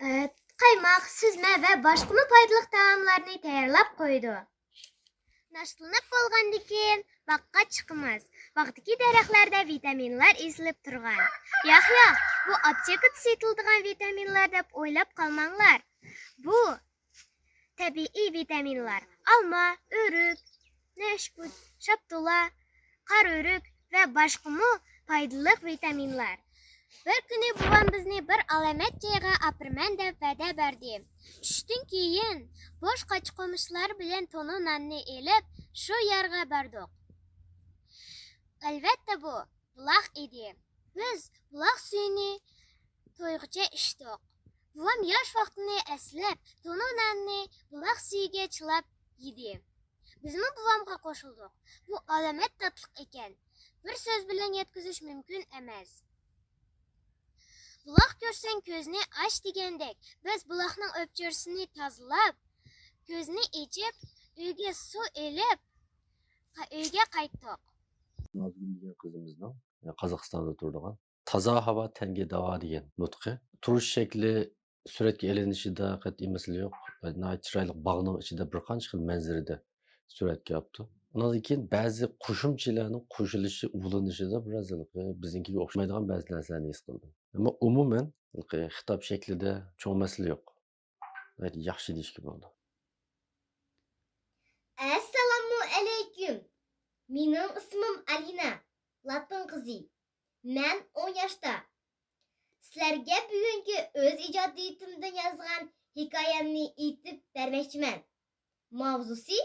ئە، قايماق، سۈزمە ۋە باشقىمۇ پايدىلىق تائاملارنى تەييارلاپ قويىدۇ. ناشتىلىنىپ بولغاندىن كېيىن باغقا چىقىمىز. باغدىكى دەرەخلەردە ۋىتامىنلار ئېزىلىپ تۇرغان. ياق، ياق، بۇ ئاپتېكىدا سېتىلىدىغان ۋىتامىنلار دەپ ئويلاپ قالماڭلار. بۇ تەبىئىي ۋىتامىنلار، ئالما، ئۆرۈك، نەشپۈت، شاپتۇلا، قارا ئۆرۈك ۋە باشقىمۇ پايدىلىق ۋىتامىنلار. بىر كۈنى بوۋام بىزنى بىر ئالامەت جايغا ئاپىرىمەن دەپ ۋەدە بەردى. چۈشتىن كېيىن بوش قاچا-قومۇچلار بىلەن تونۇر ناننى ئېلىپ، شۇ يەرگە باردۇق. ئەلۋەتتە، بۇ بۇلاق ئىدى. بىز بۇلاق سۈيىنى تويغۇچە ئىچتۇق. بوۋام ياش ۋاقتىنى ئەسلەپ، تونۇر ناننى بۇلاق سۈيىگە چىلاپ يېدى. بىزمۇ بوۋامغا قوشۇلدۇق. بۇ ئالامەت تاتلىق ئىكەن. بىر سۆز بىلەن يەتكۈزۈش مۇمكىن ئەمەس. بۇلاق كۆرسەڭ كۆزنى ئاچ دېگەندەك، بىز بۇلاقنىڭ ئۆپچۈرىسىنى تازىلاپ، كۆزنى ئېچىپ، ئۆيگە سۇ ئېلىپ، قا-، ئۆيگە قايتتۇق. نازگۈل دېگەن قىزىمىزنىڭ، يەنى قازاقىستاندا تۇرىدىغان، تازا ھاۋا تەنگە داۋا دېگەن نۇتقى. تۇرۇش شەكلى، سۈرەتكە ئېلىنىشىدا قەتئىي مەسىلە يوق. ناھايىتى چىرايلىق باغنىڭ ئىچىدە بىر قانچە خىل مەنزىرىدە سۈرەتكە ئاپتۇ. ئۇنىڭدىن كېيىن بەزى قوشۇمچىلارنىڭ قوشۇلۇشى، ئۇلىنىشىدا بىراز ھېلىقى بىزنىڭكىگە ئوخشىمايدىغان بەزى نەرسىلەرنى ھېس قىلدىم. ئەمما ئومۇمەن ھېلىقى خىتاب شەكلىدە چوڭ مەسىلە يوق. ناھايىتى ياخشى دېيىشكە بولىدۇ. ئەسسالامۇ ئەلەيكۇم. مېنىڭ ئىسمىم ئالىنا، لاتىن قىزى. مەن ئون ياشتا. سىلەرگە بۈگۈنكى ئۆز ئىجادىيىتىمدىن يازغان ھېكايەمنى ئېيتىپ بەرمەكچىمەن. ماۋزۇسى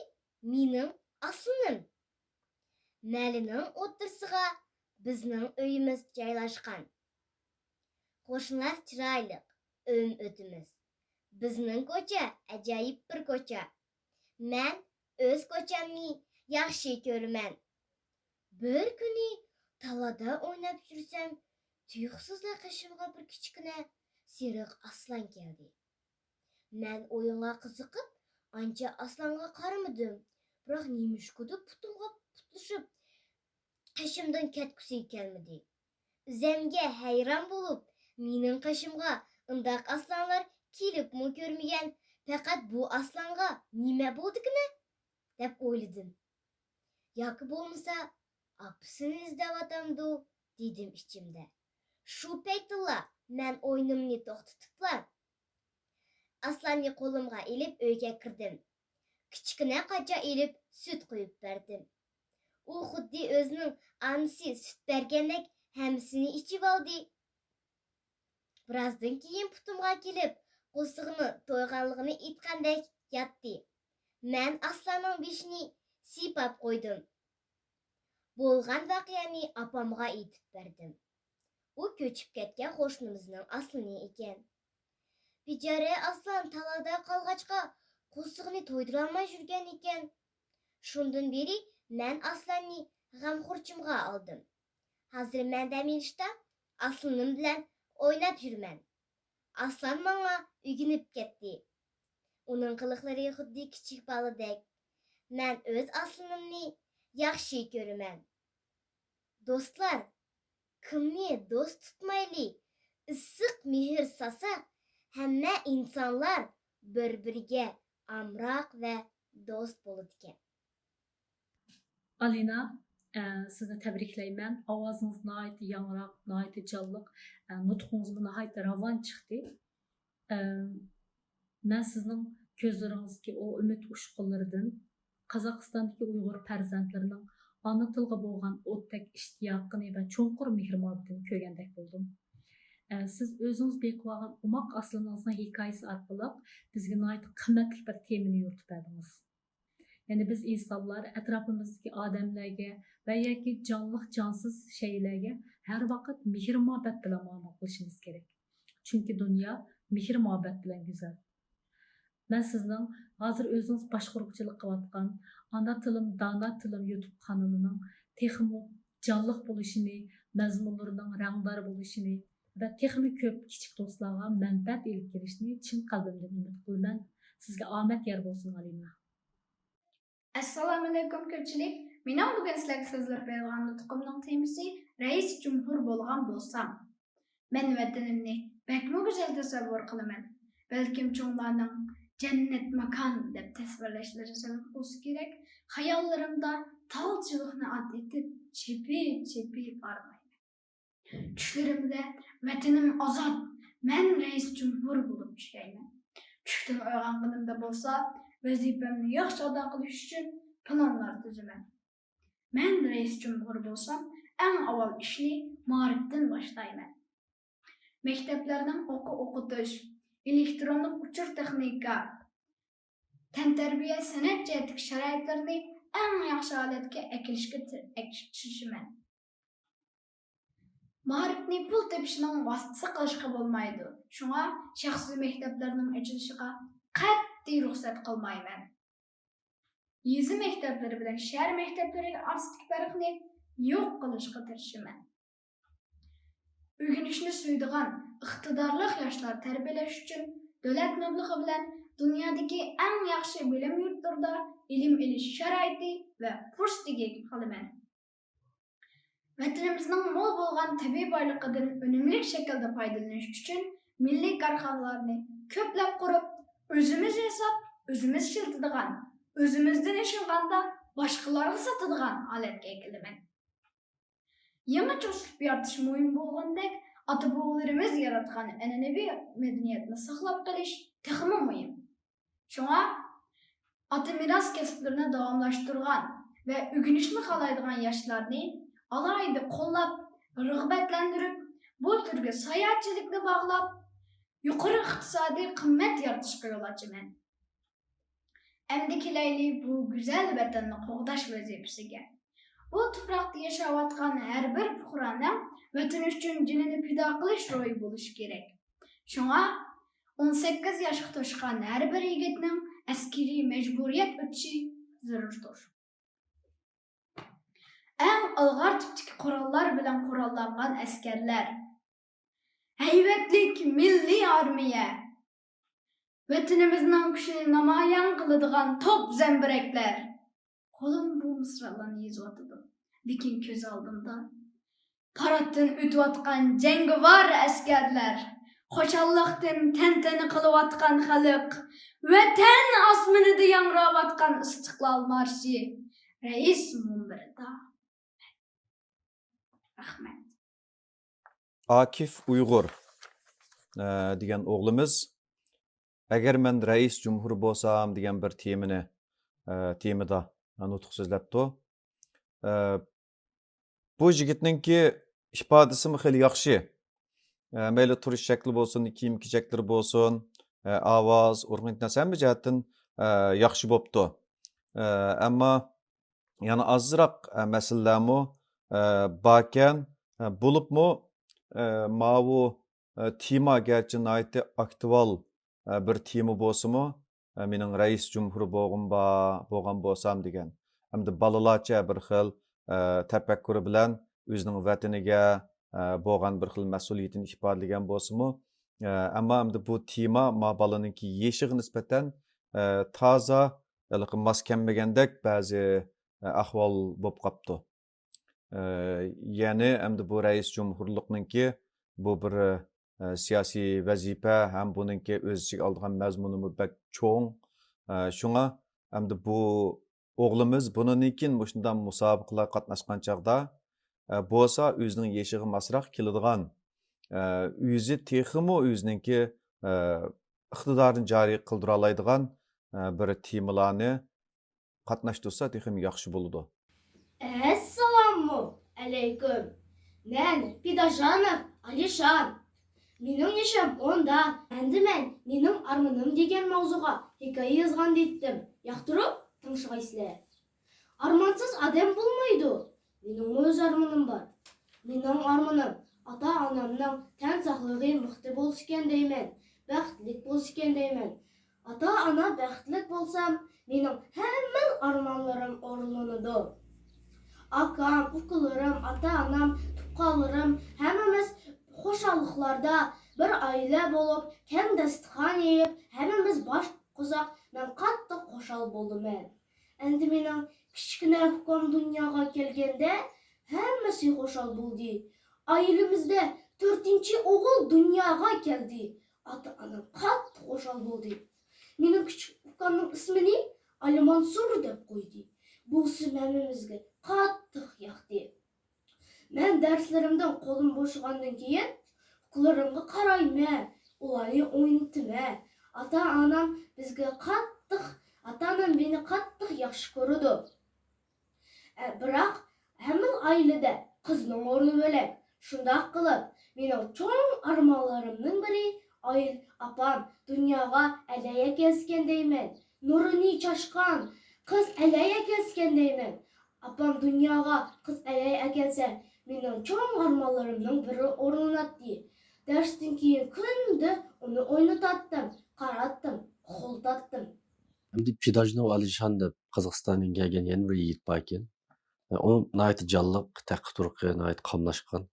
مېنىڭ ئاسلىنىم. مەھەللىنىڭ ئوتتۇرىسىغا بىزنىڭ ئۆيىمىز جايلاشقان. قوشنىلار چىرايلىق، ئۆم-ئۆتىمىز. بىزنىڭ كوچا ئەجايىپ بىر كوچا. مەن ئۆز كوچامنى ياخشى كۆرىمەن. بىر كۈنى تالادا ئويناپ يۈرسەم، تۇيۇقسىزلا قېشىمغا بىر كىچىككىنە سېرىق ئاسلان كەلدى. مەن ئويۇنغا قىزىقىپ، ئانچە ئاسلانغا قارىمىدىم. بىراق نېمىشقىدۇر پۇتۇمغا پۇتلىشىپ، قېشىمدىن كەتكۈسى كەلمىدى. ئۆزەمگە ھەيران بولۇپ، مېنىڭ قېشىمغا ئۇنداق ئاسلانلار كېلىپمۇ كۆرمىگەن، پەقەت بۇ ئاسلانغا نېمە بولدىكىنە؟ دەپ ئويلىدىم. ياكى بولمىسا، ئاپىسىنى ئىزدەۋاتامدۇ؟ دېدىم ئىچىمدە. شۇ پەيتتىلا مەن ئويۇنۇمنى توختىتىپلا، ئاسلاننى قولۇمغا ئېلىپ ئۆيگە كىردىم. كىچىككىنە قاچا ئېلىپ سۈت قۇيۇپ بەردىم. ئۇ خۇددى ئۆزىنىڭ ئانىسى سۈت بەرگەندەك ھەممىسىنى ئىچىۋالدى. بىرازدىن كېيىن پۇتۇمغا كېلىپ، قورسىقىنىڭ تويغانلىقىنى ئېيتقاندەك ياتتى. مەن ئاسلاننىڭ بېشىنى سىيپاپ قويدۇم. بولغان ۋەقەنى ئاپامغا ئېيتىپ بەردىم. ئۇ كۆچۈپ كەتكەن قوشنىمىزنىڭ ئاسلىنى ئىكەن. بىچارە ئاسلان تالادا قالغاچقا، قورسىقىنى تويدۇرالماي يۈرگەن ئىكەن. شۇندىن بېرى مەن ئاسلاننى غەمخورچۇمغا ئالدىم. ھازىر مەن دەم ئېلىشتا ئاسلىنىم بىلەن ئويناپ يۈرىمەن. ئاسلان ماڭا ئۆگىنىپ كەتتى. ئۇنىڭ قىلىقلىرى خۇددى كىچىك بالىدەك. مەن ئۆز ئاسلىنىمنى ياخشى كۆرىمەن. دوستلار، كىمنى دوست تۇتمايلى، ئىسسىق مېھىر سالساق، ھەممە ئىنسانلار بىر-بىرىگە ئامراق ۋە دوست بولىدىكەن. ئالىنا، ئە، سىزنى تەبرىكلەيمەن. ئاۋازىڭىز ناھايىتى ياڭراق، ناھايىتى جانلىق، ئە، نۇتقىڭىزمۇ ناھايىتى راۋان چىقتى. ئە، مەن سىزنىڭ كۆزلىرىڭىزدىكى ئۇ ئۈمىد ئۇچقۇنلىرىدىن، قازاقىستاندىكى ئۇيغۇر پەرزەنتلىرىنىڭ ئانا تىلغا بولغان ئوتتەك ئىشتىياقىنى ۋە چوڭقۇر مېھرىبانلىقىنى كۆرگەندەك بولدۇم. ئە، سىز ئۆزىڭىز بېقىۋالغان ئوماق ئاسلىنىڭىزنىڭ ھېكايىسى ئارقىلىق بىزگە ناھايىتى قىممەتلىك بىر تېمىنى يورۇتۇپ بەردىڭىز. يەنى بىز ئىنسانلار ئەتراپىمىزدىكى ئادەملەرگە ۋە ياكى جانلىق، جانسىز شەيئىلەرگە ھەر ۋاقىت مېھىر-مۇھەببەت بىلەن مۇئامىلە قىلىشىمىز كېرەك. چۈنكى دۇنيا مېھىر-مۇھەببەت بىلەن گۈزەل. مەن سىزنىڭ ھازىر ئۆزىڭىز باشقۇرغۇچىلىق قىلىۋاتقان ئانا تىلىم، دانا تىلىم يۇتۇب قانىلىنىڭ تېخىمۇ جانلىق بولۇشىنى، مەزمۇنلىرىنىڭ رەڭدار بولۇشىنى ۋە تېخىمۇ كۆپ كىچىك دوستلارغا مەنپەئەت ئېلىپ كېلىشىنى چىن قەلبىمدىن ئۈمىد قىلىمەن. سىزگە ئامەت يار بولسۇن، ئالىنا. ئەسسالامۇئەلەيكۇم كۆپچىلىك، مېنىڭ بۈگۈن سىلەرگە سۆزلەپ بېرىدىغان نۇتقۇمنىڭ تېمىسى رەئىس جۇمھۇر بولغان بولسام. مەن ۋەتىنىمنى بەكمۇ گۈزەل تەسەۋۋۇر قىلىمەن. بەلكىم چوڭلارنىڭ جەننەت ماكان دەپ تەسۋىرلەشلىرى سەۋەب بولسا كېرەك، خىياللىرىمدا تال چىۋىقنى ئات ئېتىپ، چېپىپ-چېپىپ بارمايمەن. چۈشلىرىمدە ۋەتىنىم ئازاد، مەن رەئىس جۇمھۇر بولۇپ چۈشەيمەن. چۈشتىن ئويغانغىنىمدا بولسا، ۋەزىپەمنى ياخشى ئادا قىلىش ئۈچۈن پىلانلار تۈزىمەن. مەن رەئىس جۇمھۇر بولسام، ئەڭ ئاۋۋال ئىشنى مائارىپتىن باشلايمەن. مەكتەپلەرنىڭ ئوقۇ ئوقۇتۇش، ئېلېكترونلۇق ئۇچۇر تېخنىكا، تەنتەربىيە، سەنئەت جەھەتتىكى شارائىتلىرىنى ئەڭ ياخشى ھالەتكە ئەكېلىشكە تىر-، ئەك-، تىرىشىمەن. مائارىپنى پۇل تېپىشنىڭ ۋاسىتىسى قىلىشقا بولمايدۇ. شۇڭا شەخسىي مەكتەپلەرنىڭ ئېچىلىشىغا قەتئىي رۇخسەت قىلمايمەن. يېزا مەكتەپلىرى بىلەن شەھەر مەكتەپلىرى ئارىسىدىكى پەرقنى يوق قىلىشقا تىرىشىمەن. ئۆگىنىشنى سۆيىدىغان ئىقتىدارلىق ياشلار تەربىيەلەش ئۈچۈن دۆلەت مەبلىغى بىلەن دۇنيادىكى ئەڭ ياخشى بىلىم يۇرتلىرىدا ئىلىم ئېلىش شارائىتى ۋە پۇرسىتىگە ئىگە قىلىمەن. ۋەتىنىمىزنىڭ مول بولغان تەبىئىي بايلىقىدىن ئۈنۈملۈك شەكىلدە پايدىلىنىش ئۈچۈن مىللىي كارخانىلارنى كۆپلەپ قۇرۇپ، ئۆزىمىز ياساپ، ئۆزىمىز ئىشلىتىدىغان، ئۆزىمىزدىن ئېشىنغاندا باشقىلارغا ساتىدىغان ھالەتكە ئەكېلىمەن. يېڭىچە ئۇسلۇب يارىتىش مۇھىم بولغاندەك، ئاتا-بوۋىلىرىمىز ياراتقان ئەنئەنىۋى مەدەنىيەتنى ساقلاپ قېلىش تېخىمۇ مۇھىم. شۇڭا ئاتا مىراس كەسىپلىرىنى داۋاملاشتۇرغان ۋە ئۆگىنىشنى خالايدىغان ياشلارنى ئالاھىدە قوللاپ، رىغبەتلەندۈرۈپ، بۇ تۈرگە ساياھەتچىلىكنى باغلاپ، يۇقىرى ئىقتىسادىي قىممەت يارىتىشقا يول ئاچىمەن. ئەمدى كېلەيلى بۇ گۈزەل ۋەتەننى قوغداش ۋەزىپىسىگە. بۇ تۇپراقتا ياشاۋاتقان ھەر بىر پۇقرانىڭ ۋەتىنى ئۈچۈن جېنىنى پىدا قىلىش روھى بولۇشى كېرەك. شۇڭا ئون سەككىز ياشقا توشقان ھەر بىر يىگىتنىڭ ئەسكىرىي مەجبۇرىيەت ئۆتىشى زۆرۈردۇر. ئەڭ ئىلغار تىپتىكى قوراللار بىلەن قوراللانغان ئەسكەرلەر، ھەيۋەتلىك مىللىي ئارمىيە، ۋەتىنىمىزنىڭ كۈچىنى نامايان قىلىدىغان توپ زەمبىرەكلەر. قولۇم بۇ مىسرالارنى يېزىۋاتىدۇ، لېكىن كۆز ئالدىمدا پاراتتىن ئۆتۈۋاتقان جەڭگىۋار ئەسكەرلەر، خۇشاللىقتىن تەنتەنە قىلىۋاتقان خەلق، ۋەتەن ئاسمىنىدا ياڭراۋاتقان ئىستىقلال مارشى، رەئىس مۇنبىرىدا. رەھمەت. ئاكىف ئۇيغۇر، ئە، دېگەن ئوغلىمىز، «ئەگەر مەن رەئىس جۇمھۇر بولسام» دېگەن بىر تېمىنى، ئە، تېمىدا نۇتۇق سۆزلەپتۇ. ئە، بۇ يىگىتنىڭكى ئىپادىسىمۇ خېلى ياخشى. ئە، مەيلى تۇرۇش شەكلى بولسۇن، كىيىم-كېچەكلىرى بولسۇن، ئە، ئاۋاز، ئورۇن ئىنتىناسى ھەممە جەھەتتىن، ئە، ياخشى بوپتۇ. ئە، ئەمما يەنە ئازراق، ئە، مەسىلىلەرمۇ، ئە، باركەن. ئە، بولۇپمۇ، ئە، ماۋۇ، ئە، تېما گەرچە ناھايىتى ئاكتۇئال، ئە، بىر تېما بولسىمۇ، ئە، مېنىڭ رەئىس جۇمھۇر بولغۇم با-، بولغان بولسام دېگەن. ئەمدى بالىلارچە بىر خىل، ئە، تەپەككۇر بىلەن ئۆزىنىڭ ۋەتىنىگە، ئە، بولغان بىر خىل مەسئۇلىيىتىنى ئىپادىلىگەن بولسىمۇ، ئە، ئەمما ئەمدى بۇ تېما ما بالىنىڭكى يېشىغا نىسبەتەن ئە، تازا ھېلىقى ماس كەلمىگەندەك بەزى، ئە، ئەھۋال بولۇپ قاپتۇ. ئە، يەنى ئەمدى بۇ رەئىس جۇمھۇرلۇقنىڭكى بۇ بىر، ئە، سىياسىي ۋەزىپە ھەم بۇنىڭكى ئۆز ئىچىگە ئالىدىغان مەزمۇنىمۇ بەك چوڭ. ئە، شۇڭا ئەمدى بۇ ئوغلىمىز بۇنىڭدىن كېيىن مۇشۇنداق مۇسابىقىلەرگە قاتناشقان چاغدا، ئە، بولسا ئۆزىنىڭ يېشىغا ماسراق كېلىدىغان، ئە، ئۆزى تېخىمۇ ئۆزىنىڭكى، ئە، ئىقتىدارىنى جارى قىلدۇرالايدىغان، ئە، بىر تېمىلارنى قاتناشتۇرسا تېخىمۇ ياخشى بولىدۇ. ئەسسالامۇ ئەلەيكۇم. مەن پىداجانوف ئالىشان. مېنىڭ يېشىم ئوندا. ئەمدى مەن مېنىڭ ئارمىنىم دېگەن ماۋزۇغا ھېكايە يازغان دېيتتىم. ياقتۇرۇپ تىڭشىغايسىلەر. ئارمانسىز ئادەم بولمايدۇ. مېنىڭمۇ ئۆز ئارمىنىم بار. مېنىڭ ئارمىنىم ئاتا-ئانامنىڭ تەن ساقلىقى مىختا بولسىكەن دەيمەن، بەختلىك بولسىكەن دەيمەن. ئاتا-ئانا بەختلىك بولسام، مېنىڭ ھەممە ئارمانلىرىم ئورۇنلىنىدۇ. ئاكام، ئۇكىلىرىم، ئاتا-ئانام، تۇغقانلىرىم ھەممىمىز خۇشاللىقلاردا بىر ئائىلە بولۇپ، كەڭ داستىخان يېيىپ، ھەممىمىز باش قوشساق، مەن قاتتىق خۇشال بولىمەن. ئەمدى مېنىڭ كىچىككىنە ئۇكام دۇنياغا كەلگەندە، ھەممىسى خۇشال بولدى. ئائىلىمىزدە تۆتىنچى ئوغۇل دۇنياغا كەلدى. ئاتا-ئانام قاتتىق خۇشال بولدى. مېنىڭ كىچىك ئۇكامنىڭ ئىسمىنى ئالىمانسۇر دەپ قويدى. بۇ ئىسىم ھەممىمىزگە قاتتىق ياقتى. مەن دەرسلىرىمدىن قولۇم بوشىغاندىن كېيىن، ئۇكىلىرىمغا قارايمەن، ئۇلارنى ئوينىتىمەن. ئاتا-ئانام بىزگە قاتتىق، ئاتا-ئانام مېنى قاتتىق ياخشى كۆرىدۇ. ئە، بىراق ھەممە ئائىلىدە قىزنىڭ ئورنى بۆلەك. شۇنداق قىلىپ، مېنىڭ چوڭ ئارمانلىرىمنىڭ بىرى ئايل-، ئاپام دۇنياغا ئەلەي ئەكەلسىكەن دەيمەن. نۇرىنى چاچقان قىز ئەلەي ئەكەلسىكەن دەيمەن. ئاپام دۇنياغا قىز ئەلەي ئەكەلسە، مېنىڭ چوڭ ئارمانلىرىمنىڭ بىرى ئورۇنلىناتتى. دەرستىن كېيىن كۈندە ئۇنى ئوينىتاتتىم، قاراتتىم، ئۇخلىتاتتىم. ئەمدى پىداجنوف ئالىشان دەپ قازاقىستاندىن كەلگەن يەنە بىر يىگىت باركەن. ئۇ ناھايىتى جانلىق، تەققە-تۇرقى ناھايىتى قاملاشقان.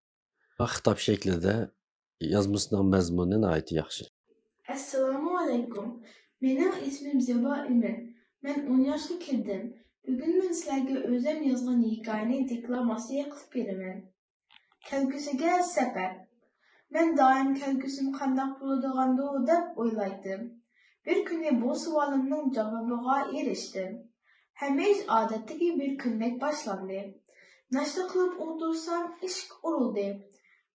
خىتاب شەكلىدە يازمىسىنىڭ مەزمۇنى ناھايىتى ياخشى. ئەسسالامۇ ئەلەيكۇم. مېنىڭ ئىسمىم زىبا ئىمىن. مەن ئون ياشقا كىردىم. بۈگۈن مەن سىلەرگە ئۆزۈم يازغان ھېكايىنى دېكلاماتسىيە قىلىپ بېرىمەن. كەلگۈسىگە سەپەر. مەن دائىم كەلگۈسىم قانداق بولىدىغاندۇ دەپ ئويلايتتىم. بىر كۈنى بۇ سوئالىمنىڭ جاۋابىغا ئېرىشتىم. ھەممە ئىش ئادەتتىكى بىر كۈندەك باشلاندى. ناشتا قىلىپ ئولتۇرسام ئىشىك ئۇرۇلدى.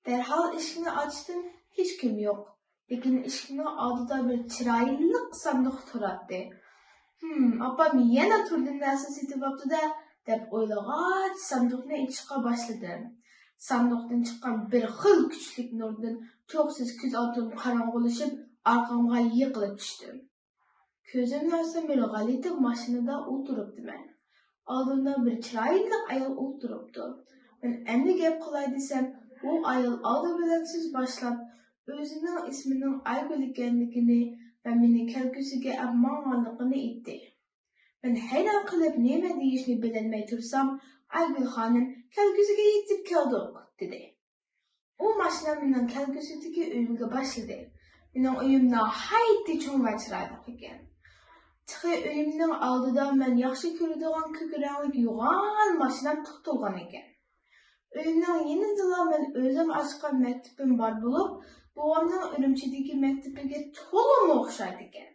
دەرھال ئىشىكنى ئاچتىم، ھېچكىم يوق. لېكىن ئىشىكنىڭ ئالدىدا بىر چىرايلىق ساندۇق تۇراتتى. ھىم، ئاپام يەنە تۈرلۈك نەرسە سېتىۋاپتۇ-دە، دەپ ئويلىغاچ ساندۇقنى ئېچىشقا باشلىدىم. ساندۇقتىن چىققان بىر خىل كۈچلۈك نۇردىن تۇيۇقسىز كۆز ئالدىم قاراڭغۇلىشىپ، ئارقامغا يىقىلىپ چۈشتۈم. كۆزۈمنى ئاچسام بىر غەلىتە ماشىنىدا ئولتۇرۇپتىمەن. ئالدىمدا بىر چىرايلىق ئايال ئولتۇرۇپتۇ. مەن ئەمدى گەپ قىلاي دېسەم، ئۇ ئايال ئالدى بىلەن سۆز باشلاپ، ئۆزىنىڭ ئىسمىنىڭ ئايگۈل ئىكەنلىكىنى ۋە مېنى كەلگۈسىگە ئەپ ماڭغانلىقىنى ئېيتتى. مەن ھەيران قېلىپ نېمە دېيىشنى بىلەلمەي تۇرسام، ئايگۈل خانىم، كەلگۈسىگە يېتىپ كەلدۇق، دېدى. ئۇ ماشىنا مېنىڭ كەلگۈسىدىكى ئۆيۈمگە باشلىدى. مېنىڭ ئۆيۈم ناھايىتى چوڭ ۋە چىرايلىق ئىكەن. تېخى ئۆيۈمنىڭ ئالدىدا مەن ياخشى كۆرىدىغان كۆك رەڭلىك يوغان ماشىنام توختالغان ئىكەن. ئۆيۈمنىڭ يېنىدىلا مەن ئۆزۈم ئاچقان مەكتىپىم بار بولۇپ، بوۋامنىڭ ئۈرۈمچىدىكى مەكتىپىگە تولىمۇ ئوخشايدىكەن.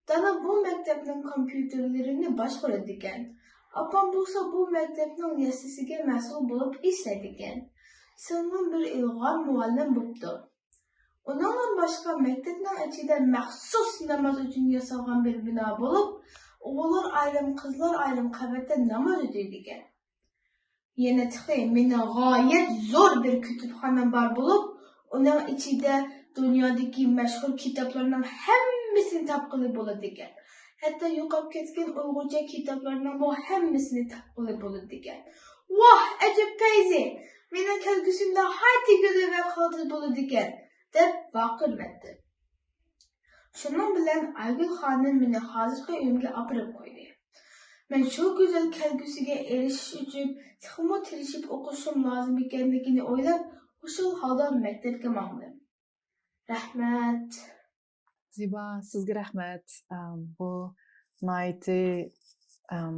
دادا بۇ مەكتەپنىڭ كومپيۇتېرلىرىنى باشقۇرىدىكەن. ئاپام بولسا بۇ مەكتەپنىڭ يەسلىسىگە مەسئۇل بولۇپ ئىشلەيدىكەن. سىڭلىم بىر ئىلغار مۇئەللىم بوپتۇ. ئۇنىڭدىن باشقا مەكتەپنىڭ ئىچىدە مەخسۇس ناماز ئۈچۈن ياسالغان بىر بىنا بولۇپ، ئوغۇللار ئايرىم، قىزلار ئايرىم قەۋەتتە ناماز ئۆتەيدىكەن. يەنە تېخى مېنىڭ غايەت زور بىر كۇتۇپخانام بار بولۇپ، ئۇنىڭ ئىچىدە دۇنيادىكى مەشھۇر كىتابلارنىڭ ھەممىسىنى تاپقىلى بولىدىكەن. ھەتتا يوقاپ كەتكەن ئۇيغۇرچە كىتابلارنىڭمۇ ھەممىسىنى تاپقىلى بولىدىكەن. ۋاھ، ئەجەب پەيزى! مېنىڭ كەلگۈسۈم ناھايىتى گۈزەل ۋە قالتىس بولىدىكەن، دەپ ۋارقىرىۋەتتىم. شۇنىڭ بىلەن ئايگۈل خانىم مېنى ھازىرقى ئۆيۈمگە ئاپىرىپ قويدى. مەن شۇ گۈزەل كەلگۈسىگە ئېرىشىش ئۈچۈن تېخىمۇ تىرىشىپ ئوقۇشۇم لازىم ئىكەنلىكىنى ئويلاپ، خۇشال ھالدا مەكتەپكە ماڭدىم. رەھمەت. زىبا، سىزگە رەھمەت. ئەم، بۇ ناھايىتى، ئەم،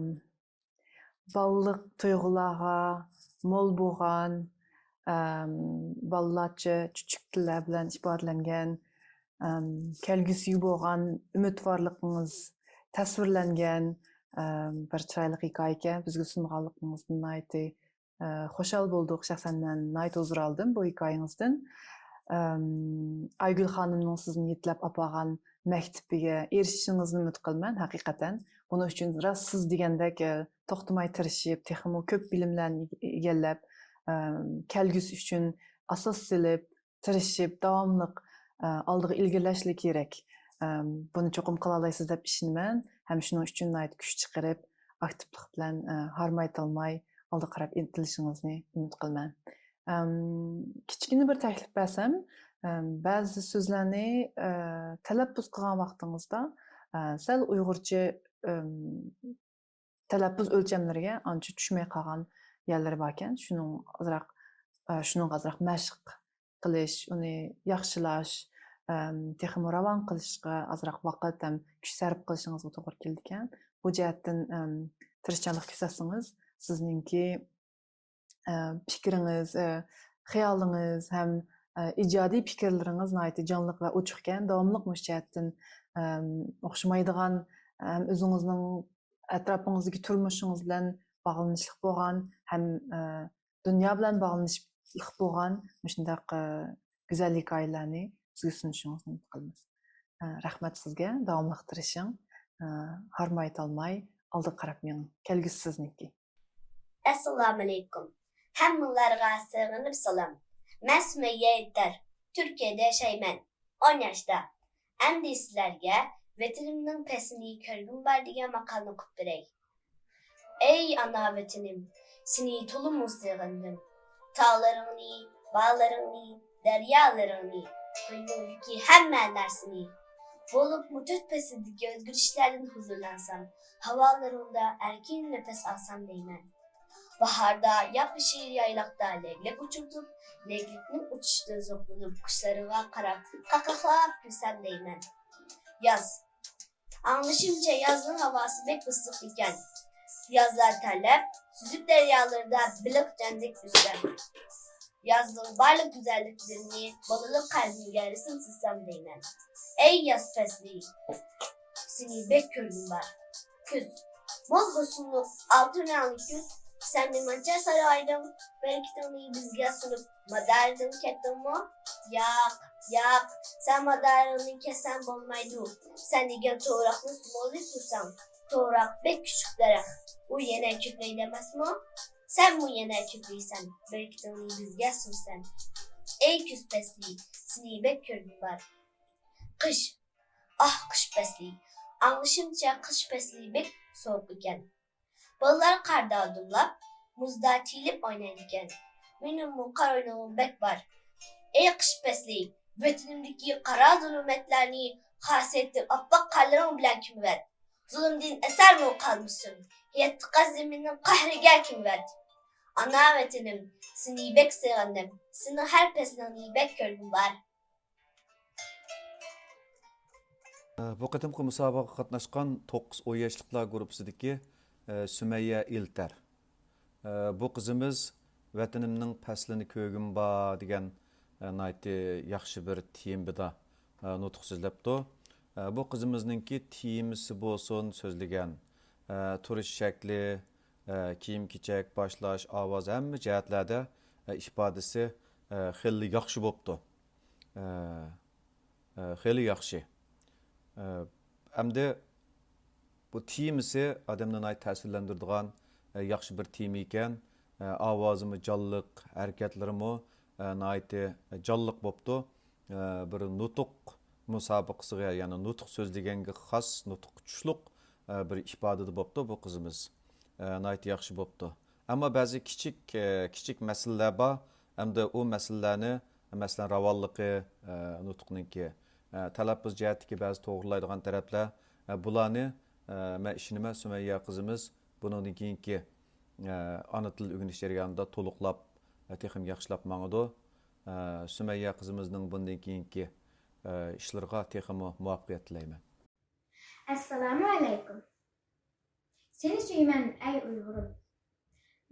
بالىلىق تۇيغۇلارغا مول بولغان، ئەم، بالىلارچە چۈچۈك تىللار بىلەن ئىپادىلەنگەن، ئەم، كەلگۈسىگە بولغان ئۈمىدۋارلىقىڭىز تەسۋىرلەنگەن، ئەم، بىر چىرايلىق ھېكايە ئىكەن. بىزگە سۇنغانلىقىڭىزدىن ناھايىتى، ئە، خۇشال بولدۇق. شەخسەن مەن ناھايىتى ھۇزۇر ئالدىم بۇ ھېكايىڭىزدىن. ئەم، ئايگۈل خانىمنىڭ سىزنى يېتىلەپ ئاپارغان مەكتىپىگە ئېرىشىشىڭىزنى ئۈمىد قىلىمەن، ھەقىقەتەن. بۇنىڭ ئۈچۈن راست سىز دېگەندەك، ئە، توختىماي تىرىشىپ، تېخىمۇ كۆپ بىلىملەرنى ئىگىلەپ، ئەم، كەلگۈسى ئۈچۈن ئاساس سېلىپ، تىرىشىپ، داۋاملىق، ئە، ئالدىغا ئىلگىرىلەشلا كېرەك. ئەم، بۇنى چوقۇم قىلالايسىز دەپ ئىشىنىمەن. ھەم شۇنىڭ ئۈچۈن ناھايىتى كۈچ چىقىرىپ، ئاكتىپلىق بىلەن، ئە، ھارماي تالماي ئالدىغا قاراپ ئىنتىلىشىڭىزنى ئۈمىد قىلىمەن. ئەم، كىچىككىنە بىر تەكلىپ بەرسەم، ئەم، بەزى سۆزلەرنى، ئە، تەلەپپۇز قىلغان ۋاقتىڭىزدا، ئە، سەل ئۇيغۇرچە، ئەم، تەلەپپۇز ئۆلچەملىرىگە ئانچە چۈشمەي قالغان يەرلىرى باركەن. شۇنىڭ ئازراق، ئە، شۇنىڭغا ئازراق مەشىق قىلىش، ئۇنى ياخشىلاش، ئەم، تېخىمۇ راۋان قىلىشقا ئازراق ۋاقىت ھەم كۈچ سەرپ قىلىشىڭىزغا توغرا كېلىدىكەن. بۇ جەھەتتىن، ئەم، تىرىشچانلىق كۆرسەتسىڭىز، سىزنىڭكى، ئە، پىكرىڭىز، ئە، خىيالىڭىز ھەم، ئە، ئىجادىي پىكىرلىرىڭىز ناھايىتى جانلىق ۋە ئوچۇقكەن. داۋاملىق مۇشۇ جەھەتتىن، ئەم، ئوخشىمايدىغان ھەم ئۆزىڭىزنىڭ ئەتراپىڭىزدىكى تۇرمۇشىڭىز بىلەن باغلىنىشلىق بولغان ھەم، ئە، دۇنيا بىلەن باغلىنىشلىق بولغان مۇشۇنداق، ئە، گۈزەل ھېكايىلەرنى بىزگە سۇنۇشىڭىزنى ئۈمىد قىلىمىز. ئە، رەھمەت سىزگە، داۋاملىق تىرىشىڭ، ئە، ھارماي تالماي ئالدىغا قاراپ مېڭىڭ. كەلگۈسى سىزنىڭكى. ئەسسالامۇئەلەيكۇم. ھەممىڭلارغا سېغىنىپ سالام. مەن سۈمەييە ئېلتەر. تۈركىيەدە ياشايمەن. ئون ياشتا. ئەمدى سىلەرگە ۋەتىنىمنىڭ پەسلىنى كۆرگۈم بار دېگەن ماقالىنى ئوقۇپ بېرەي. ئەي ئانا ۋەتىنىم، سېنى تولىمۇ سېغىندىم. تاغلىرىڭنى، باغلىرىڭنى، دەريالىرىڭنى، قوينۇڭدىكى ھەممە نەرسىنى. بولۇپمۇ تۆت پەسىلدىكى ئۆزگىرىشلەردىن ھۇزۇرلانسام، ھاۋالىرىڭدا ئەركىن نەپەس ئالسام دەيمەن. باھاردا ياپيېشىل يايلاقتا لەگلەك ئۇچۇرتۇپ، لەگلىكنىڭ ئۇچۇشىدىن زوقلىنىپ، قۇشلىرىڭغا قاراپ قاقاقلاپ كۈلسەم دەيمەن. ياز. ئاڭلىشىمچە، يازنىڭ ھاۋاسى بەك ئىسسىق ئىكەن. يازدا تەرلەپ، سۈزۈك دەريالىرىدا بېلىق جاندەك ئۈزسەم. يازنىڭ بارلىق گۈزەللىكلىرىنى بالىلىق قەلبىمگە رەسىم سىزسام دەيمەن. ئەي ياز پەسلى، سېنى بەك كۆرگۈم بار. كۈز. مول ھوسۇللۇق، ئالتۇن رەڭلىك كۈز، سەن نېمانچە سارايدىڭ، بەرىكىتىڭنى بىزگە سۇنۇپ، مادارىڭدىن كەتتىڭمۇ؟ ياق، ياق، سەن مادارىڭنى كەتسەڭ بولمايدۇ. سەن دېگەن توغراقنى سۇنۇۋالماي تۇرساڭ، توغراق بەك كۈچلۈك دەرەخ، ئۇ يەنە كۆكلەيدۇ ئەمەسمۇ؟ سەنمۇ يەنە كۆكلەيسەن، بەرىكىتىڭنى بىزگە سۇنىسەن. ئەي كۈز پەسلى، سېنى بەك كۆرگۈم بار. قىش. ئاھ، قىش پەسلى. ئاڭلىشىمچە، قىش پەسلى بەك سوغۇق ئىكەن. بالىلار قاردا ئادىملاپ، مۇزدا تىيىلىپ ئوينايدىكەن. مېنىڭمۇ قار ئوينىغۇم بەك بار. ئەي قىش پەسلى، ۋەتىنىمدىكى قارا زۇلۇمەتلەرنى، خاسىيەتلىك ئاپئاق قارلىرىڭ بىلەن كۆمۈۋەت. زۇلۇمدىن ئەسەرمۇ قالمىسۇن، يەتتە قات زېمىننىڭ قەھرىگە كۆمۈۋەت. ئانا ۋەتىنىم، سېنى بەك سېغىندىم، سېنىڭ ھەر پەسلىڭنى بەك كۆرگۈم بار. بۇ قېتىمقى مۇسابىقىگە قاتناشقان توققۇز ئون ياشلىقلار گۇرۇپپىسىدىكى، ئە، سۈمەييە ئېلتەر. ئە، بۇ قىزىمىز ۋەتىنىمنىڭ پەسلىنى كۆرگۈم بار دېگەن، ئە، ناھايىتى ياخشى بىر تېمىدا، ئە، نۇتۇق سۆزلەپتۇ. ئە، بۇ قىزىمىزنىڭكى تېمىسى بولسۇن، سۆزلىگەن، ئە، تۇرۇش شەكلى، ئە، كىيىم-كېچەك، باشلاش، ئاۋاز، ھەممە جەھەتلەردە، ئە، ئىپادىسى، ئە، خېلى ياخشى بوپتۇ. ئە، ئە، خېلى ياخشى. ئە، ئەمدى بۇ تېمىسى ئادەمنى ناھايىتى تەسىرلەندۈرىدىغان، ئە، ياخشى بىر تېما ئىكەن. ئە، ئاۋازىمۇ جانلىق، ھەرىكەتلىرىمۇ، ئە، ناھايىتى جانلىق بوپتۇ. ئە، بىر نۇتۇق مۇسابىقىسىگە، يەنى نۇتۇق سۆزلىگەنگە خاس، نۇتۇق كۈچلۈك، ئە، بىر ئىپادىدە بوپتۇ بۇ قىزىمىز. ئە، ناھايىتى ياخشى بوپتۇ. ئەمما بەزى كىچىك، ئە، كىچىك مەسىلىلەر بار. ئەمدى ئۇ مەسىلىلەرنى، مەسىلەن، راۋانلىقى، ئە، نۇتۇقنىڭكى، ئە، تەلەپپۇز جەھەتتىكى بەزى توغرىلايدىغان تەرەپلەر، ئە، بۇلارنى، ئە، مەن ئىشىنىمەن، سۈمەييە قىزىمىز بۇنىڭدىن كېيىنكى، ئە، ئانا تىل ئۆگىنىش جەريانىدا تولۇقلاپ، ئە، تېخىمۇ ياخشىلاپ ماڭىدۇ. ئە، سۈمەييە قىزىمىزنىڭ بۇندىن كېيىنكى، ئە، ئىشلىرىغا تېخىمۇ مۇۋەپپەقىيەت تىلەيمەن. ئەسسالامۇ ئەلەيكۇم. سېنى سۆيىمەن، ئەي ئۇيغۇرۇم.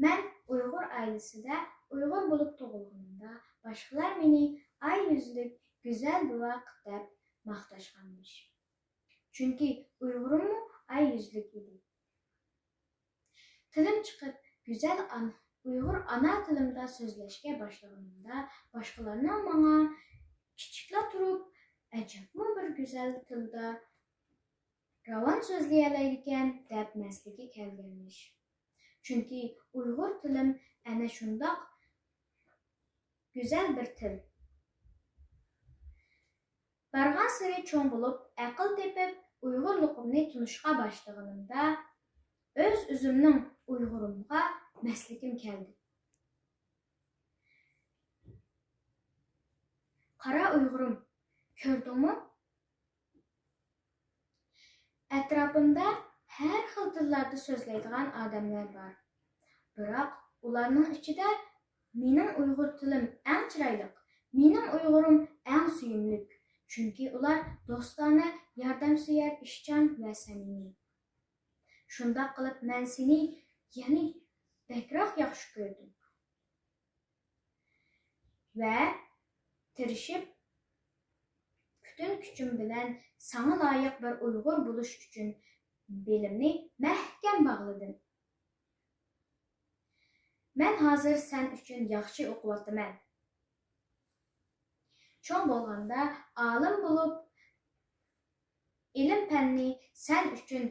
مەن ئۇيغۇر ئائىلىسىدە ئۇيغۇر بولۇپ تۇغۇلغىنىمدا، باشقىلار مېنى ئاي يۈزلۈك گۈزەل بوۋاق دەپ ماختاشقانمىش. چۈنكى ئۇيغۇرۇممۇ ئاي يۈزلۈك ئىدى. تىلىم چىقىپ، گۈزەل ئان-، ئۇيغۇر ئانا تىلىمدا سۆزلەشكە باشلىغىنىمدا، باشقىلارنىڭ ماڭا كىچىكلا تۇرۇپ، ئەجەبمۇ بىر گۈزەل تىلدا راۋان سۆزلىيەلەيدىكەن دەپ مەستلىكى كەلگەنمىش. چۈنكى ئۇيغۇر تىلىم ئەنە شۇنداق گۈزەل بىر تىل. بارغانسېرى چوڭ بولۇپ، ئەقىل تېپىپ، ئۇيغۇرلۇقۇمنى تونۇشقا باشلىغىنىمدا، ئۆز-ئۆزۈمنىڭ ئۇيغۇرۇمغا مەستلىكىم كەلدى. قارا ئۇيغۇرۇم، كۆردۈڭمۇ؟ ئەتراپىمدا ھەر خىل تىللاردا سۆزلەيدىغان ئادەملەر بار. بىراق ئۇلارنىڭ ئىچىدە مېنىڭ ئۇيغۇر تىلىم ئەڭ چىرايلىق، مېنىڭ ئۇيغۇرۇم ئەڭ سۆيۈملۈك. چۈنكى ئۇلار دوستانە، ياردەمسۆيەر، ئىشچان ۋە سەمىمىي. شۇنداق قىلىپ مەن سېنى يەنە بەكرەك ياخشى كۆردۈم. ۋە تىرىشىپ، پۈتۈن كۈچۈم بىلەن ساڭا لايىق بىر ئۇيغۇر بولۇش ئۈچۈن بېلىمنى مەھكەم باغلىدىم. مەن ھازىر سەن ئۈچۈن ياخشى ئوقۇۋاتىمەن. چوڭ بولغاندا ئالىم بولۇپ، ئىلىم-پەننى سەن ئۈچۈن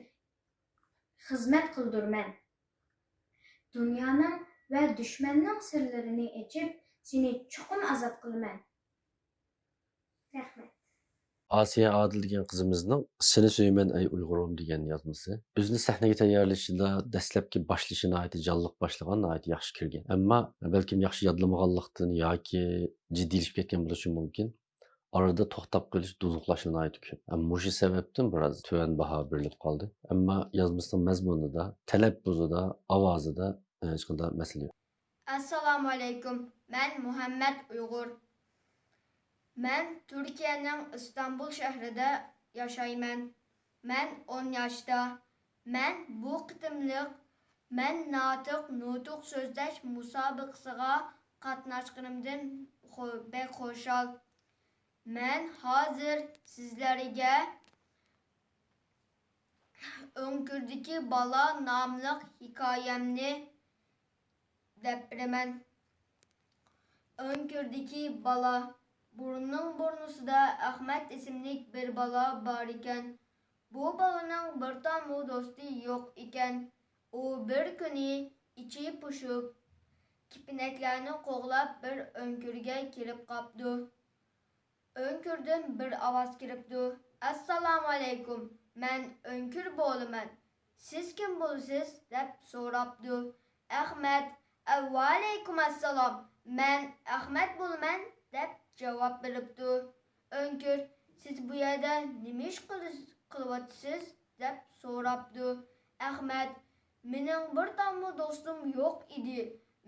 خىزمەت قىلدۇرىمەن. دۇنيانىڭ ۋە دۈشمەننىڭ سىرلىرىنى ئېچىپ، سېنى چوقۇم ئازاد قىلىمەن. رەھمەت. ئاسىيە ئادىل دېگەن قىزىمىزنىڭ سېنى سۆيىمەن ئەي ئۇيغۇرۇم دېگەن يازمىسى. ئۆزىنى سەھنىگە تەييارلىشىدا دەسلەپكى باشلىشى ناھايىتى جانلىق باشلىغان، ناھايىتى ياخشى كىرگەن. ئەمما بەلكىم ياخشى يادلىمىغانلىقتىن ياكى جىددىيلىشىپ كەتكەن بولۇشى مۇمكىن. ئارىدا توختاپ قېلىش، دۇدۇقلاش ناھايىتى كۆپ. ھەم مۇشۇ سەۋەبتىن بىراز تۆۋەن باھا بېرىلىپ قالدى. ئەمما يازمىسىنىڭ مەزمۇنىدا، تەلەپپۇزىدا، ئاۋازىدا، ئە، ھېچقانداق مەسىلە يوق. ئەسسالامۇ ئەلەيكۇم، مەن مۇھەممەد ئۇيغۇر. مەن تۈركىيەنىڭ ئىستانبۇل شەھىرىدە ياشايمەن. مەن ئون ياشتا. مەن بۇ قېتىملىق مەن ناتىق نۇتۇق سۆزلەش مۇسابىقىسىغا قاتناشقىنىمدىن خۇ-، بەك خۇشال. مەن ھازىر سىزلەرگە ئۆڭكۈردىكى بالا ناملىق ھېكايەمنى دەپ بېرىمەن. ئۆڭكۈردىكى بالا. بۇرۇننىڭ بۇرنىسىدا ئەخمەت ئىسىملىك بىر بالا بار ئىكەن. بۇ بالىنىڭ بىر تالمۇ دوستى يوق ئىكەن. ئۇ بىر كۈنى ئىچى پۇشۇپ، كېپىنەكلەرنى قوغلاپ بىر ئۆڭكۈرگە كېلىپ قاپتۇ. ئۆڭكۈردىن بىر ئاۋاز كىرىپتۇ. «ئەسسالامۇئەلەيكۇم، مەن ئۆڭكۈر بولىمەن. سىز كىم بولىسىز؟» دەپ سوراپتۇ. ئەخمەت، «ئە، ۋەئەلەيكۇم ئەسسالام، مەن ئەخمەت بولىمەن» دەپ جاۋاب بېرىپتۇ. ئۆڭكۈر، «سىز بۇ يەردە نېمە ئىش قىلىس-، قىلىۋاتىسىز؟» دەپ سوراپتۇ. ئەخمەت، «مېنىڭ بىر تالمۇ دوستۇم يوق ئىدى.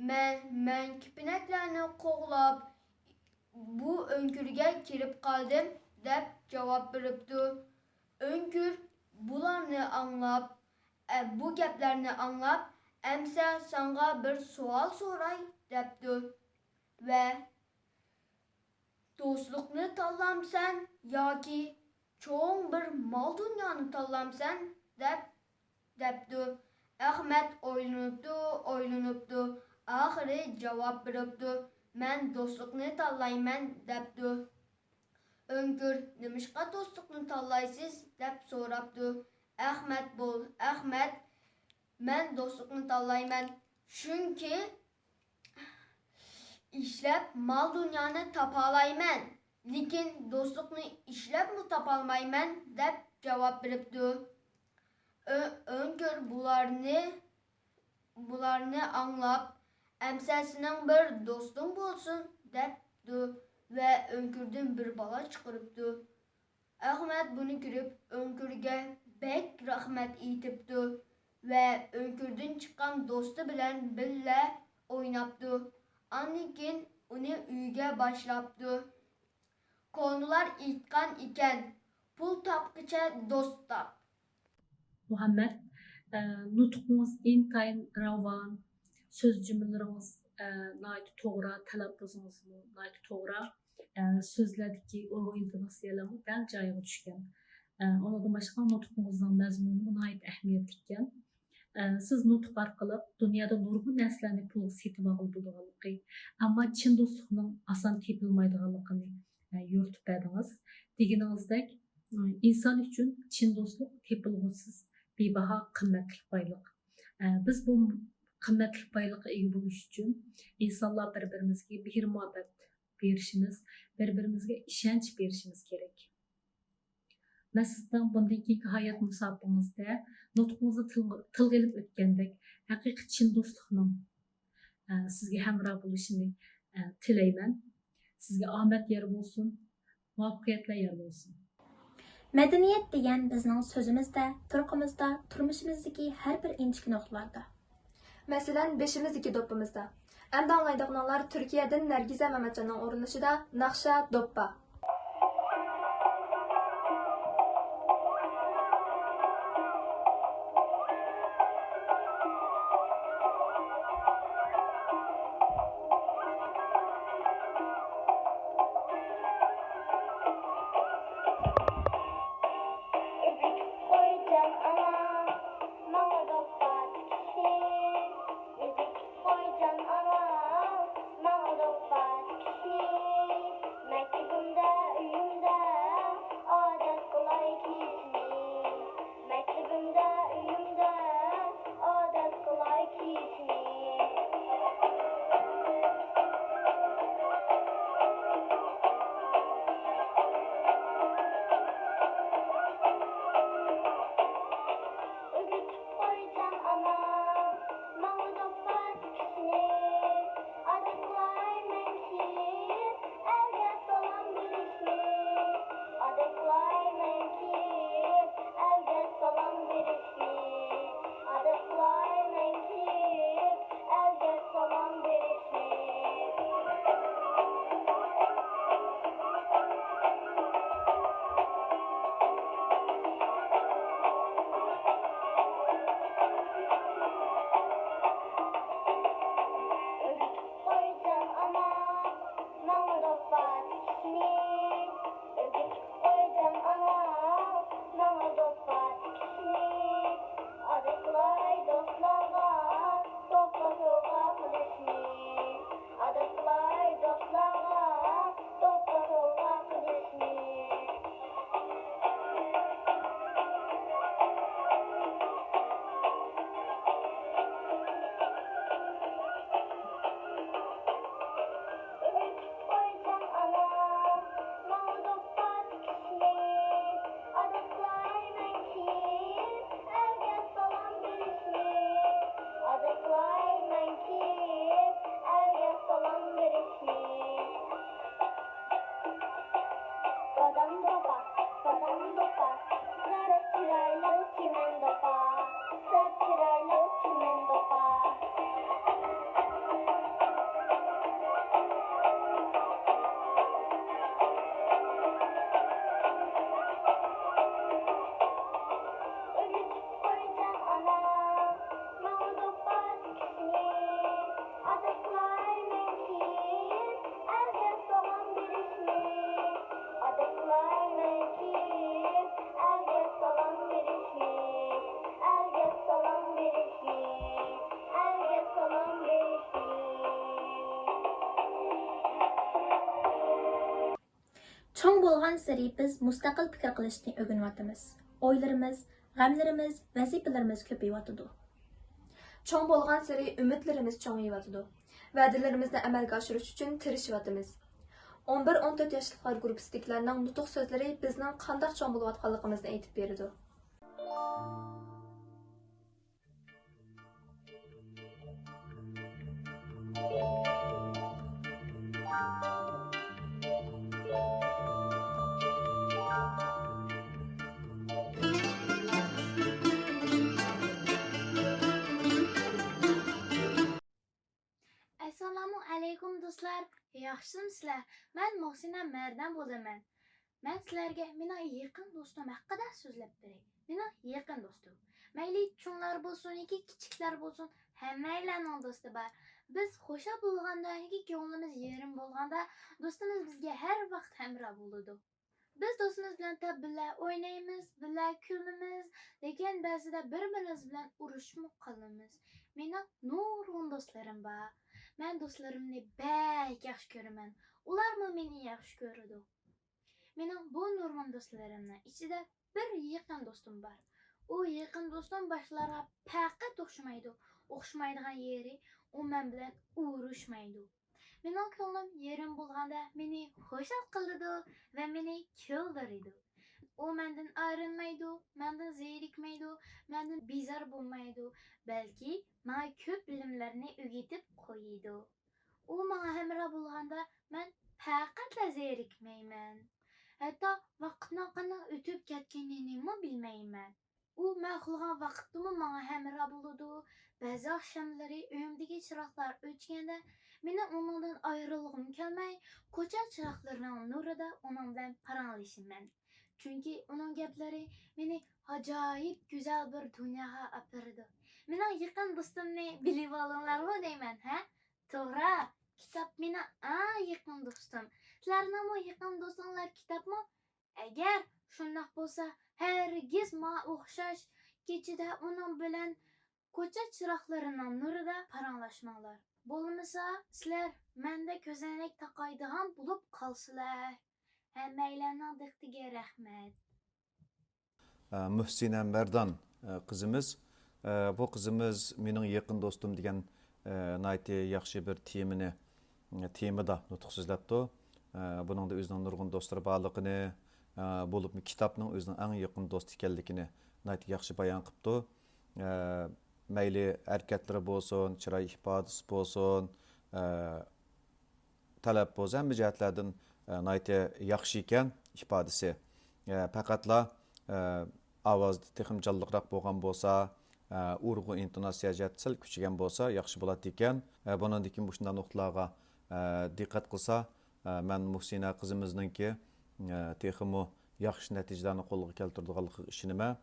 مەن، مەن كېپىنەكلەرنى قوغلاپ، بۇ ئۆڭكۈرگە كىرىپ قالدىم» دەپ جاۋاب بېرىپتۇ. ئۆڭكۈر بۇلارنى ئاڭلاپ، ئە، بۇ گەپلەرنى ئاڭلاپ، «ئەمسە ساڭا بىر سوئال سوراي» دەپتۇ ۋە «دوستلۇقنى تاللامسەن ياكى چوڭ بىر مال-دۇنيانى تاللامسەن؟» دەپ، دەپتۇ. ئەخمەت ئويلىنىپتۇ، ئويلىنىپتۇ، ئاخىرى جاۋاب بېرىپتۇ، «مەن دوستلۇقنى تاللايمەن» دەپتۇ. ئۆڭكۈر، «نېمىشقا دوستلۇقنى تاللايسىز؟» دەپ سوراپتۇ. ئەخمەت بول، ئەخمەت، «مەن دوستلۇقنى تاللايمەن، چۈنكى ئىشلەپ مال-دۇنيانى تاپالايمەن، لېكىن دوستلۇقنى ئىشلەپمۇ تاپالمايمەن» دەپ جاۋاب بېرىپتۇ. ئۆ-، ئۆڭكۈر بۇلارنى، بۇلارنى ئاڭلاپ، «ئەمسە سېنىڭ بىر دوستۇڭ بولسۇن» دەپتۇ ۋە ئۆڭكۈردىن بىر بالا چىقىرىپتۇ. ئەخمەت بۇنى كۆرۈپ، ئۆڭكۈرگە بەك رەھمەت ئېيتىپتۇ ۋە ئۆڭكۈردىن چىققان دوستى بىلەن بىللە ئويناپتۇ. ئاندىن كېيىن ئۇنى ئۆيىگە باشلاپتۇ. كونىلار ئېيتقان ئىكەن، پۇل تاپقىچە دوست تاپ. مۇھەممەد، ئە، نۇتقىڭىز ئىنتايىن راۋان، سۆز جۈملىلىرىڭىز، ئە، ناھايىتى توغرا، تەلەپپۇزىڭىزمۇ ناھايىتى توغرا، ئە، سۆزلەردىكى ئورۇن ئىنتوناتسىيەلەرمۇ دەل جايىغا چۈشكەن. ئە، ئۇنىڭدىن باشقا نۇتقىڭىزنىڭ مەزمۇنىمۇ ناھايىتى ئەھمىيەتلىككەن. ئە، سىز نۇتۇق ئارقىلىق دۇنيادا نۇرغۇن نەرسىلەرنى پۇلغا سېتىۋالغىلى بولىدىغانلىقى، ئەمما چىن دوستلۇقنىڭ ئاسان تېپىلمايدىغانلىقىنى، ئە، يورۇتۇپ بەردىڭىز. دېگىنىڭىزدەك، ئىنسان ئۈچۈن چىن دوستلۇق تېپىلغۇسىز بىباھا قىممەتلىك بايلىق. ئە، بىز بۇ قىممەتلىك بايلىققا ئىگە بولۇش ئۈچۈن ئىنسانلار بىر-بىرىمىزگە مېھىر-مۇھەببەت بېرىشىمىز، بىر-بىرىمىزگە ئىشەنچ بېرىشىمىز كېرەك. مەن سىزنىڭ بۇندىن كېيىنكى ھايات مۇساپىڭىزدە نۇتقىڭىزدا تىلغا، تىلغا ئېلىپ ئۆتكەندەك ھەقىقىي چىن دوستلۇقنىڭ، ئە، سىزگە ھەمراھ بولۇشىنى، ئە، تىلەيمەن. سىزگە ئامەت يار بولسۇن، مۇۋەپپەقىيەتلەر يار بولسۇن. مەدەنىيەت دېگەن بىزنىڭ سۆزىمىزدە، تۇرقىمىزدا، تۇرمۇشىمىزدىكى ھەر بىر ئىنچىكە نۇقتىلاردا. مەسىلەن، بېشىمىزدىكى دوپپىمىزدا. ئەمدى ئاڭلايدىغىنىڭلار تۈركىيەدىن نەرگىزە مەمەتجاننىڭ ئورۇنلىشىدا ناخشا دوپپا. ئۈزۈك قويچام ئانا، ماڭا دوپپا تىكىشنى. ئۈزۈك قويچام ئانا، ماڭا دوپپا تىكىشنى. مەكتىپىمدە، ئۆيۈمدە ئادەت قىلاي كىيىشنى. مەكتىپىمدە، ئۆيۈمدە ئادەت قىلاي كىيىشنى. ئۈزۈك قويچام ئانا، ماڭا دوپپا تىكىشنى. ئادەت قىلاي مەن كىيىپ، ئەلگە سالام بېرىشنى. ئادەت قىلاي مەن كىيىپ، ئەلگە سالام بېرىشنى. ئادەت قىلاي مەن كىيىپ، ئەلگە سالام بېرىشنى. ئۆگىتىپ قويسام ئانا، ماڭا دوپپا تىكىشنى. ئۆگىتىپ قويسام ئانا، ماڭا دوپپا تىكىشنى. ئادەتلەي دوستلارغا دوپپا سوۋغا قىلىشنى. ئادەتلەي دوستلارغا دوپپا سوۋغا قىلىشنى. ئۈمىد قويسام ئانا، ماڭا دوپپا تىكىشنى. ئادەتلەي مەن كىيىپ، ئەلگە سالام بېرىشنى. ئادەتلەي مەن كىيىپ، ئەلگە سالام بېرىشنى. بادام دوپپا، بادام دوپپا، سەت چىرايلىق چىمەن دوپپا، سەت چىرايلىق چىمەن دوپپا. ئۈمىد قويسام ئانا، ماڭا دوپپا تىكىشنى. ئادەتلەي مەن كىيىپ، ئەلگە سالام بېرىشنى. ئادەتلەي مەن كىيىپ، ئەلگە سالام بېرىشنى. ئەلگە سالام بېرىشنى. ئەلگە سالام بېرىشنى. چوڭ بولغانسېرى بىز مۇستەقىل پىكىر قىلىشنى ئۆگىنىۋاتىمىز. ئويلىرىمىز، غەملىرىمىز، ۋەزىپىلىرىمىز كۆپىيىۋاتىدۇ. چوڭ بولغانسېرى ئۈمىدلىرىمىز چوڭىيىۋاتىدۇ. ۋەدىلىرىمىزنى ئەمەلگە ئاشۇرۇش ئۈچۈن تىرىشىۋاتىمىز. ئون بىر، ئون تۆت ياشلىقلار گۇرۇپپىسىدىكىلەرنىڭ نۇتۇق سۆزلىرى بىزنىڭ قانداق چوڭ بولۇۋاتقانلىقىمىزنى ئېيتىپ بېرىدۇ. ئەسسالامۇ ئەلەيكۇم دوستلار، ياخشىمۇسىلەر؟ مەن مۇھسىنە مەردان بولىمەن. مەن سىلەرگە مېنىڭ يېقىن دوستۇم ھەققىدە سۆزلەپ بېرەي. مېنىڭ يېقىن دوستۇم. مەيلى چوڭلار بولسۇن ياكى كىچىكلەر بولسۇن، ھەممەيلەننىڭ دوستى بار. بىز خۇشال بولغاندا ياكى كۆڭلىمىز يېرىم بولغاندا، دوستىمىز بىزگە ھەر ۋاقىت ھەمراھ بولىدۇ. بىز دوستىمىز بىلەن تاپ بىللە ئوينايمىز، بىللە كۈلىمىز، لېكىن بەزىدە بىر-بىرىمىز بىلەن ئۇرۇشۇپمۇ قالىمىز. مېنىڭ نۇرغۇن دوستلىرىم بار. مەن دوستلىرىمنى بەك ياخشى كۆرىمەن. ئۇلارمۇ مېنى ياخشى كۆرىدۇ. مېنىڭ بۇ نۇرغۇن دوستلىرىمنىڭ ئىچىدە بىر يېقىن دوستۇم بار. ئۇ يېقىن دوستۇم باشقىلارغا پەقەت ئوخشىمايدۇ. ئوخشىمايدىغان يېرى، ئۇ مەن بىلەن ئۇرۇشمايدۇ. مېنىڭ كۆڭلۈم يېرىم بولغاندا مېنى خۇشال قىلىدۇ ۋە مېنى كۈلدۈرىدۇ. ئۇ مەندىن ئايرىلمايدۇ، مەندىن زېرىكمەيدۇ، مەندىن بىزار بولمايدۇ، بەلكى ماڭا كۆپ بىلىملەرنى ئۆگىتىپ قويىدۇ. ئۇ ماڭا ھەمراھ بولغاندا مەن پەقەتلا زېرىكمەيمەن. ھەتتا ۋاقىتنىڭ قانداق ئۆتۈپ كەتكىنىنىمۇ بىلمەيمەن. ئۇ مەن ئۇخلىغان ۋاقىتتىمۇ ماڭا ھەمراھ بولىدۇ. بەزى ئاخشاملىرى ئۆيۈمدىكى چىراغلار ئۆچكەندە، مېنىڭ ئۇنىڭدىن ئايرىلغۇم كەلمەي، كوچا چىراغلىرىنىڭ نۇرىدا ئۇنىڭ بىلەن پاراڭلىشىمەن. چۈنكى ئۇنىڭ گەپلىرى مېنى ئاجايىپ گۈزەل بىر دۇنياغا ئاپىرىدۇ. مېنىڭ يېقىن دوستۇمنى بىلىۋالدىڭلارمۇ دەيمەن، ھە؟ توغرا، كىتاب مېنىڭ ئەڭ يېقىن دوستۇم. سىلەرنىڭمۇ يېقىن دوستۇڭلار كىتابمۇ؟ ئەگەر شۇنداق بولسا، ھەرگىز ماڭا ئوخشاش كېچىدە ئۇنىڭ بىلەن كوچا چىراغلىرىنىڭ نۇرىدا پاراڭلاشماڭلار. بولمىسا، سىلەر مەندە كۆزەنەك تاقايدىغان بولۇپ قالىسىلەر. ھەممەيلەننىڭ دىققىتىگە رەھمەت. ئە، مۇھسىنە مەردان، ئە، قىزىمىز. ئە، بۇ قىزىمىز مېنىڭ يېقىن دوستۇم دېگەن، ئە، ناھايىتى ياخشى بىر تېمىنى، ئە، تېمىدا نۇتۇق سۆزلەپتۇ. ئە، بۇنىڭدا ئۆزىنىڭ نۇرغۇن دوستلىرى بارلىقىنى، ئە، بولۇپمۇ كىتابنىڭ ئۆزىنىڭ ئەڭ يېقىن دوستى ئىكەنلىكىنى ناھايىتى ياخشى بايان قىپتۇ. ئە، مەيلى ھەرىكەتلىرى بولسۇن، چىراي ئىپادىسى بولسۇن، ئە، تەلەپپۇز ھەممە جەھەتلەردىن، ئە، ناھايىتى ياخشى ئىكەن ئىپادىسى. ئە، پەقەتلا، ئە، ئاۋازى تېخىمۇ جانلىقراق بولغان بولسا، ئە، ئۇرغۇ ئىنتوناتسىيە جەھەتتە سەل كۈچىگەن بولسا ياخشى بولاتتىكەن. ئە، بۇنىڭدىن كېيىن مۇشۇنداق نۇقتىلارغا، ئە، دىققەت قىلسا، ئە، مەن مۇھسىنە قىزىمىزنىڭكى، ئە، تېخىمۇ ياخشى نەتىجىلەرنى قولغا كەلتۈرىدىغانلىقىغا ئىشىنىمەن.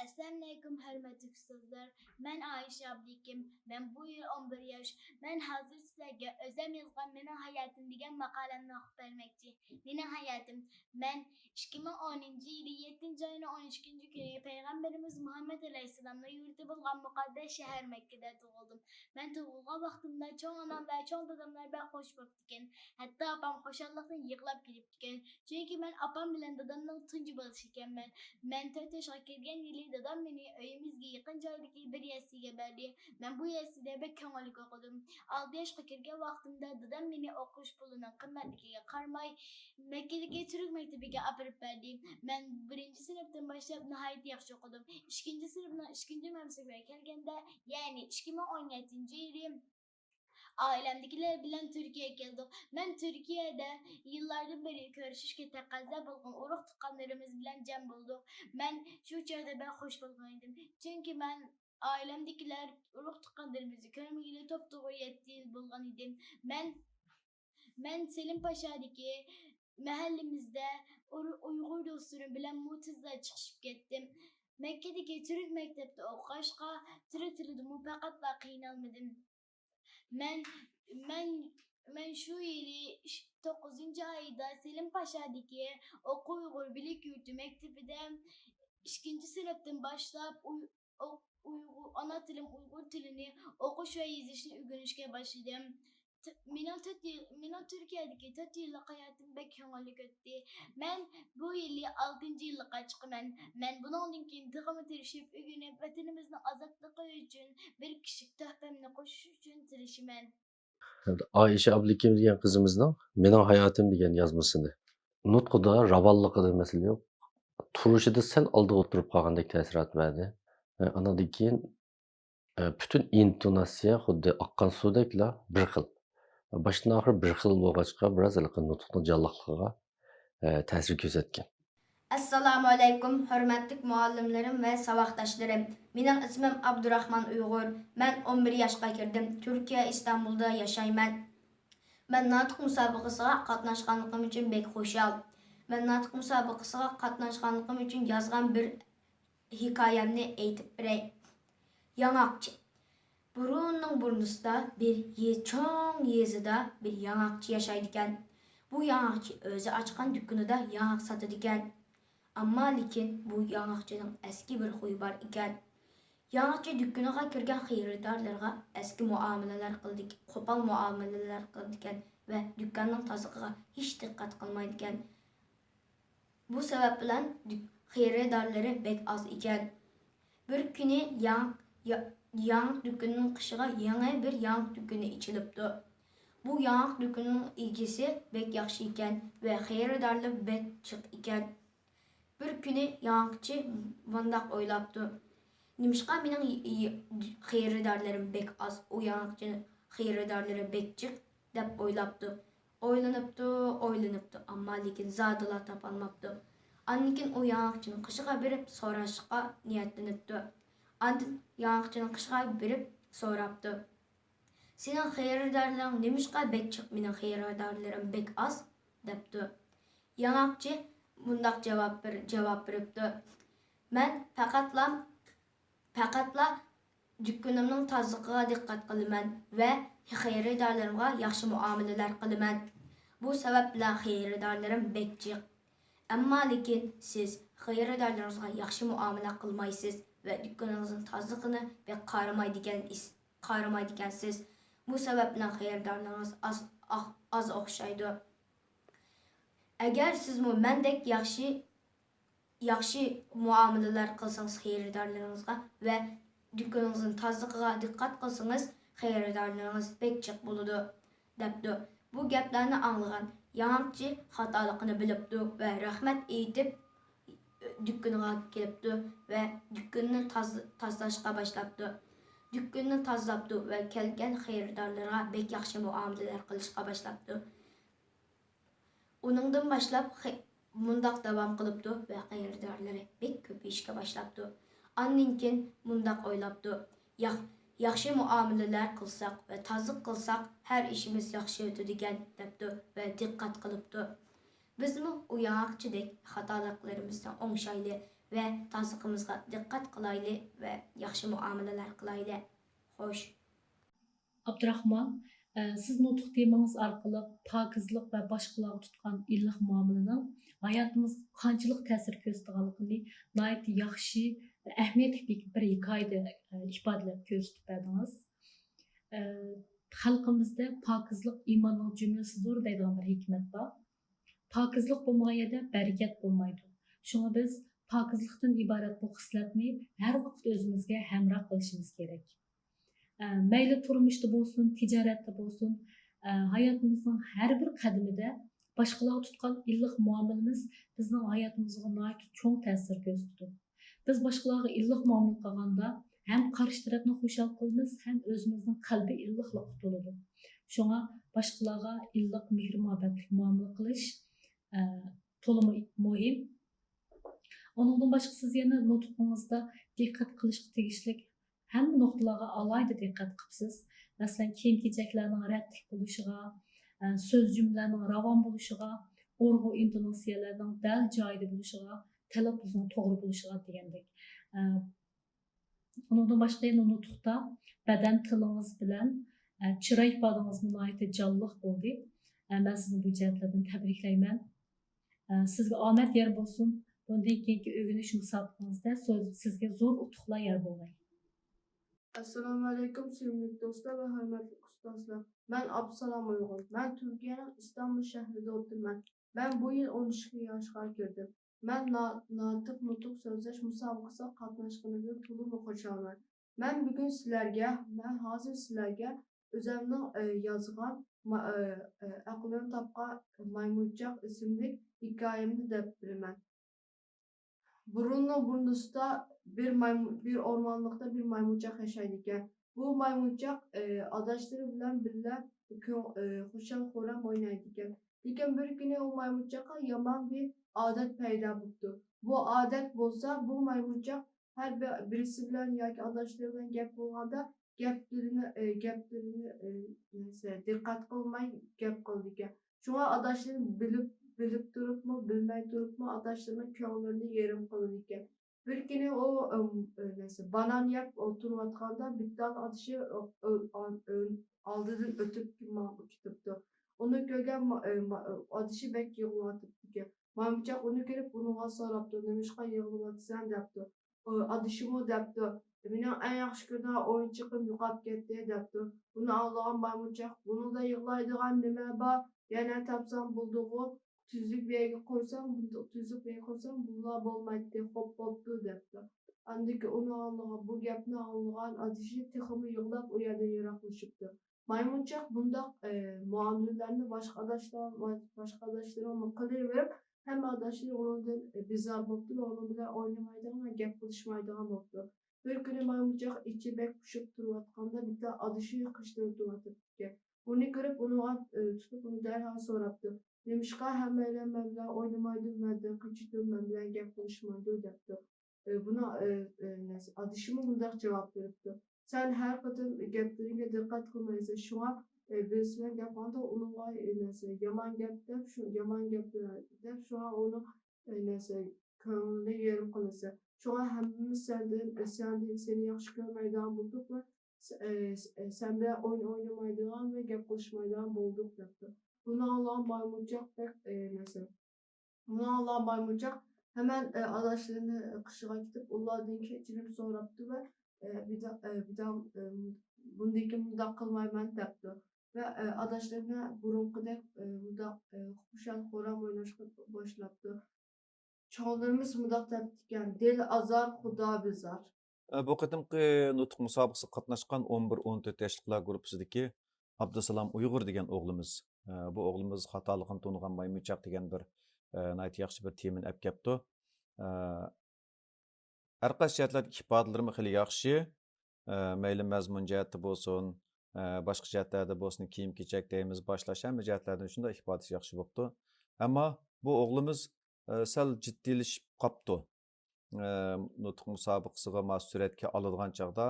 ئەسسالامۇئەلەيكۇم ھۆرمەتلىك ئۇستازلار، مەن ئائىشە ئابلىكىم، مەن بۇ يىل ئون بىر ياش. مەن ھازىر سىلەرگە ئۆزۈم يازغان مېنىڭ ھاياتىم دېگەن ماقالەمنى ئوقۇپ بەرمەكچى. مېنىڭ ھاياتىم. مەن ئىككى مىڭ ئونىنچى يىلى يەتتىنچى ئاينىڭ ئون ئىككىنچى كۈنى پەيغەمبىرىمىز مۇھەممەد ئەلەيھىسسالامنىڭ يۇرتى بولغان مۇقەددەس شەھەر مەككىدە تۇغۇلدۇم. مەن تۇغۇلغان ۋاقتىمدا چوڭ ئانام ۋە چوڭ داداملار بەك خۇش بوپتىكەن. ھەتتا ئاپام خۇشاللىقتىن يىغلاپ كېتىپتىكەن. چۈنكى مەن ئاپام بىلەن دادامنىڭ تۇنجى بالىسى ئىكەنمەن. مەن تۆت ياشقا كىرگەن يىلى دادام مېنى ئۆيىمىزگە يېقىن جايدىكى بىر يەسلىگە بەردى. مەن بۇ يەسلىدە بەك كۆڭۈللۈك ئوقۇدۇم. ئالتە ياشقا كىرگەن ۋاقتىمدا دادام مېنى ئوقۇش پۇلىنىڭ قىممەتلىكىگە قارىماي، مەككىدىكى تۈرك مەكتىپىگە ئاپىرىپ بەردى. مەن بىرىنچى سىنىپتىن باشلاپ ناھايىتى ياخشى ئوقۇدۇم. ئىككىنچى سىنىپنىڭ ئىككىنچى مەۋسۇمىگە كەلگەندە، يەنى ئىككى مىڭ ئون يەتتىنچى يىلى ئائىلەمدىكىلەر بىلەن تۈركىيەگە كەلدۇق. مەن تۈركىيەدە يىللاردىن بېرى كۆرۈشۈشكە تەقەززا بولغان ئۇرۇق تۇغقانلىرىمىز بىلەن جەم بولدۇق. مەن شۇ چاغدا بەك خۇش بولغان ئىدىم. چۈنكى مەن ئائىلەمدىكىلەر ئۇرۇق تۇغقانلىرىمىزنى كۆرمىگىلى توپتوغرا يەتتە يىل بولغان ئىدى. مەن مەن سېلىم پاشادىكى مەھەللىمىزدە ئۇر-، ئۇيغۇر دوستلىرىم بىلەن مۇ تېزلا چىقىشىپ كەتتىم. مەككىدىكى تۈرك مەكتەپتە ئوقۇغاچقا، تۈرك تىلىدىمۇ پەقەتلا قىينالمىدىم. مەن، مەن، مەن شۇ يىلى ئىش-، توققۇزىنچى ئايدا سېلىم پاشادىكى ئوقۇ ئۇيغۇر بىلىك يۇرتى مەكتىپىدە ئىككىنچى سىنىپتىن باشلاپ ئۇي-، ئۇ-، ئۇيغۇر، ئانا تىلىم ئۇيغۇر تىلىنى ئوقۇش ۋە يېزىشنى ئۆگىنىشكە باشلىدىم. ت-، مېنىڭ تۆت يىل، مېنىڭ تۈركىيەدىكى تۆت يىللىق ھاياتىم بەك كۆڭۈللۈك ئۆتتى. مەن بۇ يىلى ئالتىنچى يىللىققا چىقىمەن. مەن بۇنىڭدىن كېيىن تېخىمۇ تىرىشىپ ئۆگىنىپ، ۋەتىنىمىزنىڭ ئازادلىقى ئۈچۈن بىر كىشىلىك تۆھپەمنى قوشۇش ئۈچۈن تىرىشىمەن. ئائىشە ئابلىكىم دېگەن قىزىمىزنىڭ مېنىڭ ھاياتىم دېگەن يازمىسىنى. نۇتقىدا، راۋانلىقىدا مەسىلە يوق. تۇرۇشىدا سەل ئالدىغا تۇرۇپ قالغاندەك تەسىرات بەردى. ئانىڭدىن كېيىن پۈتۈن ئىنتوناتسىيە خۇددى ئاققان سۇدەكلا بىر خىل. باشتىن ئاخىر بىر خىل بولغاچقا، بىراز ھېلىقى نۇتۇقنىڭ جانلىقلىقىغا تەسىر كۆرسەتكەن. ئەسسالامۇئەلەيكۇم، ھۆرمەتلىك مۇئەللىملىرىم ۋە ساۋاقداشلىرىم. مېنىڭ ئىسمىم ئابدۇراخمان ئۇيغۇر. مەن ئون بىر ياشقا كىردىم. تۈركىيە ئىستانبۇلدا ياشايمەن. مەن ناتىق مۇسابىقىسىغا قاتناشقانلىقىم ئۈچۈن بەك خۇشال. مەن ناتىق مۇسابىقىسىغا قاتناشقانلىقىم ئۈچۈن يازغان بىر ھېكايەمنى ئېيتىپ بېرەي. ياڭاقچى. بۇرۇننىڭ بۇرنىسىدا بىر يې-، چوڭ يېزىدا بىر ياڭاقچى ياشايدىكەن. بۇ ياڭاقچى ئۆزى ئاچقان دۇكىنىدا ياڭاق ساتىدىكەن. ئەمما لېكىن بۇ ياڭاقچىنىڭ ئەسكى بىر خۇيى بار ئىكەن. ياڭاقچى دۇكىنىغا كىرگەن خېرىدارلىرىغا ئەسكى مۇئامىلىلەر قىلىدىكەن، قوپال مۇئامىلىلەر قىلىدىكەن ۋە دۇكاننىڭ تازىلىقىغا ھېچ دىققەت قىلمايدىكەن. بۇ سەۋەب بىلەن دۈ-، خېرىدارلىرى بەك ئاز ئىكەن. بىر كۈنى ياڭ-، يا-، ياڭاق دۇكىنىنىڭ قېشىغا يېڭى بىر ياڭاق دۇكىنى ئېچىلىپتۇ. بۇ ياڭاق دۇكىنىنىڭ ئىگىسى بەك ياخشى ئىكەن ۋە خېرىدارلىرى بەك جىق ئىكەن. بىر كۈنى ياڭاقچى مۇنداق ئويلاپتۇ: «نېمىشقا مېنىڭ ي-، ي-، خېرىدارلىرىم بەك ئاز، ئۇ ياڭاقچىنىڭ خېرىدارلىرى بەك جىق؟» دەپ ئويلاپتۇ. ئويلىنىپتۇ، ئويلىنىپتۇ، ئەمما لېكىن زادىلا تاپالماپتۇ. ئاندىن كېيىن ئۇ ياڭاقچىنىڭ قېشىغا بېرىپ سوراشقا نىيەتلىنىپتۇ. ئاندىن ياڭاقچىنىڭ قېشىغا بېرىپ سوراپتۇ: «سېنىڭ خېرىدارلىرىڭ نېمىشقا بەك جىق، مېنىڭ خېرىدارلىرىم بەك ئاز؟» دەپتۇ. ياڭاقچى مۇنداق جاۋاب بېر-، جاۋاب بېرىپتۇ: «مەن پەقەتلا، پەقەتلا دۇكىنىمنىڭ تازىلىقىغا دىققەت قىلىمەن ۋە خېرىدارلىرىمغا ياخشى مۇئامىلىلەر قىلىمەن. بۇ سەۋەب بىلەن خېرىدارلىرىم بەك جىق. ئەمما لېكىن سىز خېرىدارلىرىڭىزغا ياخشى مۇئامىلە قىلمايسىز ۋە دۇكىنىڭىزنىڭ تازىلىقىنى بەك قارىمايدىكەن، قارىمايدىكەنسىز. بۇ سەۋەب بىلەن خېرىدارلىرىڭىز ئاز، ئاز ئوخشايدۇ. ئەگەر سىزمۇ مەندەك ياخشى، ياخشى مۇئامىلىلەر قىلسىڭىز خېرىدارلىرىڭىزغا ۋە دۇكىنىڭىزنىڭ تازىلىقىغا دىققەت قىلسىڭىز، خېرىدارلىرىڭىز بەك جىق بولىدۇ» دەپتۇ. بۇ گەپلەرنى ئاڭلىغان ياڭاقچى خاتالىقىنى بىلىپتۇ ۋە رەھمەت ئېيتىپ، دۇكىنىغا كېلىپتۇ ۋە دۇكىنىنى تاز-، تازىلاشقا باشلاپتۇ. دۇكىنىنى تازىلاپتۇ ۋە كەلگەن خېرىدارلىرىغا بەك ياخشى مۇئامىلىلەر قىلىشقا باشلاپتۇ. ئۇنىڭدىن باشلاپ خې-، مۇنداق داۋام قىلىپتۇ ۋە خېرىدارلىرى بەك كۆپىيىشكە باشلاپتۇ. ئاندىن كېيىن مۇنداق ئويلاپتۇ: «ياخ-، ياخشى مۇئامىلىلەر قىلساق ۋە تازىلىق قىلساق، ھەر ئىشىمىز ياخشى ئۆتىدىكەن» دەپتۇ ۋە دىققەت قىلىپتۇ. بىزمۇ ئۇ ياڭاقچىدەك خاتالىقلىرىمىزنى ئوڭشايلى ۋە تازىلىقىمىزغا دىققەت قىلايلى ۋە ياخشى مۇئامىلىلەر قىلايلى. خوش. ئابدۇراخمان، ئە، سىز نۇتۇق تېمىڭىز ئارقىلىق پاكىزلىق ۋە باشقىلارغا تۇتقان ئىللىق مۇئامىلىنىڭ ھاياتىمىزغا قانچىلىك تەسىر كۆرسىتىدىغانلىقىنى ناھايىتى ياخشى ۋە ئەھمىيەتلىك بىر، بىر ھېكايىدە، ئە، ئىپادىلەپ كۆرسىتىپ بەردىڭىز. ئە، خەلقىمىزدە پاكىزلىق ئىماننىڭ جۈملىسىدۇر دەيدىغان بىر ھېكمەت بار. پاكىزلىق بولمىغان يەردە بەرىكەت بولمايدۇ. شۇڭا بىز پاكىزلىقتىن ئىبارەت بۇ خىسلەتنى ھەر ۋاقىت ئۆزىمىزگە ھەمراھ قىلىشىمىز كېرەك. ئە، مەيلى تۇرمۇشتا بولسۇن، تىجارەتتە بولسۇن، ئە، ھاياتىمىزنىڭ ھەر بىر قەدىمىدە باشقىلارغا تۇتقان ئىللىق مۇئامىلىمىز بىزنىڭ ھاياتىمىزغا ناھايىتى چوڭ تەسىر كۆرسىتىدۇ. بىز باشقىلارغا ئىللىق مۇئامىلە قىلغاندا، ھەم قارشى تەرەپنى خۇشال قىلىمىز، ھەم ئۆزىمىزنىڭ قەلبى ئىللىقلىققا تولىدۇ. شۇڭا باشقىلارغا ئىللىق، مېھىر-مۇھەببەتلىك مۇئامىلە قىلىش، ئە، تولىمۇ مۇھىم. ئۇنىڭدىن باشقا، سىز يەنە نۇتقىڭىزدا دىققەت قىلىشقا تېگىشلىك ھەممە نۇقتىلارغا ئالاھىدە دىققەت قىپسىز. مەسىلەن، كىيىم-كېچەكلەرنىڭ رەتلىك بولۇشىغا، ئە، سۆز-جۈملىلەرنىڭ راۋان بولۇشىغا، ئۇرغۇ ئىنتوناتسىيەلەرنىڭ دەل جايىدا بولۇشىغا، تەلەپپۇزنىڭ توغرا بولۇشىغا دېگەندەك. ئە، ئۇنىڭدىن باشقا يەنە نۇتۇقتا بەدەن تىلىڭىز بىلەن، ئە، چىراي ئىپادىڭىزمۇ ناھايىتى جانلىق بولدى. ئە، مەن سىزنى بۇ جەھەتلەردىن تەبرىكلەيمەن. ئە، سىزگە ئامەت يار بولسۇن. بۇندىن كېيىنكى ئۆگىنىش مۇسابىقىڭىزدە سۆز-، سىزگە زور ئۇتۇقلار يار بولغاي. ئەسسالامۇئەلەيكۇم، سۆيۈملۈك دوستلار ۋە ھۆرمەتلىك ئۇستازلار. مەن ئابدۇسالام ئۇيغۇر. مەن تۈركىيەنىڭ ئىستانبۇل شەھىرىدە ئولتۇرىمەن. مەن بۇ يىل ئون ئىككى ياشقا كىردىم. مەن نا-، ناتىق نۇتۇق سۆزلەش مۇسابىقىسىغا قاتناشقىنىمدىن تولىمۇ خۇشالمەن. مەن بۈگۈن سىلەرگە، مەن ھازىر سىلەرگە ئۆزەمنىڭ، ئە، يازغان ما-، ئە، ئە، ئەقلىنى تاپقان مايمۇنچاق ئىسىملىك ھېكايەمنى دەپ بېرىمەن. بۇرۇننىڭ بۇرۇنىسىدا بىر مايمۇ-، بىر ئورمانلىقتا بىر مايمۇنچاق ياشايدىكەن. بۇ مايمۇنچاق، ئى، ئاداشلىرى بىلەن بىللە كۆڭ-، ئى، خۇشال-خۇرام ئوينايدىكەن. لېكىن بىر كۈنى ئۇ مايمۇنچاققا يامان بىر ئادەت پەيدا بوپتۇ. بۇ ئادەت بولسا، بۇ مايمۇنچاق ھەر بىر، بىرسى بىلەن ياكى ئاداشلىرى بىلەن گەپ بولغاندا، گەپلىرىنى، ئى، گەپلىرىنى، ئى، نېمىسى، دىققەت قىلماي گەپ قىلىدىكەن. شۇڭا ئاداشلىرى بىلىپ، بىلىپ تۇرۇپمۇ، بىلمەي تۇرۇپمۇ ئاداشلىرىنىڭ كۆڭلىنى يېرىم قىلىدىكەن. بىر كۈنى ئۇ، ئىم، ئى، نېمىسى، بانان يەپ ئولتۇرۇۋاتقاندا بىتتال ئادىشى ئو-، ئو-، ئان-، ئۆن-، ئالدىدىن ئۆتۈپ كېتىپتۇ. ئۇنى كۆرگەن ما-، ئى، ما-، ئادىشى بەك يىغلاۋاتىپتىكەن. مايمۇچاق ئۇنى كۆرۈپ ئۇنىڭغا سوراپتۇ، نېمىشقا يىغلىۋاتىسەن دەپتۇ. ئادىشىمۇ دەپتۇ، مېنىڭ ئەڭ ياخشى كۆرىدىغان ئويۇنچۇقۇم يوقاپ كەتتى دەپتۇ. بۇنى ئاڭلىغان مايمۇنچاق، بۇنىڭدا يىغلايدىغان نېمە بار؟ يەنە تاپساڭ بولدىغۇ. تۈزلۈك بىر يەرگە قويساڭ، بۇنداق تۈزلۈك بىر يەرگە قويساڭ بۇلا بولمايتتى، خوپ بوپتۇ دەپتۇ. ئاندىن كېيىن ئۇنى ئاڭلىغان، بۇ گەپنى ئاڭلىغان ئادىشى تېخىمۇ يىغلاپ ئۇ يەردىن يىراقلىشىپتۇ. مايمۇنچاق بۇنداق، ئى، مۇئامىلىلەرنى باشقا ئاداشلار، باشقا ئاداشلىرىمۇ قىلىۋېرىپ، ھەممە ئاداشلىرى ئۇنىڭدىن، ئى، بىزار بوپتۇ ۋە ئۇنىڭ بىلەن ئوينىمايدىغان ۋە گەپ قىلىشمايدىغان بوپتۇ. بىر كۈنى مايمۇنچاق ئىچى بەك پۇشۇپ تۇرۇۋاتقاندا، بىتتە ئادىشى قىچتىرىپ تۇرۇۋاتىپتىكەن. بۇنى كۆرۈپ، ئۇنىڭغا، ئى، تۇتۇپ، ئۇنى دەرھال سوراپتۇ، نېمىشقا ھەممەيلەن مەن بىلەن ئوينىمايدۇ، مەندىن قېچىدۇ، مەن بىلەن گەپ قىلىشمايدۇ دەپتۇ. ئى، بۇنىڭ، ئى، ئى، نېمىسى، ئادىشىمۇ مۇنداق جاۋاب بېرىپتۇ، سەن ھەر قېتىم گەپلىرىڭگە دىققەت قىلمايسەن، شۇڭا، ئى، بىرسى بىلەن گەپ قىلغاندا ئۇنىڭغا، ئى، نېمىسى، يامان گەپ دەپ، شۇ يامان گەپ دەپ، شۇڭا ئۇنىڭ، ئى، نېمىسى، كۆڭلىنى يېرىم قىلىسەن. شۇڭا ھەممىمىز سەندىن، سەندىن، سېنى ياخشى كۆرمەيدىغان بولدۇق ۋە س-، ئى، س-، ئى، سەن بىلەن ئويۇن ئوينىمايدىغان ۋە گەپ قىلىشمايدىغان بولدۇق دەپتۇ. بۇنى ئاڭلىغان مايمۇنچاق بەك، ئى، نېمىسى، ئۇنىڭ ئاللا مايمۇنچاق ھەمەن، ئى، ئاداشلىرىنى قېشىغا كېتىپ، ئۇلاردىن كەچۈرۈم سوراپتۇ ۋە، ئى، بىدا-، ئى، بىدام-، ئى، بۇندىن كېيىن مۇنداق قىلمايمەن دەپتۇ. ۋە، ئى، ئاداشلىرىنى بۇرۇنقىدەك، ئى، مۇنداق، ئى، خۇشال-خۇرام ئويناشقا باشلاپتۇ. چوڭلىرىمىز مۇنداق دەپتىكەن، دىل ئازار، خۇدا بىزار. ئە، بۇ قېتىمقى نۇتۇق مۇسابىقىسىگە قاتناشقان ئون بىر، ئون تۆت ياشلىقلار گۇرۇپپىسىدىكى ئابدۇسالام ئۇيغۇر دېگەن ئوغلىمىز. ئە، بۇ ئوغلىمىز خاتالىقىنى تونۇغان مايمۇچاق دېگەن بىر، ئە، ناھايىتى ياخشى بىر تېمىنى ئەپ كەپتۇ. ئە، ھەر قايسى جەھەتلەردە ئىپادىلىرىمۇ خېلى ياخشى. ئە، مەيلى مەزمۇن جەھەتتە بولسۇن، ئە، باشقا جەھەتلەردە بولسۇن، كىيىم-كېچەك دەيمىز، باشلاش ھەممە جەھەتلەردىن شۇنداق ئىپادىسى ياخشى بوپتۇ. ئەمما بۇ ئوغلىمىز، ئە، سەل جىددىيلىشىپ قاپتۇ. ئە، نۇتۇق مۇسابىقىسىغا ما سۈرەتكە ئالىدىغان چاغدا،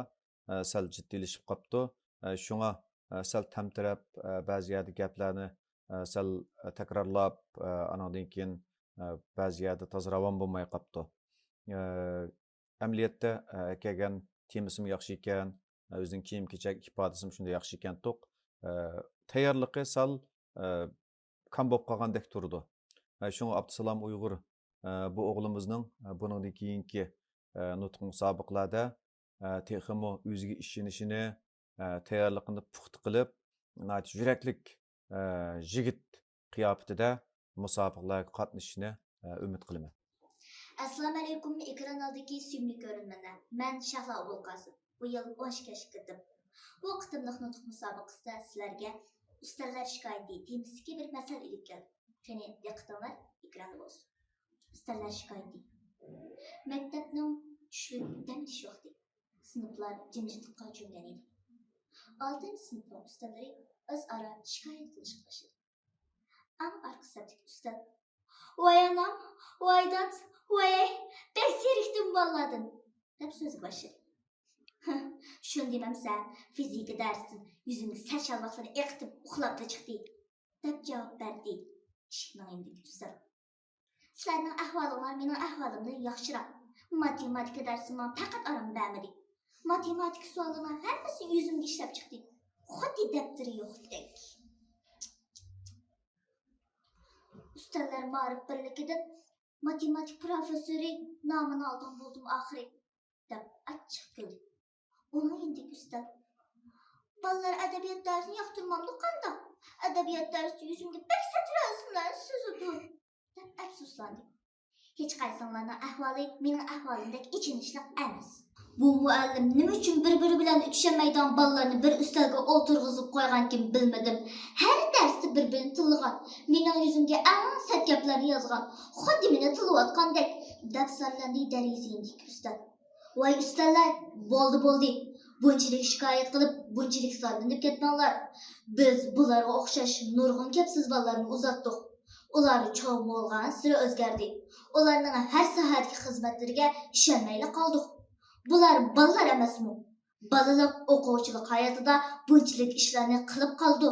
ئە، سەل جىددىيلىشىپ قاپتۇ. ئە، شۇڭا، ئە، سەل تەمتىرەپ، ئە، بەزى يەردە گەپلەرنى، ئە، سەل، ئە، تەكرارلاپ، ئە، ئانىڭدىن كېيىن، ئە، بەزى يەردە تازا راۋان بولماي قاپتۇ. ئە، ئەمەلىيەتتە، ئە، كەلگەن تېمىسىمۇ ياخشى ئىكەن، ئە، ئۆزىنىڭ كىيىم-كېچەك ئىپادىسىمۇ شۇنداق ياخشى ئىكەنتۇق. ئە، تەييارلىقى سەل، ئە، كام بولۇپ قالغاندەك تۇرىدۇ. ئە، شۇڭا ئابدۇسالام ئۇيغۇر، ئە، بۇ ئوغلىمىزنىڭ، ئە، بۇنىڭدىن كېيىنكى، ئە، نۇتۇق مۇسابىقىلەردە، ئە، تېخىمۇ ئۆزىگە ئىشىنىشىنى، ئە، تەييارلىقىنى پۇختا قىلىپ، ناھايىتى يۈرەكلىك، ئە، يىگىت قىياپىتىدە مۇسابىقىلەرگە قاتنىشىشىنى، ئە، ئۈمىد قىلىمەن. ئەسسالامۇئەلەيكۇم، ئېكران ئالدىدىكى سۆيۈملۈك كۆرۈرمەنلەر. مەن شەھلا ئوبۇلقاسىم. بۇ يىل ئون ئىككى ياشقا كىردىم. بۇ قېتىملىق نۇتۇق مۇسابىقىسىدە سىلەرگە ئۈستەللەر شىكايىتى تېمىسىدىكى بىر مەسەل ئېلىپ كەلدىم. قېنى، دىققىتىڭلار ئېكراندا بولسۇن. ئۈستەللەر شىكايىتى. مەكتەپنىڭ چۈشلۈك دەم ئېلىش ۋاقتى. سىنىپلار جىمجىتلىققا چۆمگەن ئىدى. ئالتىنچى سىنىپنىڭ ئۈستەللىرى ئۆزئارا شىكايەت قىلىشقا باشلىدى. ئەڭ ئارقا سەپتىكى ئۈستەل، ۋاي ئانام، ۋاي داد، ۋاي، بەك زېرىكتىم بالىلاردىن، دەپ سۆزگە باشلىدى. شۇنى دېمەمسەن، فىزىكا دەرسىدىن يۈزۈمگە سەل چالماقلىرىنى ئېقىتىپ ئۇخلاپلا چىقتى، دەپ جاۋاب بەردى ئىشىكنىڭ يېنىدىكى ئۈستەل. سىلەرنىڭ ئەھۋالىڭلار مېنىڭ ئەھۋالىمدىن ياخشىراق. ماتېماتىكا دەرسى ماڭا پەقەت ئارام بەرمىدى. ماتېماتىكا سوئاللىرىنىڭ ھەممىسى يۈزۈمگە ئىشلەپ چىقتى. خۇددى دەپتىرى يوقتەك. ئۈستەللەر مائارىپ بىرلىكىدىن ماتېماتىكا پروفېسسورى نامىنى ئالدىڭ بولدۇم ئاخىرى، دەپ ئاچچىق كۈلدى. ئۇنىڭ يېنىدىكى ئۈستەل، بالىلار ئەدەبىيات دەرسىنى ياقتۇرمامدۇ قانداق؟ ئەدەبىيات دەرسى يۈزۈمگە بەك سەترە ئىسىملارنى سىزىدۇ، دەپ ئەپسۇسلاندى. ھېچقايسىڭلارنىڭ ئەھۋالى مېنىڭ ئەھۋالىمدەك ئېچىنىشلىق ئەمەس. بۇ مۇئەللىم نېمە ئۈچۈن بىر-بىرى بىلەن ئۆتۈشەلمەيدىغان بالىلارنى بىر ئۈستەلگە ئولتۇرغۇزۇپ قويغانكىن بىلمىدىم. ھەر دەرستە بىر-بىرىنى تىللىغان، مېنىڭ يۈزۈمگە ئەڭ سەت گەپلەرنى يازغان، خۇددى مېنى تىللىۋاتقاندەك، دەپ زارلاندى دەرىزە يېنىدىكى ئۈستەل. ۋاي ئۈستەللەر، بولدى، بولدى. بۇنچىلىك شىكايەت قىلىپ، بۇنچىلىك زارلىنىپ كەتمەڭلار. بىز بۇلارغا ئوخشاش نۇرغۇن گەپسىز بالىلارنى ئۇزاتتۇق. ئۇلار چوڭ بولغانسېرى ئۆزگەردى. ئۇلارنىڭ ھەر ساھەدىكى خىزمەتلىرىگە ئىشەنمەيلا قالدۇق. بۇلار بالىلار ئەمەسمۇ؟ بالىلىق ئوقۇغۇچىلىق ھاياتىدا بۇنچىلىك ئىشلارنى قىلىپ قالىدۇ.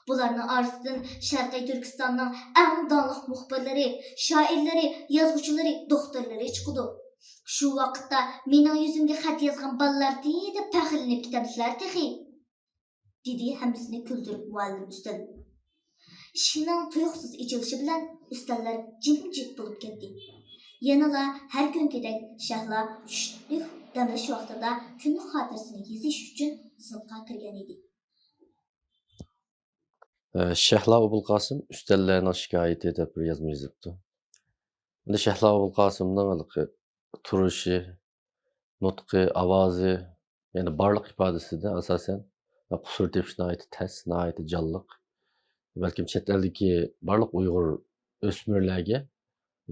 بۇلارنىڭ ئارىسىدىن شەرقىي تۈركىستاننىڭ ئەڭ داڭلىق مۇخبىرلىرى، شائىرلىرى، يازغۇچىلىرى، دوختۇرلىرى چىقىدۇ. شۇ ۋاقىتتا مېنىڭ يۈزۈمگە خەت يازغان بالىلاردى دەپ پەخىرلىنىپ كېتەمسىلەر تېخى؟ دېدى ھەممىسىنى كۈلدۈرۈپ مۇئەللىم ئۈستەل. ئىشىكنىڭ تۇيۇقسىز ئېچىلىشى بىلەن ئۈستەللەر جىمجىت بولۇپ كەتتى. يەنىلا ھەر كۈنكىدەك شەھلا چۈشلۈك دەم ئېلىش ۋاقتىدا كۈنلۈك خاتىرىسىنى يېزىش ئۈچۈن سىنىپقا كىرگەن ئىدى. ئە، شەھلا ئوبۇلقاسىم ئۈستەللەرنىڭ شىكايىتى دەپ بىر يازما يېزىپتۇ. ئەمدى شەھلا ئوبۇلقاسىمنىڭ ھېلىقى تۇرۇشى، نۇتقى، ئاۋازى، يەنى بارلىق ئىپادىسىدە ئاساسەن قۇسۇر تېپىش ناھايىتى تەس، ناھايىتى جانلىق. بەلكىم چەت ئەلدىكى بارلىق ئۇيغۇر ئۆسمۈرلەرگە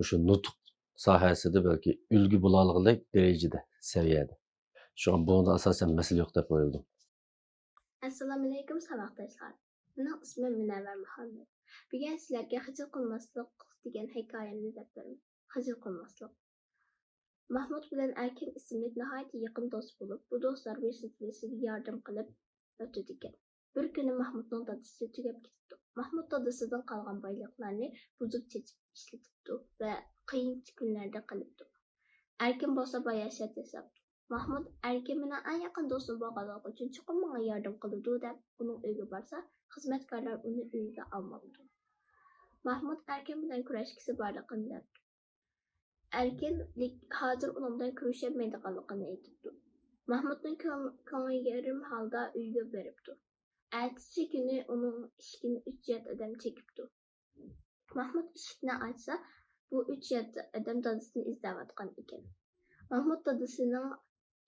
مۇشۇ نۇتۇق ساھەسىدە بەلكى ئۈلگە بولالىغۇدەك دەرىجىدە، سەۋىيەدە. شۇڭا بۇنىڭدا ئاساسەن مەسىلە يوق دەپ ئويلىدىم. ئەسسالامۇئەلەيكۇم ساۋاقداشلار. مېنىڭ ئىسمىم مۇنەۋۋەر مۇھەممەد. بۈگۈن سىلەرگە خىجىل قىلماسلىق دېگەن ھېكايەمنى دەپ بېرىمەن. خىجىل قىلماسلىق. ماھمۇت بىلەن ئەركىن ئىسىملىك ناھايىتى يېقىن دوست بولۇپ، بۇ دوستلار بىرسى بىرسىگە ياردەم قىلىپ ئۆتىدىكەن. بىر كۈنى ماھمۇتنىڭ دادىسى تۈگەپ كېتىپتۇ. ماھمۇت دادىسىدىن قالغان بايلىقلارنى بۇزۇپ چېچىپ ئىشلىتىپتۇ ۋە قىيىن كۈنلەردە قىلىپتۇ. ئەركىن بولسا باياشات ياساپتۇ. ماھمۇت ئەركىن مېنىڭ ئەڭ يېقىن دوستۇم بولغانلىقى ئۈچۈن چوقۇم ماڭا ياردەم قىلىدۇ دەپ ئۇنىڭ ئۆيىگە بارسا، خىزمەتكارلار ئۇنى ئۆيىگە ئالماپتۇ. ماھمۇت ئەركىن بىلەن كۆرۈشكۈسى بارلىقىنى دەپتۇ. ئەركىن لېك-، ھازىر ئۇنىڭ بىلەن كۆرۈشەلمەيدىغانلىقىنى ئېيتىپتۇ. ماھمۇتنىڭ كۆڭ-، كۆڭلى يېرىم ھالدا ئۆيىگە بېرىپتۇ. ئەتىسى كۈنى ئۇنىڭ ئىشىكىنى ئۈچ يات ئادەم چېكىپتۇ. ماھمۇت ئىشىكنى ئاچسا، بۇ ئۈچ يات ئادەم دادىسىنى ئىزدەۋاتقان ئىكەن. ماھمۇت دادىسىنىڭ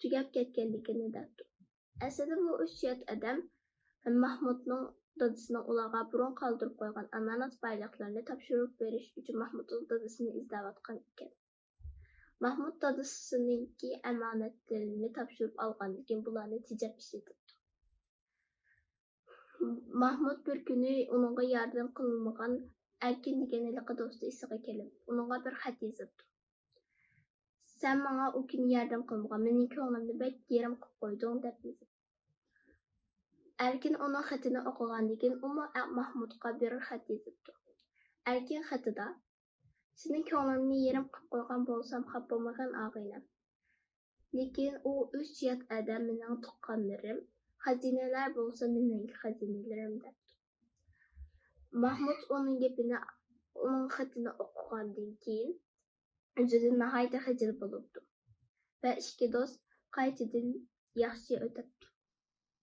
تۈگەپ كەتكەنلىكىنى دەپتۇ. ئەسلىدە بۇ ئۈچ يات ئادەم ماھمۇتنىڭ دادىسىنىڭ ئۇلارغا بۇرۇن قالدۇرۇپ قويغان ئامانەت بايلىقلىرىنى تاپشۇرۇپ بېرىش ئۈچۈن ماھمۇتنىڭ دادىسىنى ئىزدەۋاتقان ئىكەن. ماھمۇت دادىسىنىڭكى ئامانەتلىرىنى تاپشۇرۇپ ئالغاندىن كېيىن بۇلارنى تېجەپ ئىشلىتىپتۇ. ماھمۇت بىر كۈنى ئۇنىڭغا ياردەم قىلمىغان ئەركىن دېگەن ھېلىقى دوستى ئېسىگە كېلىپ، ئۇنىڭغا بىر خەت يېزىپتۇ. «سەن ماڭا ئۇ كۈنى ياردەم قىلمىغان، مېنىڭ كۆڭلۈمنى بەك يېرىم قىلىپ قويدۇڭ» دەپ يېزىپتۇ. ئەركىن ئۇنىڭ خېتىنى ئوقۇغاندىن كېيىن، ئۇمۇ ئە-، ماھمۇتقا بىر خەت يېزىپتۇ. ئەركىن خېتىدا، «سېنىڭ كۆڭلۈڭنى يېرىم قىلىپ قويغان بولسام، خاپا بولمىغىن، ئاغىنەم. لېكىن ئۇ ئۈچ يات ئادەم مېنىڭ تۇغقانلىرىم، خەزىنىلەر بولسا مېنىڭ خەزىنىلىرىم» دەپتۇ. ماھمۇت ئۇنىڭ گېپىنى، ئۇنىڭ خېتىنى ئوقۇغاندىن كېيىن، ئۆزىدىن ناھايىتى خىجىل بولۇپتۇ ۋە ئىككى دوست قايتىدىن ياخشى ئۆتەپتۇ.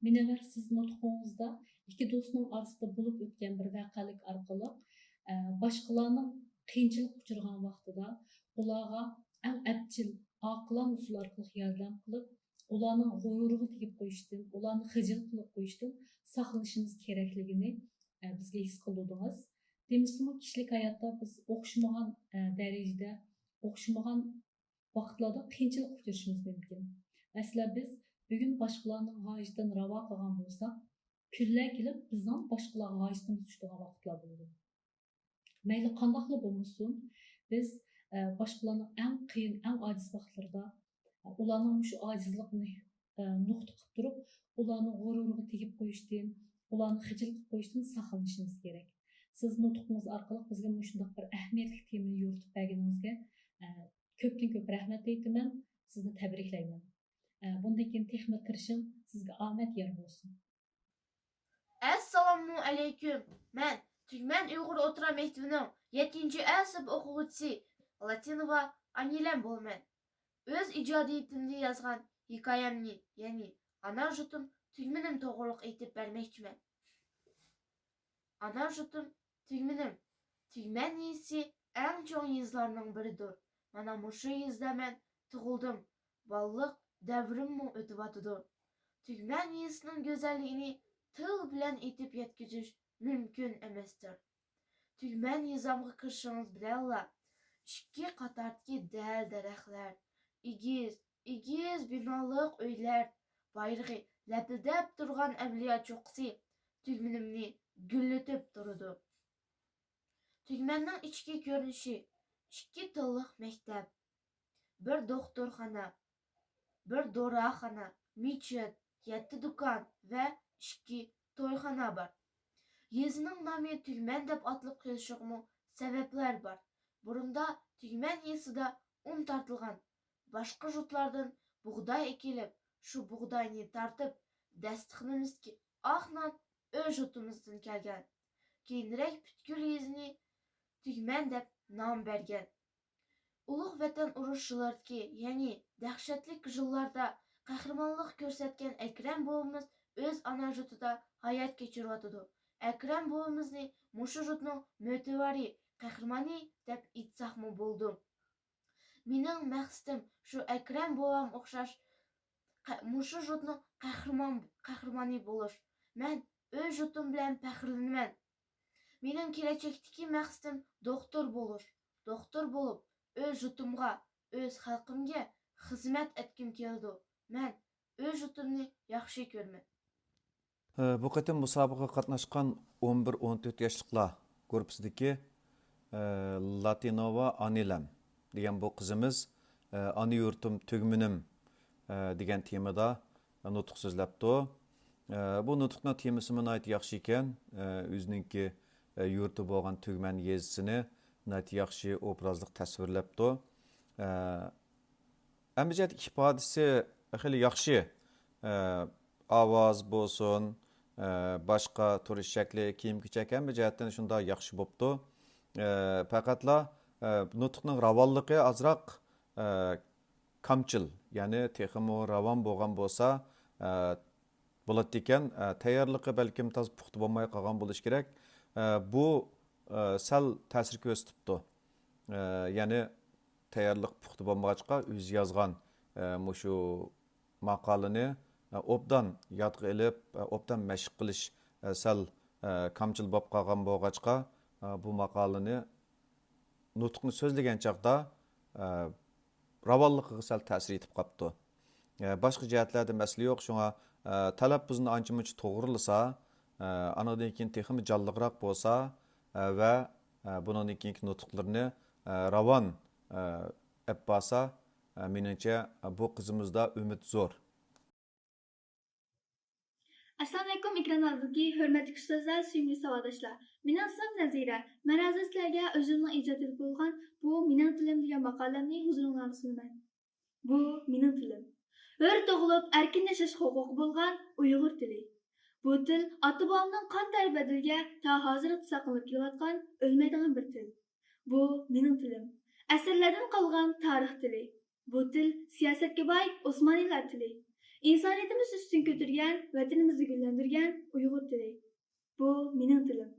مۇنەۋۋەر، سىز نۇتقىڭىزدا ئىككى دوستنىڭ ئارىسىدا بولۇپ ئۆتكەن بىر ۋەقەلىك ئارقىلىق، ئە، باشقىلارنىڭ قىيىنچىلىققا ئۇچرىغان ۋاقتىدا ئۇلارغا ئەڭ ئەپچىل، ئاقىلانە ئۇسۇل ئارقىلىق ياردەم قىلىپ، ئۇلارنىڭ غۇرۇرىغا تېگىپ قويۇشتىن، ئۇلارنى خىجىل قىلىپ قويۇشتىن ساقلىنىشىمىز كېرەكلىكىنى، ئە، بىزگە ھېس قىلدۇردىڭىز. دېمىسىمۇ، كىشىلىك ھاياتتا بىز ئوخشىمىغان، ئە، دەرىجىدە، ئوخشىمىغان ۋاقىتلاردا قىيىنچىلىققا ئۇچرىشىمىز مۇمكىن. مەسىلەن، بىز بۈگۈن باشقىلارنىڭ ھاجىتىنى راۋا قىلغان بولساق، كۈنلەر كېلىپ بىزنىڭ باشقىلارغا ھاجىتىمىز چۈشىدىغان ۋاقىتلار بولىدۇ. مەيلى قانداقلا بولمىسۇن، بىز، ئە، باشقىلارنىڭ ئەڭ قىيىن، ئەڭ ئاجىز ۋاقىتلىرىدا، ئە، ئۇلارنىڭ مۇشۇ ئاجىزلىقىنى، ئە، نۇقتا قىلىپ تۇرۇپ، ئۇلارنىڭ غۇرۇرىغا تېگىپ قويۇشتىن، ئۇلارنى خىجىل قىلىپ قويۇشتىن ساقلىنىشىمىز كېرەك. سىز نۇتقىڭىز ئارقىلىق بىزگە مۇشۇنداق بىر ئەھمىيەتلىك تېمىنى يورۇتۇپ بەرگىنىڭىزگە، ئە، كۆپتىن كۆپ رەھمەت ئېيتىمەن، سىزنى تەبرىكلەيمەن. ئە، بۇندىن كېيىن تېخىمۇ تىرىشىڭ، سىزگە ئامەت يار بولسۇن. ئەسسالامۇ ئەلەيكۇم. مەن تۈگمەن ئۇيغۇر ئوتتۇرا مەكتىۋىنىڭ يەتتىنچى ئە سىنىپ ئوقۇغۇچىسى لاتىنوۋا ئانىلەم بولىمەن. ئۆز ئىجادىيىتىمدە يازغان ھېكايەمنى، يەنى ئانا يۇرتۇم، تۈگمىنىم توغرۇلۇق ئېيتىپ بەرمەكچىمەن. ئانا يۇرتۇم، تۈگمىنىم. تۈگمەن يېزىسى ئەڭ چوڭ يېزىلارنىڭ بىرىدۇر. مانا مۇشۇ يېزىدا مەن تۇغۇلدۇم. بالىلىق دەۋرىممۇ ئۆتۈۋاتىدۇ. تۈگمەن يېزىسىنىڭ گۈزەللىكىنى تىل بىلەن ئېيتىپ يەتكۈزۈش مۇمكىن ئەمەستۇر. تۈگمەن يېزامغا كىرىشىڭىز بىلەنلا، ئىككى قاتاردىكى دەل-دەرەخلەر، ئېگىز، ئېگىز بىنالىق ئۆيلەر، بايرىقى لەپىلدەپ تۇرغان ئەۋلىيا چوققىسى تۈگمىنىمنى گۈللىتىپ تۇرىدۇ. تۈگمەننىڭ ئىچكى كۆرۈنۈشى: ئىككى تىللىق مەكتەپ، بىر دوختۇرخانا، بىر دوراخانا، مىچىت، يەتتە دۇكان ۋە ئىككى تويخانا بار. يېزىنىڭ نامى تۈگمەن دەپ ئاتىلىپ قېلىشىغىمۇ سەۋەبلەر بار. بۇرۇندا تۈگمەن يېزىسىدا ئۇن تارتىلغان. باشقا يۇرتلاردىن بۇغداي ئەكېلىپ، شۇ بۇغداينى تارتىپ، دەستىخىنىمىزدىكى ئاق نان ئۆز يۇرتىمىزدىن كەلگەن. كېيىنرەك پۈتكۈل يېزىنى تۈگمەن دەپ نام بەرگەن. ئۇلۇغ ۋەتەن ئۇرۇشى يىللىرىدىكى، يەنى دەھشەتلىك يىللاردا قەھرىمانلىق كۆرسەتكەن ئەكرەم بوۋىمىز ئۆز ئانا يۇرتىدا ھايات كەچۈرۈۋاتىدۇ. ئەكرەم بوۋىمىزنى مۇشۇ يۇرتنىڭ مۆتىۋەرى، قەھرىمانى دەپ ئېيتساقمۇ بولىدۇ. مېنىڭ مەقسىتىم شۇ ئەكرەم بوۋام ئوخشاش قە-، مۇشۇ يۇرتنىڭ قەھرىمان، قەھرىمانى بولۇش. مەن ئۆز يۇرتۇم بىلەن پەخىرلىنىمەن. مېنىڭ كېلەچەكتىكى مەقسىتىم دوختۇر بولۇش. دوختۇر بولۇپ، ئۆز يۇرتۇمغا، ئۆز خەلقىمگە خىزمەت ئەتكۈم كېلىدۇ. مەن ئۆز يۇرتۇمنى ياخشى كۆرىمەن. ئە، بۇ قېتىم مۇسابىقىگە قاتناشقان ئون بىر، ئون تۆت ياشلىقلار گۇرۇپپىسىدىكى، ئە، لاتىنوۋا ئانىلەم دېگەن بۇ قىزىمىز، ئە، ئانا يۇرتۇم تۈگمىنىم، ئە، دېگەن تېمىدا نۇتۇق سۆزلەپتۇ. ئە، بۇ نۇتۇقنىڭ تېمىسىمۇ ناھايىتى ياخشى ئىكەن. ئە، ئۆزىنىڭكى، ئە، يۇرتى بولغان تۈگمەن يېزىسىنى ناھايىتى ياخشى ئوبرازلىق تەسۋىرلەپتۇ. ئە، ھەممە جەھەتتىن ئىپادىسى خېلى ياخشى. ئە، ئاۋاز بولسۇن، ئە، باشقا تۇرۇش شەكلى، كىيىم-كېچەك ھەممە جەھەتتىن شۇنداق ياخشى بوپتۇ. ئە، پەقەتلا، ئە، نۇتۇقنىڭ راۋانلىقى ئازراق، ئە، كامچىل، يەنى تېخىمۇ راۋان بولغان بولسا، ئە، بولاتتىكەن. ئە، تەييارلىقى بەلكىم تازا پۇختا بولماي قالغان بولۇشى كېرەك. ئە، بۇ، ئە، سەل تەسىر كۆرسىتىپتۇ. ئە، يەنى تەييارلىق پۇختا بولمىغاچقا، ئۆزى يازغان، ئە، مۇشۇ ماقالىنى، ئە، ئوبدان يادقا ئېلىپ، ئە، ئوبدان مەشىق قىلىش، ئە، سەل، ئە، كامچىل بولۇپ قالغان بولغاچقا، ئە، بۇ ماقالىنى نۇتۇقنى سۆزلىگەن چاغدا، ئە، راۋانلىقىغا سەل تەسىر يېتىپ قاپتۇ. ئە، باشقا جەھەتلەردە مەسىلە يوق، شۇڭا، ئە، تەلەپپۇزنى ئانچە-مۇنچە توغرىلىسا، ئە، ئانىڭدىن كېيىن تېخىمۇ جانلىقراق بولسا، ئە، ۋە، ئە، بۇنىڭدىن كېيىنكى نۇتۇقلىرىنى، ئە، راۋان، ئە، ئەپ بارسا، ئە، مېنىڭچە، بۇ قىزىمىزدا ئۈمىد زور. ئەسسالامۇئەلەيكۇم، ئېكران ئالدىدىكى ھۆرمەتلىك ئۇستازلار، سۆيۈملۈك ساۋاقداشلار. مېنىڭ ئىسمىم نەزىرە. مەن ھازىر سىلەرگە ئۆزۈمنىڭ ئىجاد ئېلىپ بولغان بۇ مېنىڭ تىلىم دېگەن ماقالەمنى ھۇزۇرۇڭلارغا سۇنىمەن. بۇ مېنىڭ تىلىم. ھۆر تۇغۇلۇپ، ئەركىن ياشاش ھوقۇقى بولغان ئۇيغۇر تىلى. بۇ تىل ئاتا-بوۋامنىڭ قان تەر بەدىلىگە تا ھازىرغىچە ساقلىنىپ كېلىۋاتقان ئۆلمەيدىغان بىر تىل. بۇ مېنىڭ تىلىم. ئەسىرلەردىن قالغان تارىخ تىلى. بۇ تىل سىياسەتكە باي ئوسمانىيلار تىلى. ئىنسانىيىتىمىز ئۈستۈن كۆتۈرگەن، ۋەتىنىمىزنى گۈللەندۈرگەن ئۇيغۇر تىلى. بۇ مېنىڭ تىلىم.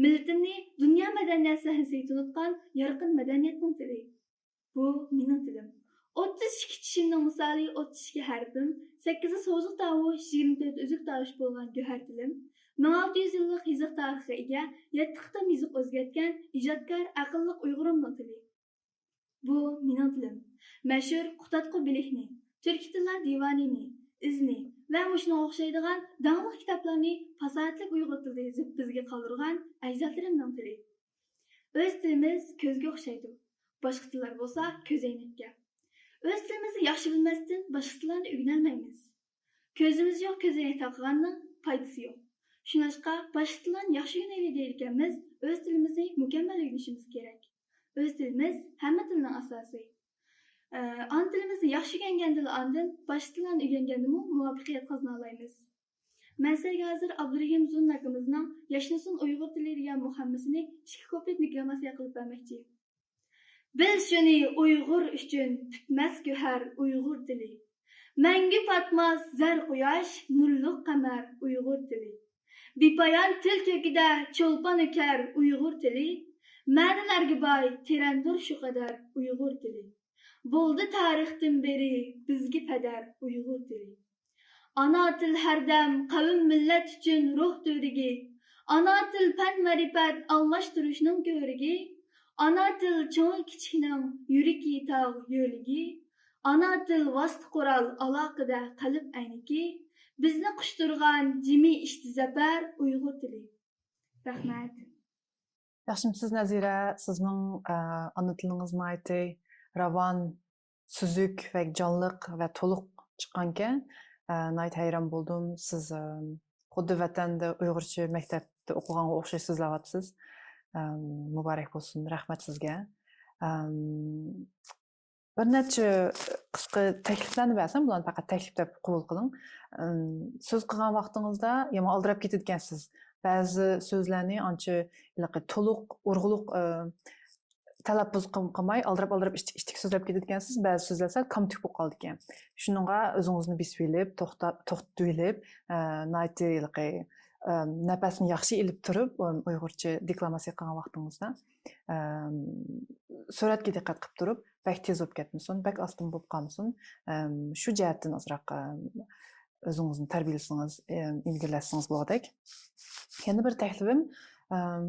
مىللىتىمنى دۇنيا مەدەنىيەت سەھنىسىگە تونۇتقان يارقىن مەدەنىيەتنىڭ تىلى. بۇ مېنىڭ تىلىم. ئوتتۇز ئىككى چىشىمنىڭ مىسالى ئوتتۇز ئىككى ھەرپىم، سەككىزى سوزۇق تاۋۇش، يىگىرمە تۆت ئۈزۈك تاۋۇش بولغان گۆھەر تىلىم، مىڭ ئالتە يۈز يىللىق يېزىق تارىخىغا ئىگە، يەتتە قېتىم يېزىق ئۆزگەرتكەن ئىجادكار، ئەقىللىق ئۇيغۇرۇمنىڭ تىلى. بۇ مېنىڭ تىلىم. مەشھۇر قۇتادغۇ بىلىكنى، تۈركىي تىللار دىۋانىنى، ئىزنى ۋە مۇشۇنىڭغا ئوخشايدىغان داڭلىق كىتابلارنى پاساھەتلىك ئۇيغۇر تىلىدا يېزىپ بىزگە قالدۇرغان ئەجدادلىرىمنىڭ تىلى. ئۆز تىلىمىز كۆزگە ئوخشايدۇ. باشقا تىللار بولسا كۆزەينەككە. ئۆز تىلىمىزنى ياخشى بىلمەستىن باشقا تىللارنى ئۆگىنەلمەيمىز. كۆزىمىز يوق كۆزەينەك تاقىغاننىڭ پايدىسى يوق. شۇناشقا باشقا تىللارنى ياخشى ئۆگىنەيلى دەيدىكەنمىز، ئۆز تىلىمىزنى مۇكەممەل ئۆگىنىشىمىز كېرەك. ئۆز تىلىمىز ھەممە تىلنىڭ ئاساسى. ئانا تىلىمىزنى ياخشى ئۆگەنگەندىلا ئاندىن باشقا تىللارنى ئۆگەنگەندىمۇ مۇۋەپپەقىيەت قازىنالايمىز. مەن سىلەرگە ھازىر ئابدۇرېھىم زۇنۇن ئاكىمىزنىڭ ياشنىسۇن ئۇيغۇر تىلى دېگەن مۇخەممىسىنى ئىككى كۇپلېت دېكلاماتسىيە قىلىپ بەرمەكچى. بىل شۇنى، ئۇيغۇر ئۈچۈن پۈتمەس گۆھەر ئۇيغۇر تىلى. مەڭگۈ پاتماس زەر قۇياش، نۇرلۇق قەمەر ئۇيغۇر تىلى. بىپايان تىل كۆكىدە چولپان ئۆكەر ئۇيغۇر تىلى. مەنىلەرگە باي، تېرەندۇر شۇ قەدەر ئۇيغۇر تىلى. بولدى تارىختىن بېرى بىزگە پەدەر ئۇيغۇر تىلى. ئانا تىل ھەردەم قەۋم مىللەت ئۈچۈن روھ تۈۋرۈكى. ئانا تىل پەن مەرىپەت ئالماشتۇرۇشنىڭ كۆۋرۈكى. ئانا تىل چوڭى كىچىكنىڭ يۈرىكى تاغ يۆلىكى. ئانا تىل ۋاسىتە قورال ئالاقىدە قەلب ئەينىكى. بىزنى قۇشتۇرغان جىمى ئىشتى زەپەر ئۇيغۇر تىلى. رەھمەت. ياخشىمۇسىز نەزىرە؟ سىزنىڭ، ئە، ئانا تىلىڭىز ناھايىتى راۋان، سۈزۈك ۋە جانلىق ۋە تولۇق چىققانىكەن. ئە، ناھايىتى ھەيران بولدۇم. سىز، ئە، خۇددى ۋەتەندە ئۇيغۇرچە مەكتەپتە ئوقۇغانغا ئوخشاش سۆزلەۋاتىسىز. ئە، مۇبارەك بولسۇن، رەھمەت سىزگە. ئە، بىر نەچچە قىسقا تەكلىپلەرنى بەرسەم، بۇلارنى پەقەت تەكلىپ دەپ قوبۇل قىلىڭ. ئىم، سۆز قىلغان ۋاقتىڭىزدا يامان ئالدىراپ كېتىدىكەنسىز. بەزى سۆزلەرنى ئانچە ھېلىقى تولۇق، ئۇرغۇلۇق، ئى، تەلەپپۇز قىل-، قىلماي، ئالدىراپ-ئالدىراپ ئىچ-، ئىچتىكى سۆزلەپ كېتىدىكەنسىز. بەزى سۆزلەر سەل كامتۈك بولۇپ قالىدىكەن. شۇنىڭغا ئۆزىڭىزنى بېسىۋېلىپ، توختا-، توختىتىۋېلىپ، ئە، ناھايىتى ھېلىقى، ئە، نەپەسنى ياخشى ئېلىپ تۇرۇپ، ئۇ-، ئۇيغۇرچە دېكلاماتسىيە قىلغان ۋاقتىڭىزدا، ئە، سۈرئەتكە دىققەت قىلىپ تۇرۇپ، بەك تېز بولۇپ كەتمىسۇن، بەك ئاستىمە بولۇپ قالمىسۇن. ئەم، شۇ جەھەتتىن ئازراق، ئەم، ئۆزىڭىزنى تەربىيەلىسىڭىز، ئەم، ئىلگىرىلەتسىڭىز بولغۇدەك. يەنە بىر تەكلىپىم، ئەم،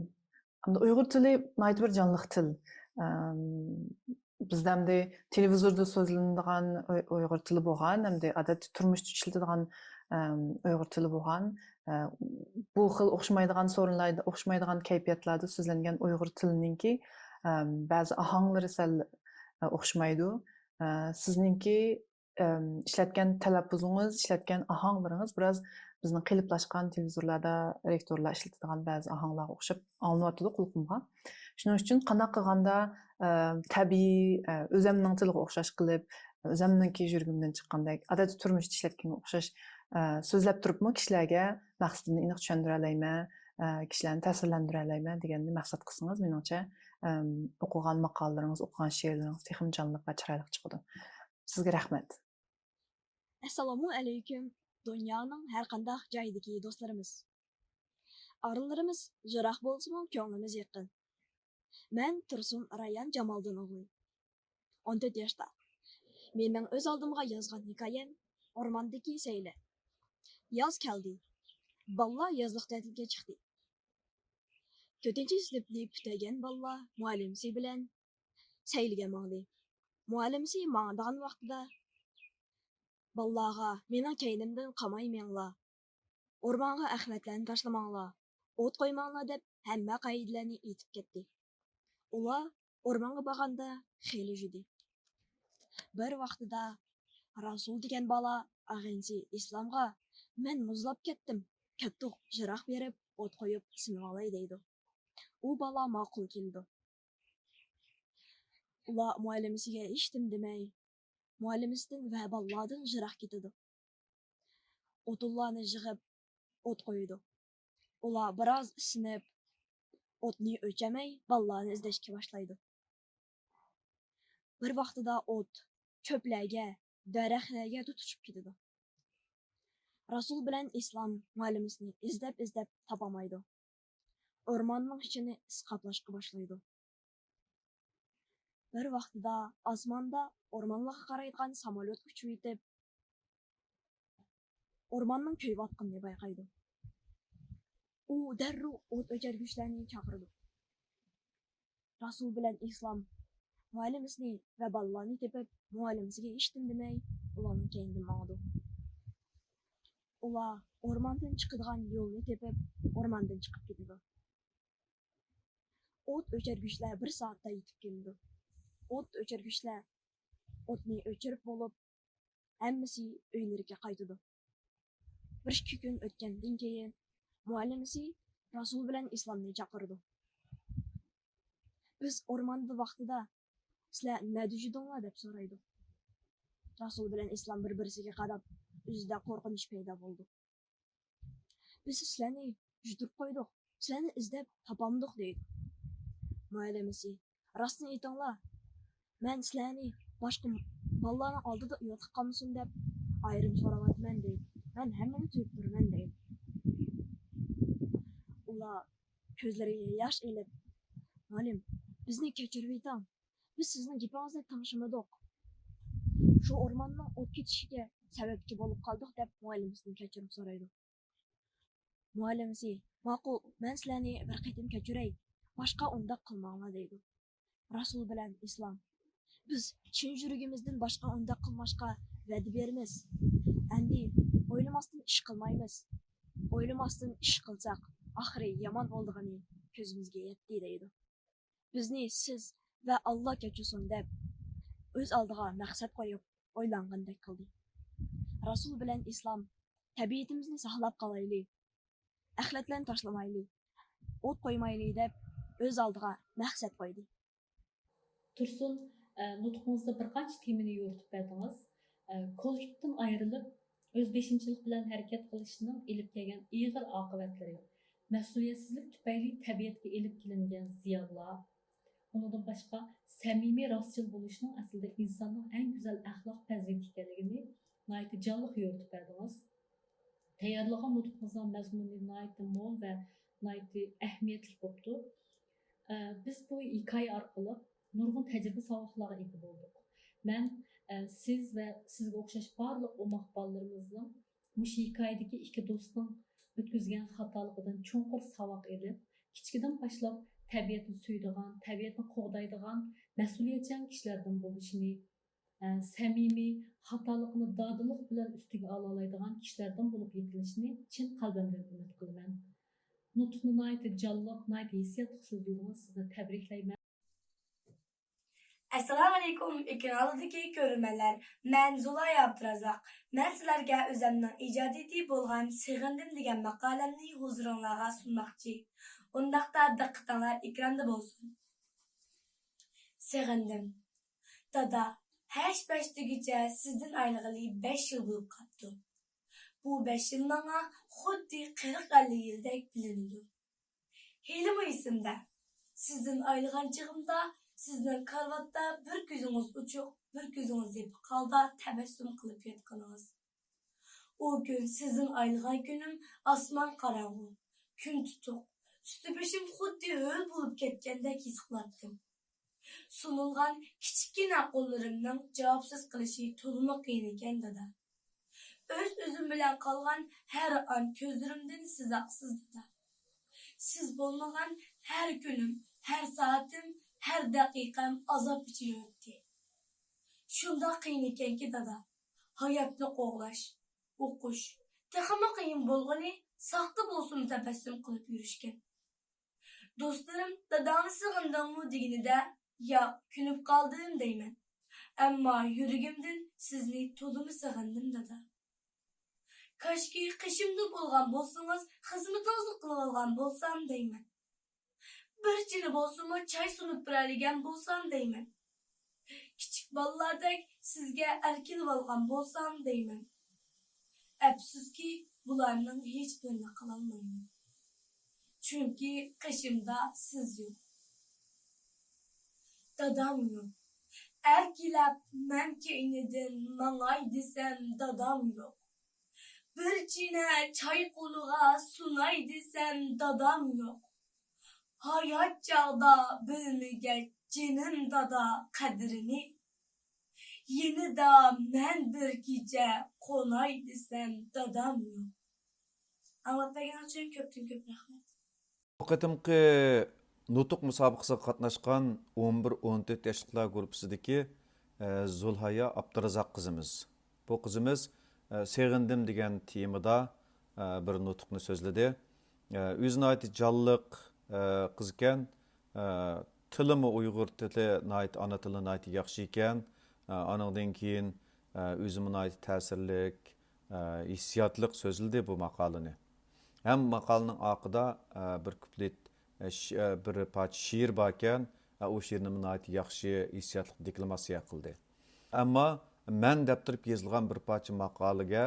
ئەمدى ئۇيغۇر تىلى ناھايىتى بىر جانلىق تىل. ئەم، بىزدە ئەمدى تېلېۋىزوردا سۆزلىنىدىغان ئۇي-، ئۇيغۇر تىلى بولغان، ئەمدى ئادەتتە تۇرمۇشتا ئىشلىتىدىغان، ئەم، ئۇيغۇر تىلى بولغان. ئە، بۇ خىل ئوخشىمايدىغان سورۇنلاردا، ئوخشىمايدىغان كەيپىياتلاردا سۆزلەنگەن ئۇيغۇر تىلىنىڭكى، ئەم، بەزى ئاھاڭلىرى سەل، ئە، ئوخشىمايدۇ. ئە، سىزنىڭكى، ئەم، ئىشلەتكەن تەلەپپۇزىڭىز، ئىشلەتكەن ئاھاڭلىرىڭىز بىراز بىزنىڭ قېلىپلاشقان تېلېۋىزورلاردا رېكتورلار ئىشلىتىدىغان بەزى ئاھاڭلارغا ئوخشاپ ئاڭلىنىۋاتىدۇ قۇلىقىمغا. شۇنىڭ ئۈچۈن قانداق قىلغاندا، ئە، تەبىئىي، ئە، ئۆزەمنىڭ تىلىغا ئوخشاش قىلىپ، ئۆزەمنىڭكى يۈرىكىمدىن چىققاندەك، ئادەتتە تۇرمۇشتا ئىشلەتكەنگە ئوخشاش، ئە، سۆزلەپ تۇرۇپمۇ كىشىلەرگە مەقسىتىمنى ئېنىق چۈشەندۈرەلەيمەن، ئە، كىشىلەرنى تەسىرلەندۈرەلەيمەن دېگەننى مەقسەت قىلسىڭىز، مېنىڭچە، ئەم، ئوقۇغان ماقالىلىرىڭىز، ئوقۇغان شېئىرلىرىڭىز تېخىمۇ جانلىق ۋە چىرايلىق چىقىدۇ. سىزگە رەھمەت. ئەسسالامۇ ئەلەيكۇم، دۇنيانىڭ ھەر قانداق جايىدىكى دوستلىرىمىز. ئارىلىرىمىز يىراق بولسىمۇ، كۆڭلىمىز يېقىن. مەن تۇرسۇن رايان جامالدىن ئوغلى. ئون تۆت ياشتا. مېنىڭ ئۆز ئالدىمغا يازغان ھېكايەم ئورماندىكى سەيلە. ياز كەلدى. بالىلار يازلىق تەتىلگە چىقتى. تۆتىنچى سىنىپنى پۈتتۈرگەن بالىلار مۇئەللىمىسى بىلەن سەيلىگە ماڭدى. مۇئەللىمىسى ماڭىدىغان ۋاقتىدا بالىلارغا، «مېنىڭ كەينىمدىن قالماي مېڭىڭلار، ئورمانغا ئەخلەتلەرنى تاشلىماڭلار، ئوت قويماڭلار» دەپ ھەممە قائىدىلەرنى ئېيتىپ كەتتى. ئۇلار ئورمانغا بارغاندا خېلى يۈدى. بىر ۋاقتىدا راسۇل دېگەن بالا ئاغىنىسى ئىسلامغا، «مەن مۇزلاپ كەتتىم، كەتتۇق، يىراق بېرىپ ئوت قويۇپ سېمىۋالاي» دەيدۇ. ئۇ بالا ماقۇل كېلىدۇ. ئۇلار مۇئەللىمىسىگە ھېچنېمە دېمەي، مۇئەللىمىسىدىن ۋە بالىلاردىن يىراق كېتىدۇ. ئوتۇنلارنى يىغىپ ئوت قويىدۇ. ئۇلار بىراز ئىسسىنىپ، ئوتنى ئۆچۈرمەي، بالىلارنى ئىزدەشكە باشلايدۇ. بىر ۋاقتىدا ئوت چۆپلەرگە، دەرەخلەرگە تۇتىشىپ كېتىدۇ. راسۇل بىلەن ئىسلام مۇئەللىمىسىنى ئىزدەپ-ئىزدەپ تاپالمايدۇ. ئورماننىڭ ئىچىنى ئىس قاپلاشقا باشلايدۇ. بىر ۋاقتىدا ئاسماندا ئورمانلىققا قارايدىغان ساموليوت ئۇچۇۋېتىپ، ئورماننىڭ كۆيۈۋاتقىنىنى بايقايدۇ. ئۇ دەررۇ ئوت ئۆچۈرگۈچلەرنى چاقىرىدۇ. راسۇل بىلەن ئىسلام مۇئەللىمىسىنى ۋە بالىلارنى تېپىپ، مۇئەللىمىسىگە ھېچنېمە دېمەي، ئۇلارنىڭ كەينىدىن ماڭىدۇ. ئۇلار ئورماندىن چىقىدىغان يولنى تېپىپ، ئورماندىن چىقىپ كېتىدۇ. ئوت ئۆچۈرگۈچلەر بىر سائەتتە يېتىپ كېلىدۇ. ئوت ئۆچۈرگۈچلەر ئوتنى ئۆچۈرۈپ بولۇپ، ھەممىسى ئۆيلىرىگە قايتىدۇ. بىر ئىككى كۈن ئۆتكەندىن كېيىن، مۇئەللىمىسى راسۇل بىلەن ئىسلامنى چاقىرىدۇ. «بىز ئورماندا ۋاقتىدا سىلەر نەدە يۈدۈڭلار؟» دەپ سورايدۇ. راسۇل بىلەن ئىسلام بىر-بىرسىگە قاراپ، ئۆزىدە قورقۇنچ پەيدا بولىدۇ. «بىز سىلەرنى يۈدۈرۈپ قويدۇق، سىلەرنى ئىزدەپ تاپالمىدۇق» دەيدۇ. مۇئەللىمىسى، «راستىنى ئېيتىڭلار، مەن سىلەرنى باشقا بالىلارنىڭ ئالدىدا ئۇياتلىق قالمىسۇن دەپ ئايرىم سوراۋاتىمەن» دەيدۇ. «مەن ھەممىنى تۇيۇپ تۇرىمەن» دەيدۇ. ئۇلار كۆزلىرىگە ياش ئېلىپ، «مۇئەللىم، بىزنى كەچۈرۈۋېتىڭ. بىز سىزنىڭ گېپىڭىزنى تىڭشىمىدۇق. شۇ ئورماننىڭ ئوت كېتىشىگە سەۋەبچى بولۇپ قالدۇق» دەپ مۇئەللىمىسىدىن كەچۈرۈم سورايدۇ. مۇئەللىمىسى، «ماقۇل، مەن سىلەرنى بىر قېتىم كەچۈرەي، باشقا ئۇنداق قىلماڭلار» دەيدۇ. راسۇل بىلەن ئىسلام، «بىز چىن يۈرىكىمىزدىن باشقا ئۇنداق قىلماشقا ۋەدە بېرىمىز. ئەمدى ئويلىماستىن ئىش قىلمايمىز. ئويلىماستىن ئىش قىلساق، ئاخىرى يامان بولىدىغىنى كۆزىمىزگە يەتتى» دەيدۇ. «بىزنى سىز ۋە ئاللا كەچۈرسۇن» دەپ، ئۆز ئالدىغا مەقسەت قويۇپ، ئويلانغاندەك قىلدى. رەسۇل بىلەن ئىسلام، تەبىئىتىمىزنى ساقلاپ قالايلى، ئەخلەتلەرنى تاشلىمايلى، ئوت قويمايلى دەپ ئۆز ئالدىغا مەقسەت قويدى. تۇرسۇن، ئە، نۇتقىڭىزدا بىر قانچە تېمىنى يورۇتۇپ بەردىڭىز. ئە، كوللېكتىپتىن ئايرىلىپ، ئۆز بېشىمچىلىق بىلەن ھەرىكەت قىلىشنىڭ ئېلىپ كەلگەن ئېغىر ئاقىۋەتلىرى، مەسئۇلىيەتسىزلىك تۈپەيلى تەبىئەتكە ئېلىپ كېلىنگەن زىيانلار، ئۇنىڭدىن باشقا، سەمىمىي، راستچىل بولۇشنىڭ ئەسلىدە ئىنساننىڭ ئەڭ گۈزەل ئەخلاق پەزىلىتى ئىكەنلىكىنى ناھايىتى جانلىق يورۇتۇپ بەردىڭىز. تەييارلىغان نۇتقىڭىزنىڭ مەزمۇنى ناھايىتى مول ۋە ناھايىتى ئەھمىيەتلىك بوپتۇ. ئە، بىز بۇ ھېكايە ئارقىلىق نۇرغۇن تەجرىبە ساۋاقلارغا ئىگە بولدۇق. مەن، ئە، سىز ۋە سىزگە ئوخشاش بارلىق ئوماق بالىلىرىمىزنىڭ مۇشۇ ھېكايىدىكى ئىككى دوستنىڭ ئۆتكۈزگەن خاتالىقىدىن چوڭقۇر ساۋاق ئېلىپ، كىچىكىدىن باشلاپ تەبىئەتنى سۆيىدىغان، تەبىئەتنى قوغدايدىغان مەسئۇلىيەتچان كىشىلەردىن بولۇشىنى، ئە، سەمىمىي، خاتالىقىنى دادىللىق بىلەن ئۈستىگە ئالالايدىغان كىشىلەردىن بولۇپ يېتىلىشىنى چىن قەلبىمدىن ئۈمىد قىلىمەن. نۇتۇقنى ناھايىتى جانلىق، ناھايىتى ھېسسىياتلىق سۆزلىدىڭىز، سىزنى تەبرىكلەيمەن. ئەسسالامۇئەلەيكۇم، ئېكران ئالدىدىكى كۆرۈرمەنلەر، مەن زۇلايا ئابدۇرازاق. مەن سىلەرگە ئۆزەمنىڭ ئىجادىيىتى بولغان سېغىندىم دېگەن ماقالەمنى ھۇزۇرۇڭلارغا سۇنماقچى. ئۇنداقتا دىققىتىڭلار ئېكراندا بولسۇن. سېغىندىم. دادا، ھەش-پەش دېگۈچە سىزدىن ئايرىلغىلى بەش يىل بولۇپ قاپتۇ. بۇ بەش يىل ماڭا خۇددى قىرىق-ئەللىك يىلدەك بىلىنىدۇ. ھېلىمۇ ئېسىمدە، سىزدىن ئايرىلغان چېغىمدا سىزنىڭ كارىۋاتتا بىر كۆزىڭىز ئوچۇق، بىر كۆزىڭىز يېپىق ھالدا تەبەسسۇم قىلىپ ياتقىنىڭىز. ئۇ كۈن سىزدىن ئايرىلغان كۈنۈم ئاسمان قاراڭغۇ، كۈن تۇتۇق، ئۈستى بېشىم خۇددى ھۆل بولۇپ كەتكەندەك ھېس قىلاتتىم. سۇنۇلغان كىچىككىنە قوللىرىمنىڭ جاۋابسىز قېلىشى تولىمۇ قىيىن ئىكەن، دادا. ئۆز-ئۆزۈم بىلەن قالغان ھەر ئان كۆزلىرىمدىن سىز ئاقسىز، دادا. سىز بولمىغان ھەر كۈنۈم، ھەر سائىتىم، ھەر دەقىقەم ئازاب ئىچىدە ئۆتتى. شۇنداق قىيىن ئىكەنكى، دادا، ھاياتنى قوغلاش، ئوقۇش، تېخىمۇ قىيىن بولغىنى، ساختا بولسىمۇ تەبەسسۇم قىلىپ يۈرۈشكەن. دوستلىرىم، داداڭنى سېغىندىڭمۇ دېگىنىدە، ياق، كۆنۈپ قالدىم دەيمەن. ئەمما يۈرىكىمدىن سىزنى تولىمۇ سېغىندىم، دادا. كاشكى قېشىمدا بولغان بولسىڭىز، خىزمىتىڭىزنى قىلىۋالغان بولسام دەيمەن. بىر چىنە بولسىمۇ چاي سۇنۇپ بېرەلىگەن بولسام دەيمەن. كىچىك بالىلاردەك سىزگە ئەركىلىۋالغان بولسام دەيمەن. ئەپسۇسكى، بۇلارنىڭ ھېچبىرىنى قىلالمايمەن. چۈنكى قېشىمدا سىز يوق. دادام يوق. ئەركىلەپ مەن كەينىدىن ماڭاي دېسەم، دادام يوق. بىر چىنە چاي قولىغا سۇناي دېسەم، دادام يوق. ھايات چاغدا بىلمىگەچ جېنىم دادا قەدرىنى، يېنىدا مەن بىر كېچە قوناي دېسەم، دادام يوق. ئاڭلاپ بەرگىنىڭ ئۈچۈن كۆپتىن كۆپ رەھمەت. بۇ قېتىمقى نۇتۇق مۇسابىقىسىگە قاتناشقان ئون بىر، ئون تۆت ياشلىقلار گۇرۇپپىسىدىكى، ئە، زۇلھايا ئابدۇرازاق قىزىمىز. بۇ قىزىمىز، ئە، سېغىندىم دېگەن تېمىدا، ئە، بىر نۇتۇقنى سۆزلىدى. ئە، ئۆزى ناھايىتى جانلىق، ئە، قىز ئىكەن. ئە، تىلىمۇ ئۇيغۇر تىلى ناھايىتى، ئانا تىلى ناھايىتى ياخشى ئىكەن. ئە، ئانىڭدىن كېيىن، ئە، ئۆزىمۇ ناھايىتى تەسىرلىك، ئە، ھېسسىياتلىق سۆزلىدى بۇ ماقالىنى. ھەم ماقالىنىڭ ئاخىرىدا، ئە، بىر كۇپلېت، ئە، ش-، ئە، بىر پارچە شېئىر باركەن، ئە، ئۇ شېئىرنىمۇ ناھايىتى ياخشى ھېسسىياتلىق دېكلاماتسىيە قىلدى. ئەمما مەن دەپ تۇرۇپ يېزىلغان بىر پارچە ماقالىگە،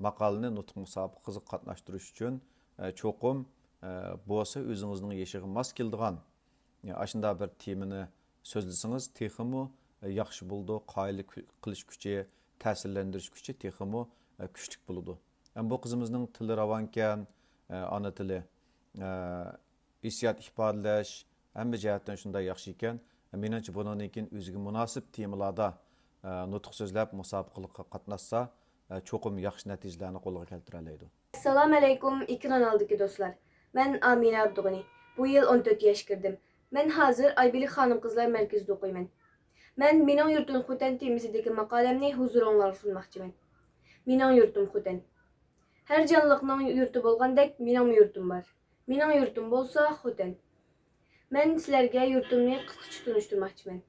ماقالىنى نۇتۇق مۇسابىقىسىگە قاتناشتۇرۇش ئۈچۈن، ئە، چوقۇم، ئە، بولسا ئۆزىڭىزنىڭ يېشىغا ماس كېلىدىغان، ئاشۇنداق بىر تېمىنى سۆزلىسىڭىز تېخىمۇ ياخشى بولىدۇ، قايىل قىلىش كۈچى، تەسىرلەندۈرۈش كۈچى تېخىمۇ كۈچلۈك بولىدۇ. ھەم بۇ قىزىمىزنىڭ تىلى راۋانكەن، ئانا تىلى، ھېسسىيات ئىپادىلەش ھەممە جەھەتتىن شۇنداق ياخشى ئىكەن. مېنىڭچە بۇنىڭدىن كېيىن ئۆزىگە مۇناسىپ تېمىلاردا نۇتۇق سۆزلەپ مۇسابىقىلىققا قاتناشسا، چوقۇم ياخشى نەتىجىلەرنى قولغا كەلتۈرەلەيدۇ. ئەسسالامۇئەلەيكۇم، ئېكران ئالدىدىكى دوستلار. مەن ئامىنە ئابدۇغېنى. بۇ يىل ئون تۆت ياشقا كىردىم. مەن ھازىر ئايبىلىك خانىم-قىزلار مەركىزىدە ئوقۇيمەن. مەن مېنىڭ يۇرتۇم خوتەن تېمىسىدىكى ماقالەمنى ھۇزۇرۇڭلارغا سۇنماقچىمەن. مېنىڭ يۇرتۇم خوتەن. ھەر جانلىقنىڭ يۇرتى بولغاندەك، مېنىڭمۇ يۇرتۇم بار. مېنىڭ يۇرتۇم بولسا خوتەن. مەن سىلەرگە يۇرتۇمنى قىسقىچە تونۇشتۇرماقچىمەن.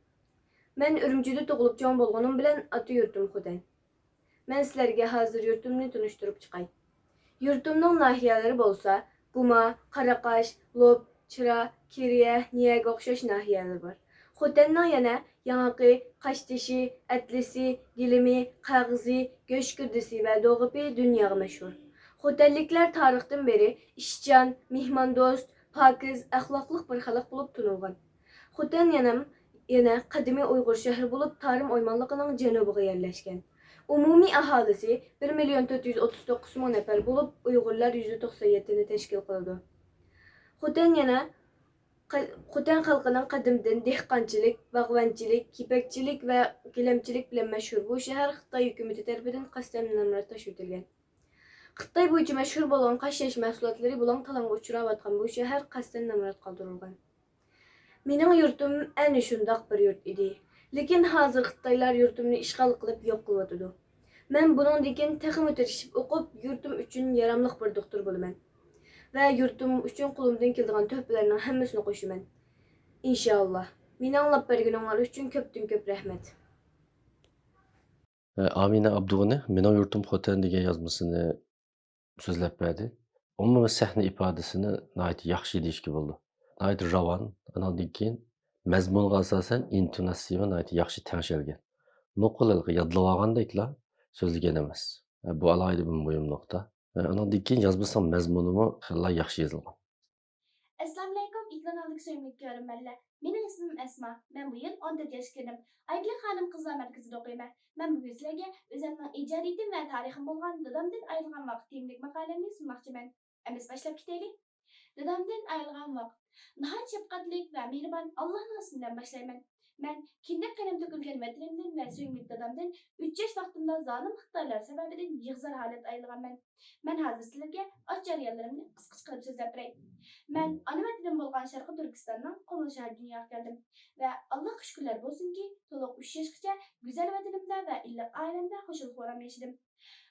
مەن ئۈرۈمچىدە تۇغۇلۇپ چوڭ بولغىنىم بىلەن ئاتا يۇرتۇم خوتەن. مەن سىلەرگە ھازىر يۇرتۇمنى تونۇشتۇرۇپ چىقاي. يۇرتۇمنىڭ ناھىيەلىرى بولسا گۇما، قاراقاش، لوپ، چىرا، كېرىيە، نىيەگە ئوخشاش ناھىيەلەر بار. خوتەننىڭ يەنە ياڭاقى، قاشتېشى، ئەتلىسى، گىلىمى، قەغىزى، گۆشگىردىسى ۋە دوغىپى دۇنياغا مەشھۇر. خوتەنلىكلەر تارىختىن بېرى ئىشچان، مېھماندوست، پاكىز، ئەخلاقلىق بىر خەلق بولۇپ تونۇلغان. خوتەن يەنە، يەنە قەدىمىي ئۇيغۇر شەھىرى بولۇپ، تارىم ئويمانلىقىنىڭ جەنۇبىغا يەرلەشكەن. ئومۇمىي ئاھالىسى بىر مىليون تۆت يۈز ئوتتۇز توققۇز مىڭ نەپەر بولۇپ، ئۇيغۇرلار يۈزدە توقسەن يەتتىنى تەشكىل قىلىدۇ. خوتەن يەنە، قە-، خوتەن خەلقىنىڭ قەدىمدىن دېھقانچىلىق، باغۋەنچىلىك، يىپەكچىلىك ۋە گىلەمچىلىك بىلەن مەشھۇر بۇ شەھەر خىتاي ھۆكۈمىتى تەرىپىدىن قەستەن نامرات تاشلىۋېتىلگەن. خىتاي بويىچە مەشھۇر بولغان قاشتېشى مەھسۇلاتلىرى بۇلاڭ-تالاڭغا ئۇچراۋاتقان بۇ شەھەر قەستەن نامرات قالدۇرۇلغان. مېنىڭ يۇرتۇم ئەنە شۇنداق بىر يۇرت ئىدى. لېكىن ھازىر خىتايلار يۇرتۇمنى ئىشغال قىلىپ يوق قىلىۋاتىدۇ. مەن بۇنىڭدىن كېيىن تېخىمۇ تىرىشىپ ئوقۇپ، يۇرتۇم ئۈچۈن ياراملىق بىر دوختۇر بولىمەن. ۋە يۇرتۇم ئۈچۈن قولۇمدىن كېلىدىغان تۆھپىلەرنىڭ ھەممىسىنى قوشىمەن. ئىنشائاللا. مېنى ئاڭلاپ بەرگىنىڭلار ئۈچۈن كۆپتىن كۆپ رەھمەت. ئامىنە ئابدۇغېنى مېنىڭ يۇرتۇم خوتەن دېگەن يازمىسىنى سۆزلەپ بەردى. ئومۇمىي سەھنە ئىپادىسىنى ناھايىتى ياخشى دېيىشكە بولىدۇ. ناھايىتى راۋان، ئانىڭدىن كېيىن مەزمۇنغا ئاساسەن ئىنتوناتسىيىمۇ ناھايىتى ياخشى تەڭشەلگەن. نوقۇل ھېلىقى يادلىۋالغاندەكلا سۆزلىگەن ئەمەس. بۇ ئالاھىدە بىر مۇھىم نۇقتا. ئانىڭدىن كېيىن يازمىسىنىڭ مەزمۇنىمۇ خېلىلا ياخشى يېزىلغان. ئەسسالامۇئەلەيكۇم، ئېكران ئالدىدىكى سۆيۈملۈك كۆرۈرمەنلەر. مېنىڭ ئىسمىم ئەسما. مەن بۇ يىل ئون تۆت ياشقا كىردىم. ئايگۈل خانىم قىزلار مەركىزىدە ئوقۇيمەن. مەن بۈگۈن سىلەرگە ئۆزۈمنىڭ ئىجادىيىتىم ۋە تارىخىم بولغان دادامدىن ئايرىلغان ۋاقىت تېمىلىك ماقالەمنى سۇنماقچىمەن. ئەمىسە باشلاپ كېتەيلى. دادامدىن ئايرىلغان ۋاقىت. ناھايىتى شەپقەتلىك ۋە مېھرىبان ئاللاھنىڭ ئىسمى بىلەن باشلايمەن. مەن كىندەك قېنىم تۆكۈلگەن ۋەتىنىمدىن ۋە سۆيۈملۈك دادامدىن ئۈچ ياش ۋاقتىمدا زالىم خىتايلار سەۋەبىدىن يىغزار ھالەتتە ئايرىلغانمەن. مەن ھازىر سىلەرگە ئاشۇ جەريانلىرىمنى قىسقىچە قىلىپ سۆزلەپ بېرەي. مەن ئانا ۋەتىنىم بولغان شەرقىي تۈركىستاننىڭ قۇمۇل شەھىرىدە دۇنياغا كەلدىم ۋە ئاللاھقا شۈكۈرلەر بولسۇنكى، تولۇق ئۈچ ياشقىچە گۈزەل ۋەتىنىمدە ۋە ئىللىق ئائىلەمدە خۇشال-خۇرام ياشىدىم.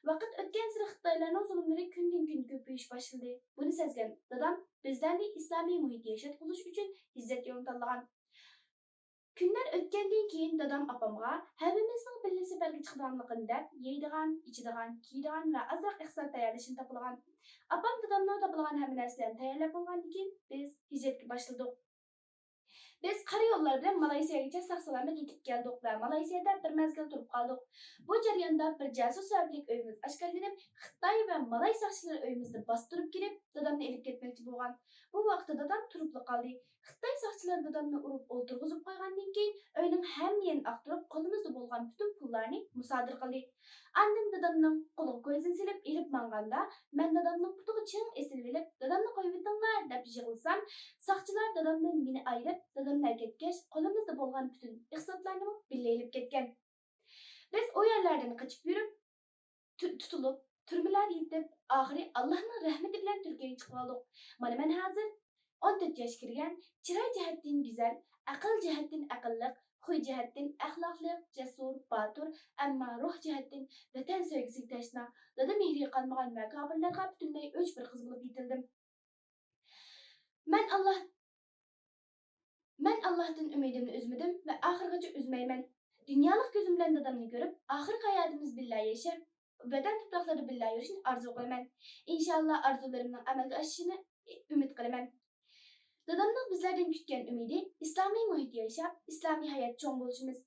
ۋاقىت ئۆتكەنسېرى خىتايلارنىڭ زۇلۇملىرى كۈندىن-كۈن كۆپىيىشكە باشلىدى. بۇنى سەزگەن دادام بىزلەرنى ئىسلامىي مۇھىتتا ياشاتقۇزۇش ئۈچۈن ھىجرەت يولىنى تاللىغان. كۈنلەر ئۆتكەندىن كېيىن دادام ئاپامغا ھەممىمىزنىڭ بىللە سەپەرگە چىقىدىغانلىقىنى دەپ، يەيدىغان، ئىچىدىغان، كىيىدىغان ۋە ئازراق ئىقتىساد تەييارلىشىنى تاپىلىغان. ئاپام دادامنىڭ تاپىلىغان ھەممە نەرسىلەرنى تەييارلاپ بولغاندىن كېيىن، بىز ھىجرەتكە باشلىدۇق. بىز قارا يوللار بىلەن مالايسىيەگىچە ساق-سالامەت يېتىپ كەلدۇق ۋە مالايسىيەدە بىر مەزگىل تۇرۇپ قالدۇق. بۇ جەرياندا بىر جاسۇس سەۋەبلىك ئۆيىمىز ئاشكارىلىنىپ، خىتاي ۋە مالاي ساقچىلىرى ئۆيىمىزنى باستۇرۇپ كىرىپ، دادامنى ئېلىپ كەتمەكچى بولغان. بۇ ۋاقىتتا دادام تۇرۇپلا قالدى. خىتاي ساقچىلىرى دادامنى ئۇرۇپ ئولتۇرغۇزۇپ قويغاندىن كېيىن، ئۆينىڭ ھەممە يېرىنى ئاختۇرۇپ، قولىمىزدا بولغان پۈتۈن پۇللارنى مۇسادىرە قىلدى. ئاندىن دادامنىڭ قولىغا كويزىنى سېلىپ ئېلىپ ماڭغاندا، مەن دادامنىڭ پۇتىغا چىڭ ئېسىلىۋېلىپ، دادامنى قويۇۋېتىڭلار دەپ يىغلىسام، ساقچىلار دادامدىن مېنى ئايرىپ، دادامنى ئەكەتكەچ، قولىمىزدا بولغان پۈتۈن ئىقتىسادلارنىمۇ بىللە ئېلىپ كەتكەن. بىز ئۇ يەرلەردىن قېچىپ يۈرۈپ، تۇ-، تۇتۇلۇپ، تۈرمىلەردە يېتىپ، ئاخىرى ئاللاھنىڭ رەھمىتى بىلەن تۈركىيەگە چىقىۋالدۇق. مانا مەن ھازىر ئون تۆت ياشقا كىرگەن، چىراي جەھەتتىن گۈزەل، ئەقىل جەھەتتىن ئەقىللىق، خۇي جەھەتتىن ئەخلاقلىق، جەسۇر، باتۇر، ئەمما روھ جەھەتتىن، ۋەتەن سۆيگۈسىگە تەشنا، دادا مېھرىگە قانمىغان ۋە كاپىرلارغا پۈتۈنلەي ئۆچ بىر قىز بولۇپ يېتىلدىم. مەن ئاللاھ، مەن ئاللاھتىن ئۈمىدىمنى ئۈزمىدىم ۋە ئاخىرغىچە ئۈزمەيمەن. دۇنيالىق كۆزۈم بىلەن دادامنى كۆرۈپ، ئاخىرقى ھاياتىمىز بىللە ياشاپ، ۋەتەن تۇپراقلىرىدا بىللە يۈرۈشنى ئارزۇ قىلىمەن. ئىنشائاللا، ئارزۇلىرىمنىڭ ئەمەلگە ئاشىشىنى ئۈمىد قىلىمەن. دادامنىڭ بىزلەردىن كۈتكەن ئۈمىدى ئىسلامىي مۇھىتتا ياشاپ، ئىسلامىي ھايات چوڭ بولۇشىمىز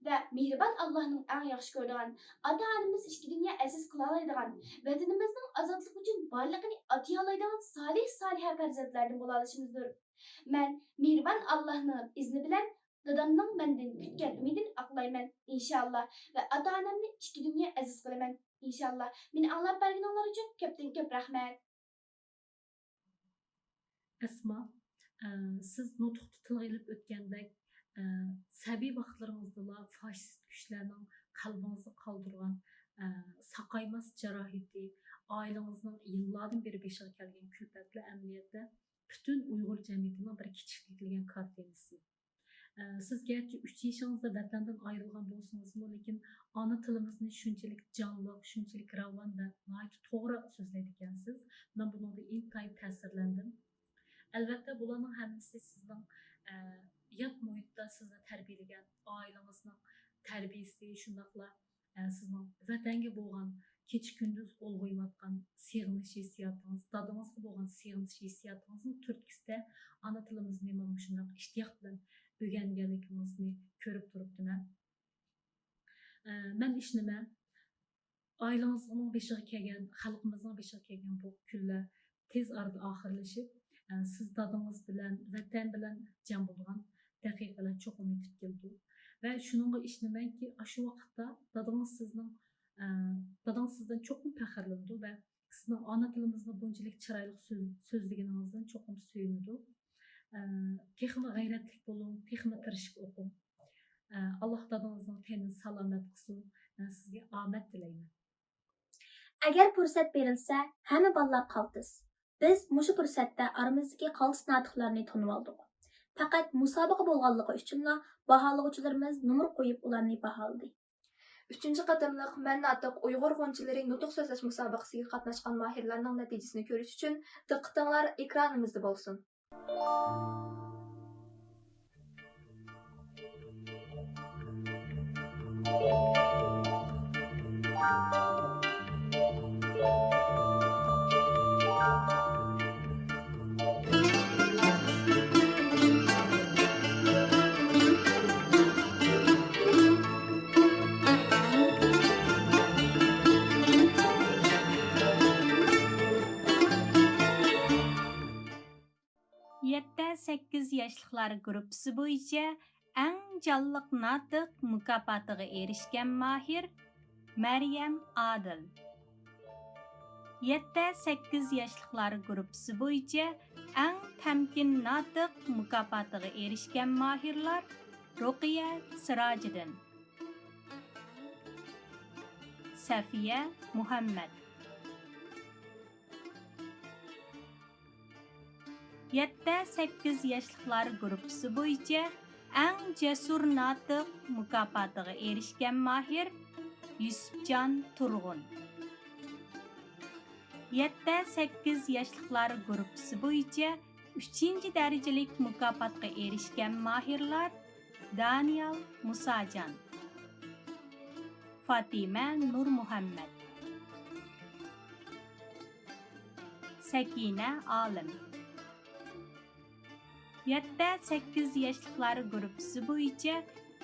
ۋە مېھرىبان ئاللاھنىڭ ئەڭ ياخشى كۆرىدىغان، ئاتا-ئانىمىز ئىككى دۇنيا ئەزىز قىلالايدىغان، ۋەتىنىمىزنىڭ ئازادلىقى ئۈچۈن بارلىقىنى ئاتىيالايدىغان سالىھ-سالىھە پەرزەنتلەردىن بولالىشىمىزدۇر. مەن مېھرىبان ئاللاھنىڭ ئىزنى بىلەن دادامنىڭ مەندىن كۈتكەن ئۈمىدىنى ئاقلايمەن، ئىنشائاللا، ۋە ئاتا-ئانامنى ئىككى دۇنيا ئەزىز قىلىمەن، ئىنشائاللا. مېنى ئاڭلاپ بەرگىنىڭلار ئۈچۈن كۆپتىن كۆپ رەھمەت. ئەسما، ئە، سىز نۇتۇقتا تىلغا ئېلىپ ئۆتكەندەك، ئە، سەبىي ۋاقىتلىرىڭىزدىلا فاشىست كۈچلەرنىڭ قەلبىڭىزدە قالدۇرغان، ئە، ساقايماس جاراھىتى، ئائىلىڭىزنىڭ يىللاردىن بېرى بېشىغا كەلگەن كۈلپەتلەر ئەمەلىيەتتە پۈتۈن ئۇيغۇر جەمئىيىتىنىڭ بىر كىچىكلىتىلگەن كارتىنىسى. ئە، سىز گەرچە ئۈچ يېشىڭىزدا ۋەتەندىن ئايرىلغان بولسىڭىزمۇ، لېكىن ئانا تىلىمىزنى شۇنچىلىك جانلىق، شۇنچىلىك راۋان ۋە ناھايىتى توغرا سۆزلەيدىكەنسىز. مەن بۇنىڭدىن ئىنتايىن تەسىرلەندىم. ئەلۋەتتە، بۇلارنىڭ ھەممىسى سىزنىڭ، ئە، يات مۇھىتتا سىزنى تەربىيەلىگەن ئائىلىڭىزنىڭ تەربىيەسى، شۇنداقلا ئە، سىزنىڭ ۋەتەنگە بولغان كېچە-كۈندۈز ئۇلغىيىۋاتقان سېغىنىش ھېسسىياتىڭىز، دادىڭىزغا بولغان سېغىنىش ھېسسىياتىڭىزنىڭ تۈرتكىسىدە ئانا تىلىمىزنى مانا مۇشۇنداق ئىشتىياق بىلەن ئۆگەنگەنلىكىڭىزنى كۆرۈپ تۇرۇپتىمەن. ئە، مەن ئىشىنىمەن، ئائىلىڭىزنىڭ بېشىغا كەلگەن، خەلقىمىزنىڭ بېشىغا كەلگەن بۇ كۈنلەر تېز ئارىدا ئاخىرلىشىپ، ئە، سىز دادىڭىز بىلەن، ۋەتەن بىلەن جەم بولىدىغان دەقىقىلەر چوقۇم يېتىپ كېلىدۇ. ۋە شۇنىڭغا ئىشىنىمەنكى، ئاشۇ ۋاقىتتا دادىڭىز سىزنىڭ، ئە، دادىڭىز سىزدىن چوقۇم پەخىرلىنىدۇ ۋە سىزنىڭ ئانا تىلىمىزنى بۇنچىلىك چىرايلىق سۆز-، سۆزلىگىنىڭىزدىن چوقۇم سۆيۈنىدۇ. ئە، تېخىمۇ غەيرەتلىك بولۇڭ، تېخىمۇ تىرىشىپ ئوقۇڭ. ئە، ئاللاھ دادىڭىزنىڭ تېنىنى سالامەت قىلسۇن. مەن سىزگە ئامەت تىلەيمەن. ئەگەر پۇرسەت بېرىلسە، ھەممە بالىلار قالتىس. بىز مۇشۇ پۇرسەتتە ئارىمىزدىكى قالتىس ناتىقلارنى تونۇۋالدۇق. پەقەت مۇسابىقە بولغانلىقى ئۈچۈنلا باھالىغۇچىلىرىمىز نومۇر قويۇپ ئۇلارنى باھالىدى. ئۈچىنچى قېتىملىق مەن ناتىق ئۇيغۇر غۇنچىلىرى نۇتۇق سۆزلەش مۇسابىقىسىگە قاتناشقان ماھىرلارنىڭ نەتىجىسىنى كۆرۈش ئۈچۈن دىققىتىڭلار ئېكرانىمىزدا بولسۇن. يەتتە سەككىز ياشلىقلار گۇرۇپپىسى بويىچە ئەڭ جانلىق ناتىق مۇكاپاتىغا ئېرىشكەن ماھىر مەريەم ئادىل. يەتتە سەككىز ياشلىقلار گۇرۇپپىسى بويىچە ئەڭ تەمكىن ناتىق مۇكاپاتىغا ئېرىشكەن ماھىرلار رۇقىيە سىراجىدىن، سەفىيە مۇھەممەد. يەتتە سەككىز ياشلىقلار گۇرۇپپىسى بويىچە ئەڭ جەسۇر ناتىق مۇكاپاتىغا ئېرىشكەن ماھىر يۈسۈپجان تۇرغۇن. يەتتە سەككىز ياشلىقلار گۇرۇپپىسى بويىچە ئۈچىنچى دەرىجىلىك مۇكاپاتقا ئېرىشكەن ماھىرلار دانىيال مۇساجان، فاتىمە نۇرمۇھەممەت، سەكىنە ئالىم. يەتتە سەككىز ياشلىقلار گۇرۇپپىسى بويىچە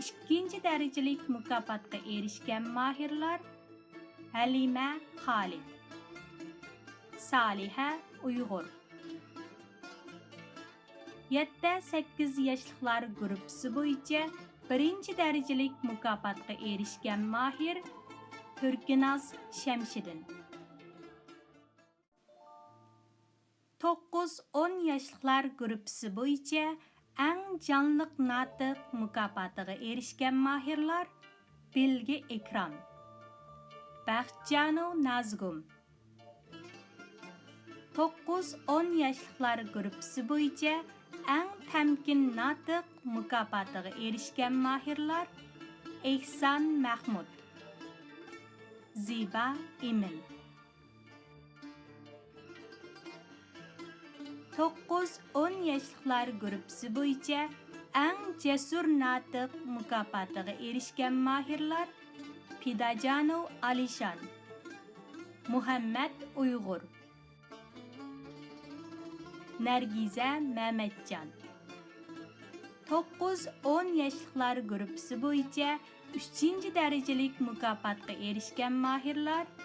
ئىككىنچى دەرىجىلىك مۇكاپاتقا ئېرىشكەن ماھىرلار ھەلىمە خالىد، سالىھە ئۇيغۇر. يەتتە سەككىز ياشلىقلار گۇرۇپپىسى بويىچە بىرىنچى دەرىجىلىك مۇكاپاتقا ئېرىشكەن ماھىر تۈركىناز شەمشىدىن. توققۇز ئون ياشلىقلار گۇرۇپپىسى بويىچە ئەڭ جانلىق ناتىق مۇكاپاتىغا ئېرىشكەن ماھىرلار بىلگە ئېكران، بەختجانو نازگۇم. توققۇز ئون ياشلىقلار گۇرۇپپىسى بويىچە ئەڭ تەمكىن ناتىق مۇكاپاتىغا ئېرىشكەن ماھىرلار ئېھسان مەخمۇت، زىبا ئىمىن. توققۇز ئون ياشلىقلار گۇرۇپپىسى بويىچە ئەڭ جەسۇر ناتىق مۇكاپاتىغا ئېرىشكەن ماھىرلار پىداجانو ئالىشان، مۇھەممەت ئۇيغۇر، نەرگىزە مەمەتجان. توققۇز ئون ياشلىقلار گۇرۇپپىسى بويىچە ئۈچىنچى دەرىجىلىك مۇكاپاتقا ئېرىشكەن ماھىرلار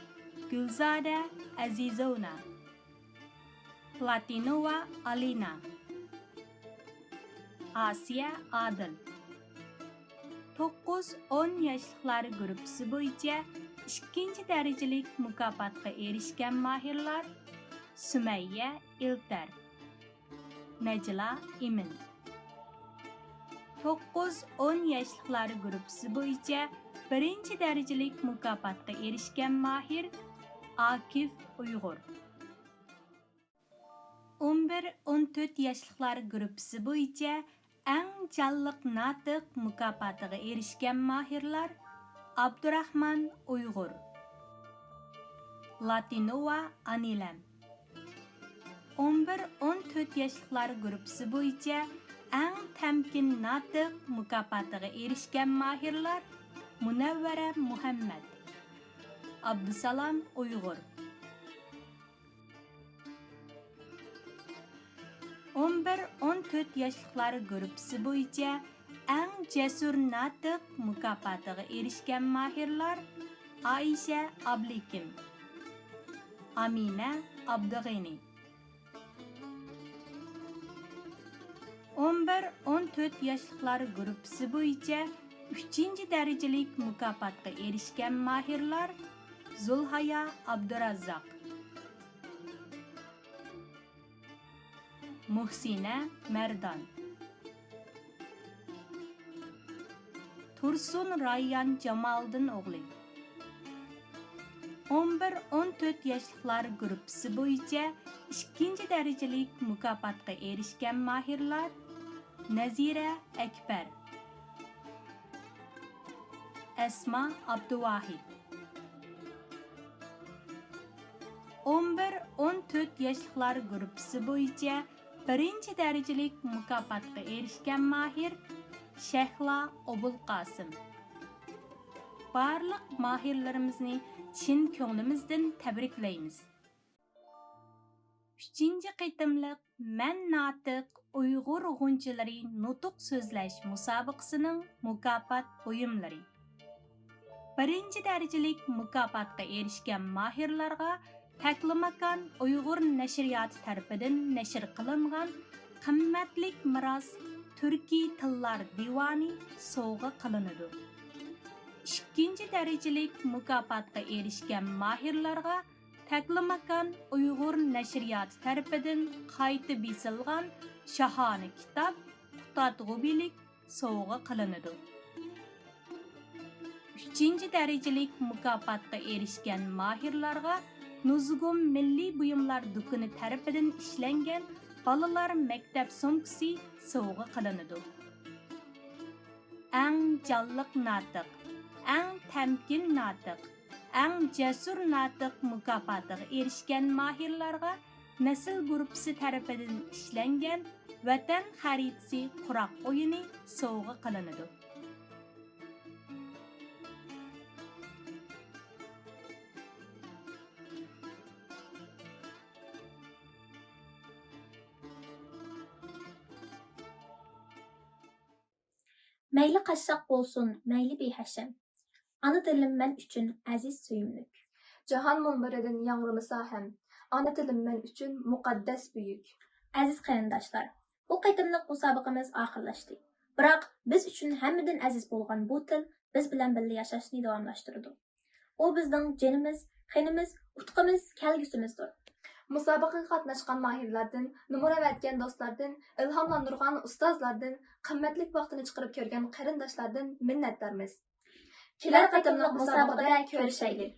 گۈلزادە ئەزىزوۋنا، پلاتىنوۋا ئالىنا، ئاسىيە ئادىل. توققۇز ئون ياشلىقلار گۇرۇپپىسى بويىچە ئىككىنچى دەرىجىلىك مۇكاپاتقا ئېرىشكەن ماھىرلار سۈمەييە ئىلتەر، نەجلا ئىمىن. توققۇز ئون ياشلىقلار گۇرۇپپىسى بويىچە بىرىنچى دەرىجىلىك مۇكاپاتقا ئېرىشكەن ماھىر ئاكىف ئۇيغۇر. ئون بىر ئون تۆت ياشلىقلار گۇرۇپپىسى بويىچە ئەڭ جانلىق ناتىق مۇكاپاتىغا ئېرىشكەن ماھىرلار ئابدۇراخمان ئۇيغۇر، لاتىنوۋا ئانىلەم. ئون بىر ئون تۆت ياشلىقلار گۇرۇپپىسى بويىچە ئەڭ تەمكىن ناتىق مۇكاپاتىغا ئېرىشكەن ماھىرلار مۇنەۋۋەرە مۇھەممەد، ئابدۇسالام ئۇيغۇر. ئون بىر، ئون تۆت ياشلىقلار گۇرۇپپىسى بويىچە ئەڭ جەسۇر ناتىق مۇكاپاتىغا ئېرىشكەن ماھىرلار ئائىشە ئابلىكىم، ئامىنە ئابدۇغېنى. ئون بىر، ئون تۆت ياشلىقلار گۇرۇپپىسى بويىچە ئۈچىنچى دەرىجىلىك مۇكاپاتقا ئېرىشكەن ماھىرلار زۇلھايا ئابدۇراززاق، مۇھسىنە مەردان، تۇرسۇن رايان جامالىدىن ئوغلى. ئون بىر، ئون تۆت ياشلىقلار گۇرۇپپىسى بويىچە ئىككىنچى دەرىجىلىك مۇكاپاتقا ئېرىشكەن ماھىرلار نەزىرە ئەكبەر، ئەسما ئابدۇۋاھىت. ئون بىر، ئون تۆت ياشلىقلار گۇرۇپپىسى بويىچە بىرىنچى دەرىجىلىك مۇكاپاتقا ئېرىشكەن ماھىر شەھلا ئوبۇلقاسىم. بارلىق ماھىرلىرىمىزنى چىن كۆڭلىمىزدىن تەبرىكلەيمىز. ئۈچىنچى قېتىملىق مەن ناتىق ئۇيغۇر غۇنچىلىرى نۇتۇق سۆزلەش مۇسابىقىسىنىڭ مۇكاپات بۇيۇملىرى. بىرىنچى دەرىجىلىك مۇكاپاتقا ئېرىشكەن ماھىرلارغا تەكلىماكان ئۇيغۇر نەشرىياتى تەرىپىدىن نەشر قىلىنغان قىممەتلىك مىراس تۈركىي تىللار دىۋانى سوۋغا قىلىنىدۇ. ئىككىنچى دەرىجىلىك مۇكاپاتقا ئېرىشكەن ماھىرلارغا تەكلىماكان ئۇيغۇر نەشرىياتى تەرىپىدىن قايتا بېسىلغان شاھانە كىتاب، قۇتادغۇ بىلىك سوۋغا قىلىنىدۇ. ئۈچىنچى دەرىجىلىك مۇكاپاتقا ئېرىشكەن ماھىرلارغا نۇزۇگۇم مىللىي بۇيۇملار دۇكىنى تەرىپىدىن ئىشلەنگەن بالىلار مەكتەپ سومكىسى سوۋغا قىلىنىدۇ. ئەڭ جانلىق ناتىق، ئەڭ تەمكىن ناتىق، ئەڭ جەسۇر ناتىق مۇكاپاتىغا ئېرىشكەن ماھىرلارغا نەسىل گۇرۇپپىسى تەرىپىدىن ئىشلەنگەن ۋەتەن خەرىتىسى قۇراق ئويۇنى سوۋغا قىلىنىدۇ. مەيلى قاششاق بولسۇن، مەيلى بىھەشەم، ئانا تىلىم مەن ئۈچۈن ئەزىز سۆيۈملۈك. جاھان مۇنبىرىدىن ياڭرىمىسا ھەم، ئانا تىلىم مەن ئۈچۈن مۇقەددەس بۈيۈك. ئەزىز قېرىنداشلار، بۇ قېتىملىق مۇسابىقىمىز ئاخىرلاشتى. بىراق بىز ئۈچۈن ھەممىدىن ئەزىز بولغان بۇ تىل بىز بىلەن بىللە ياشاشنى داۋاملاشتۇرىدۇ. ئۇ بىزنىڭ جېنىمىز، قېنىمىز، ئۇتۇقىمىز، كەلگۈسىمىزدۇر. مۇسابىقىگە قاتناشقان ماھىرلاردىن، نومۇر ئەۋەتكەن دوستلاردىن، ئىلھاملاندۇرغان ئۇستازلاردىن، قىممەتلىك ۋاقتىنى چىقىرىپ كۆرگەن قېرىنداشلاردىن مىننەتدارمىز. كېلەر قېتىملىق مۇسابىقىدە كۆرۈشەيلى.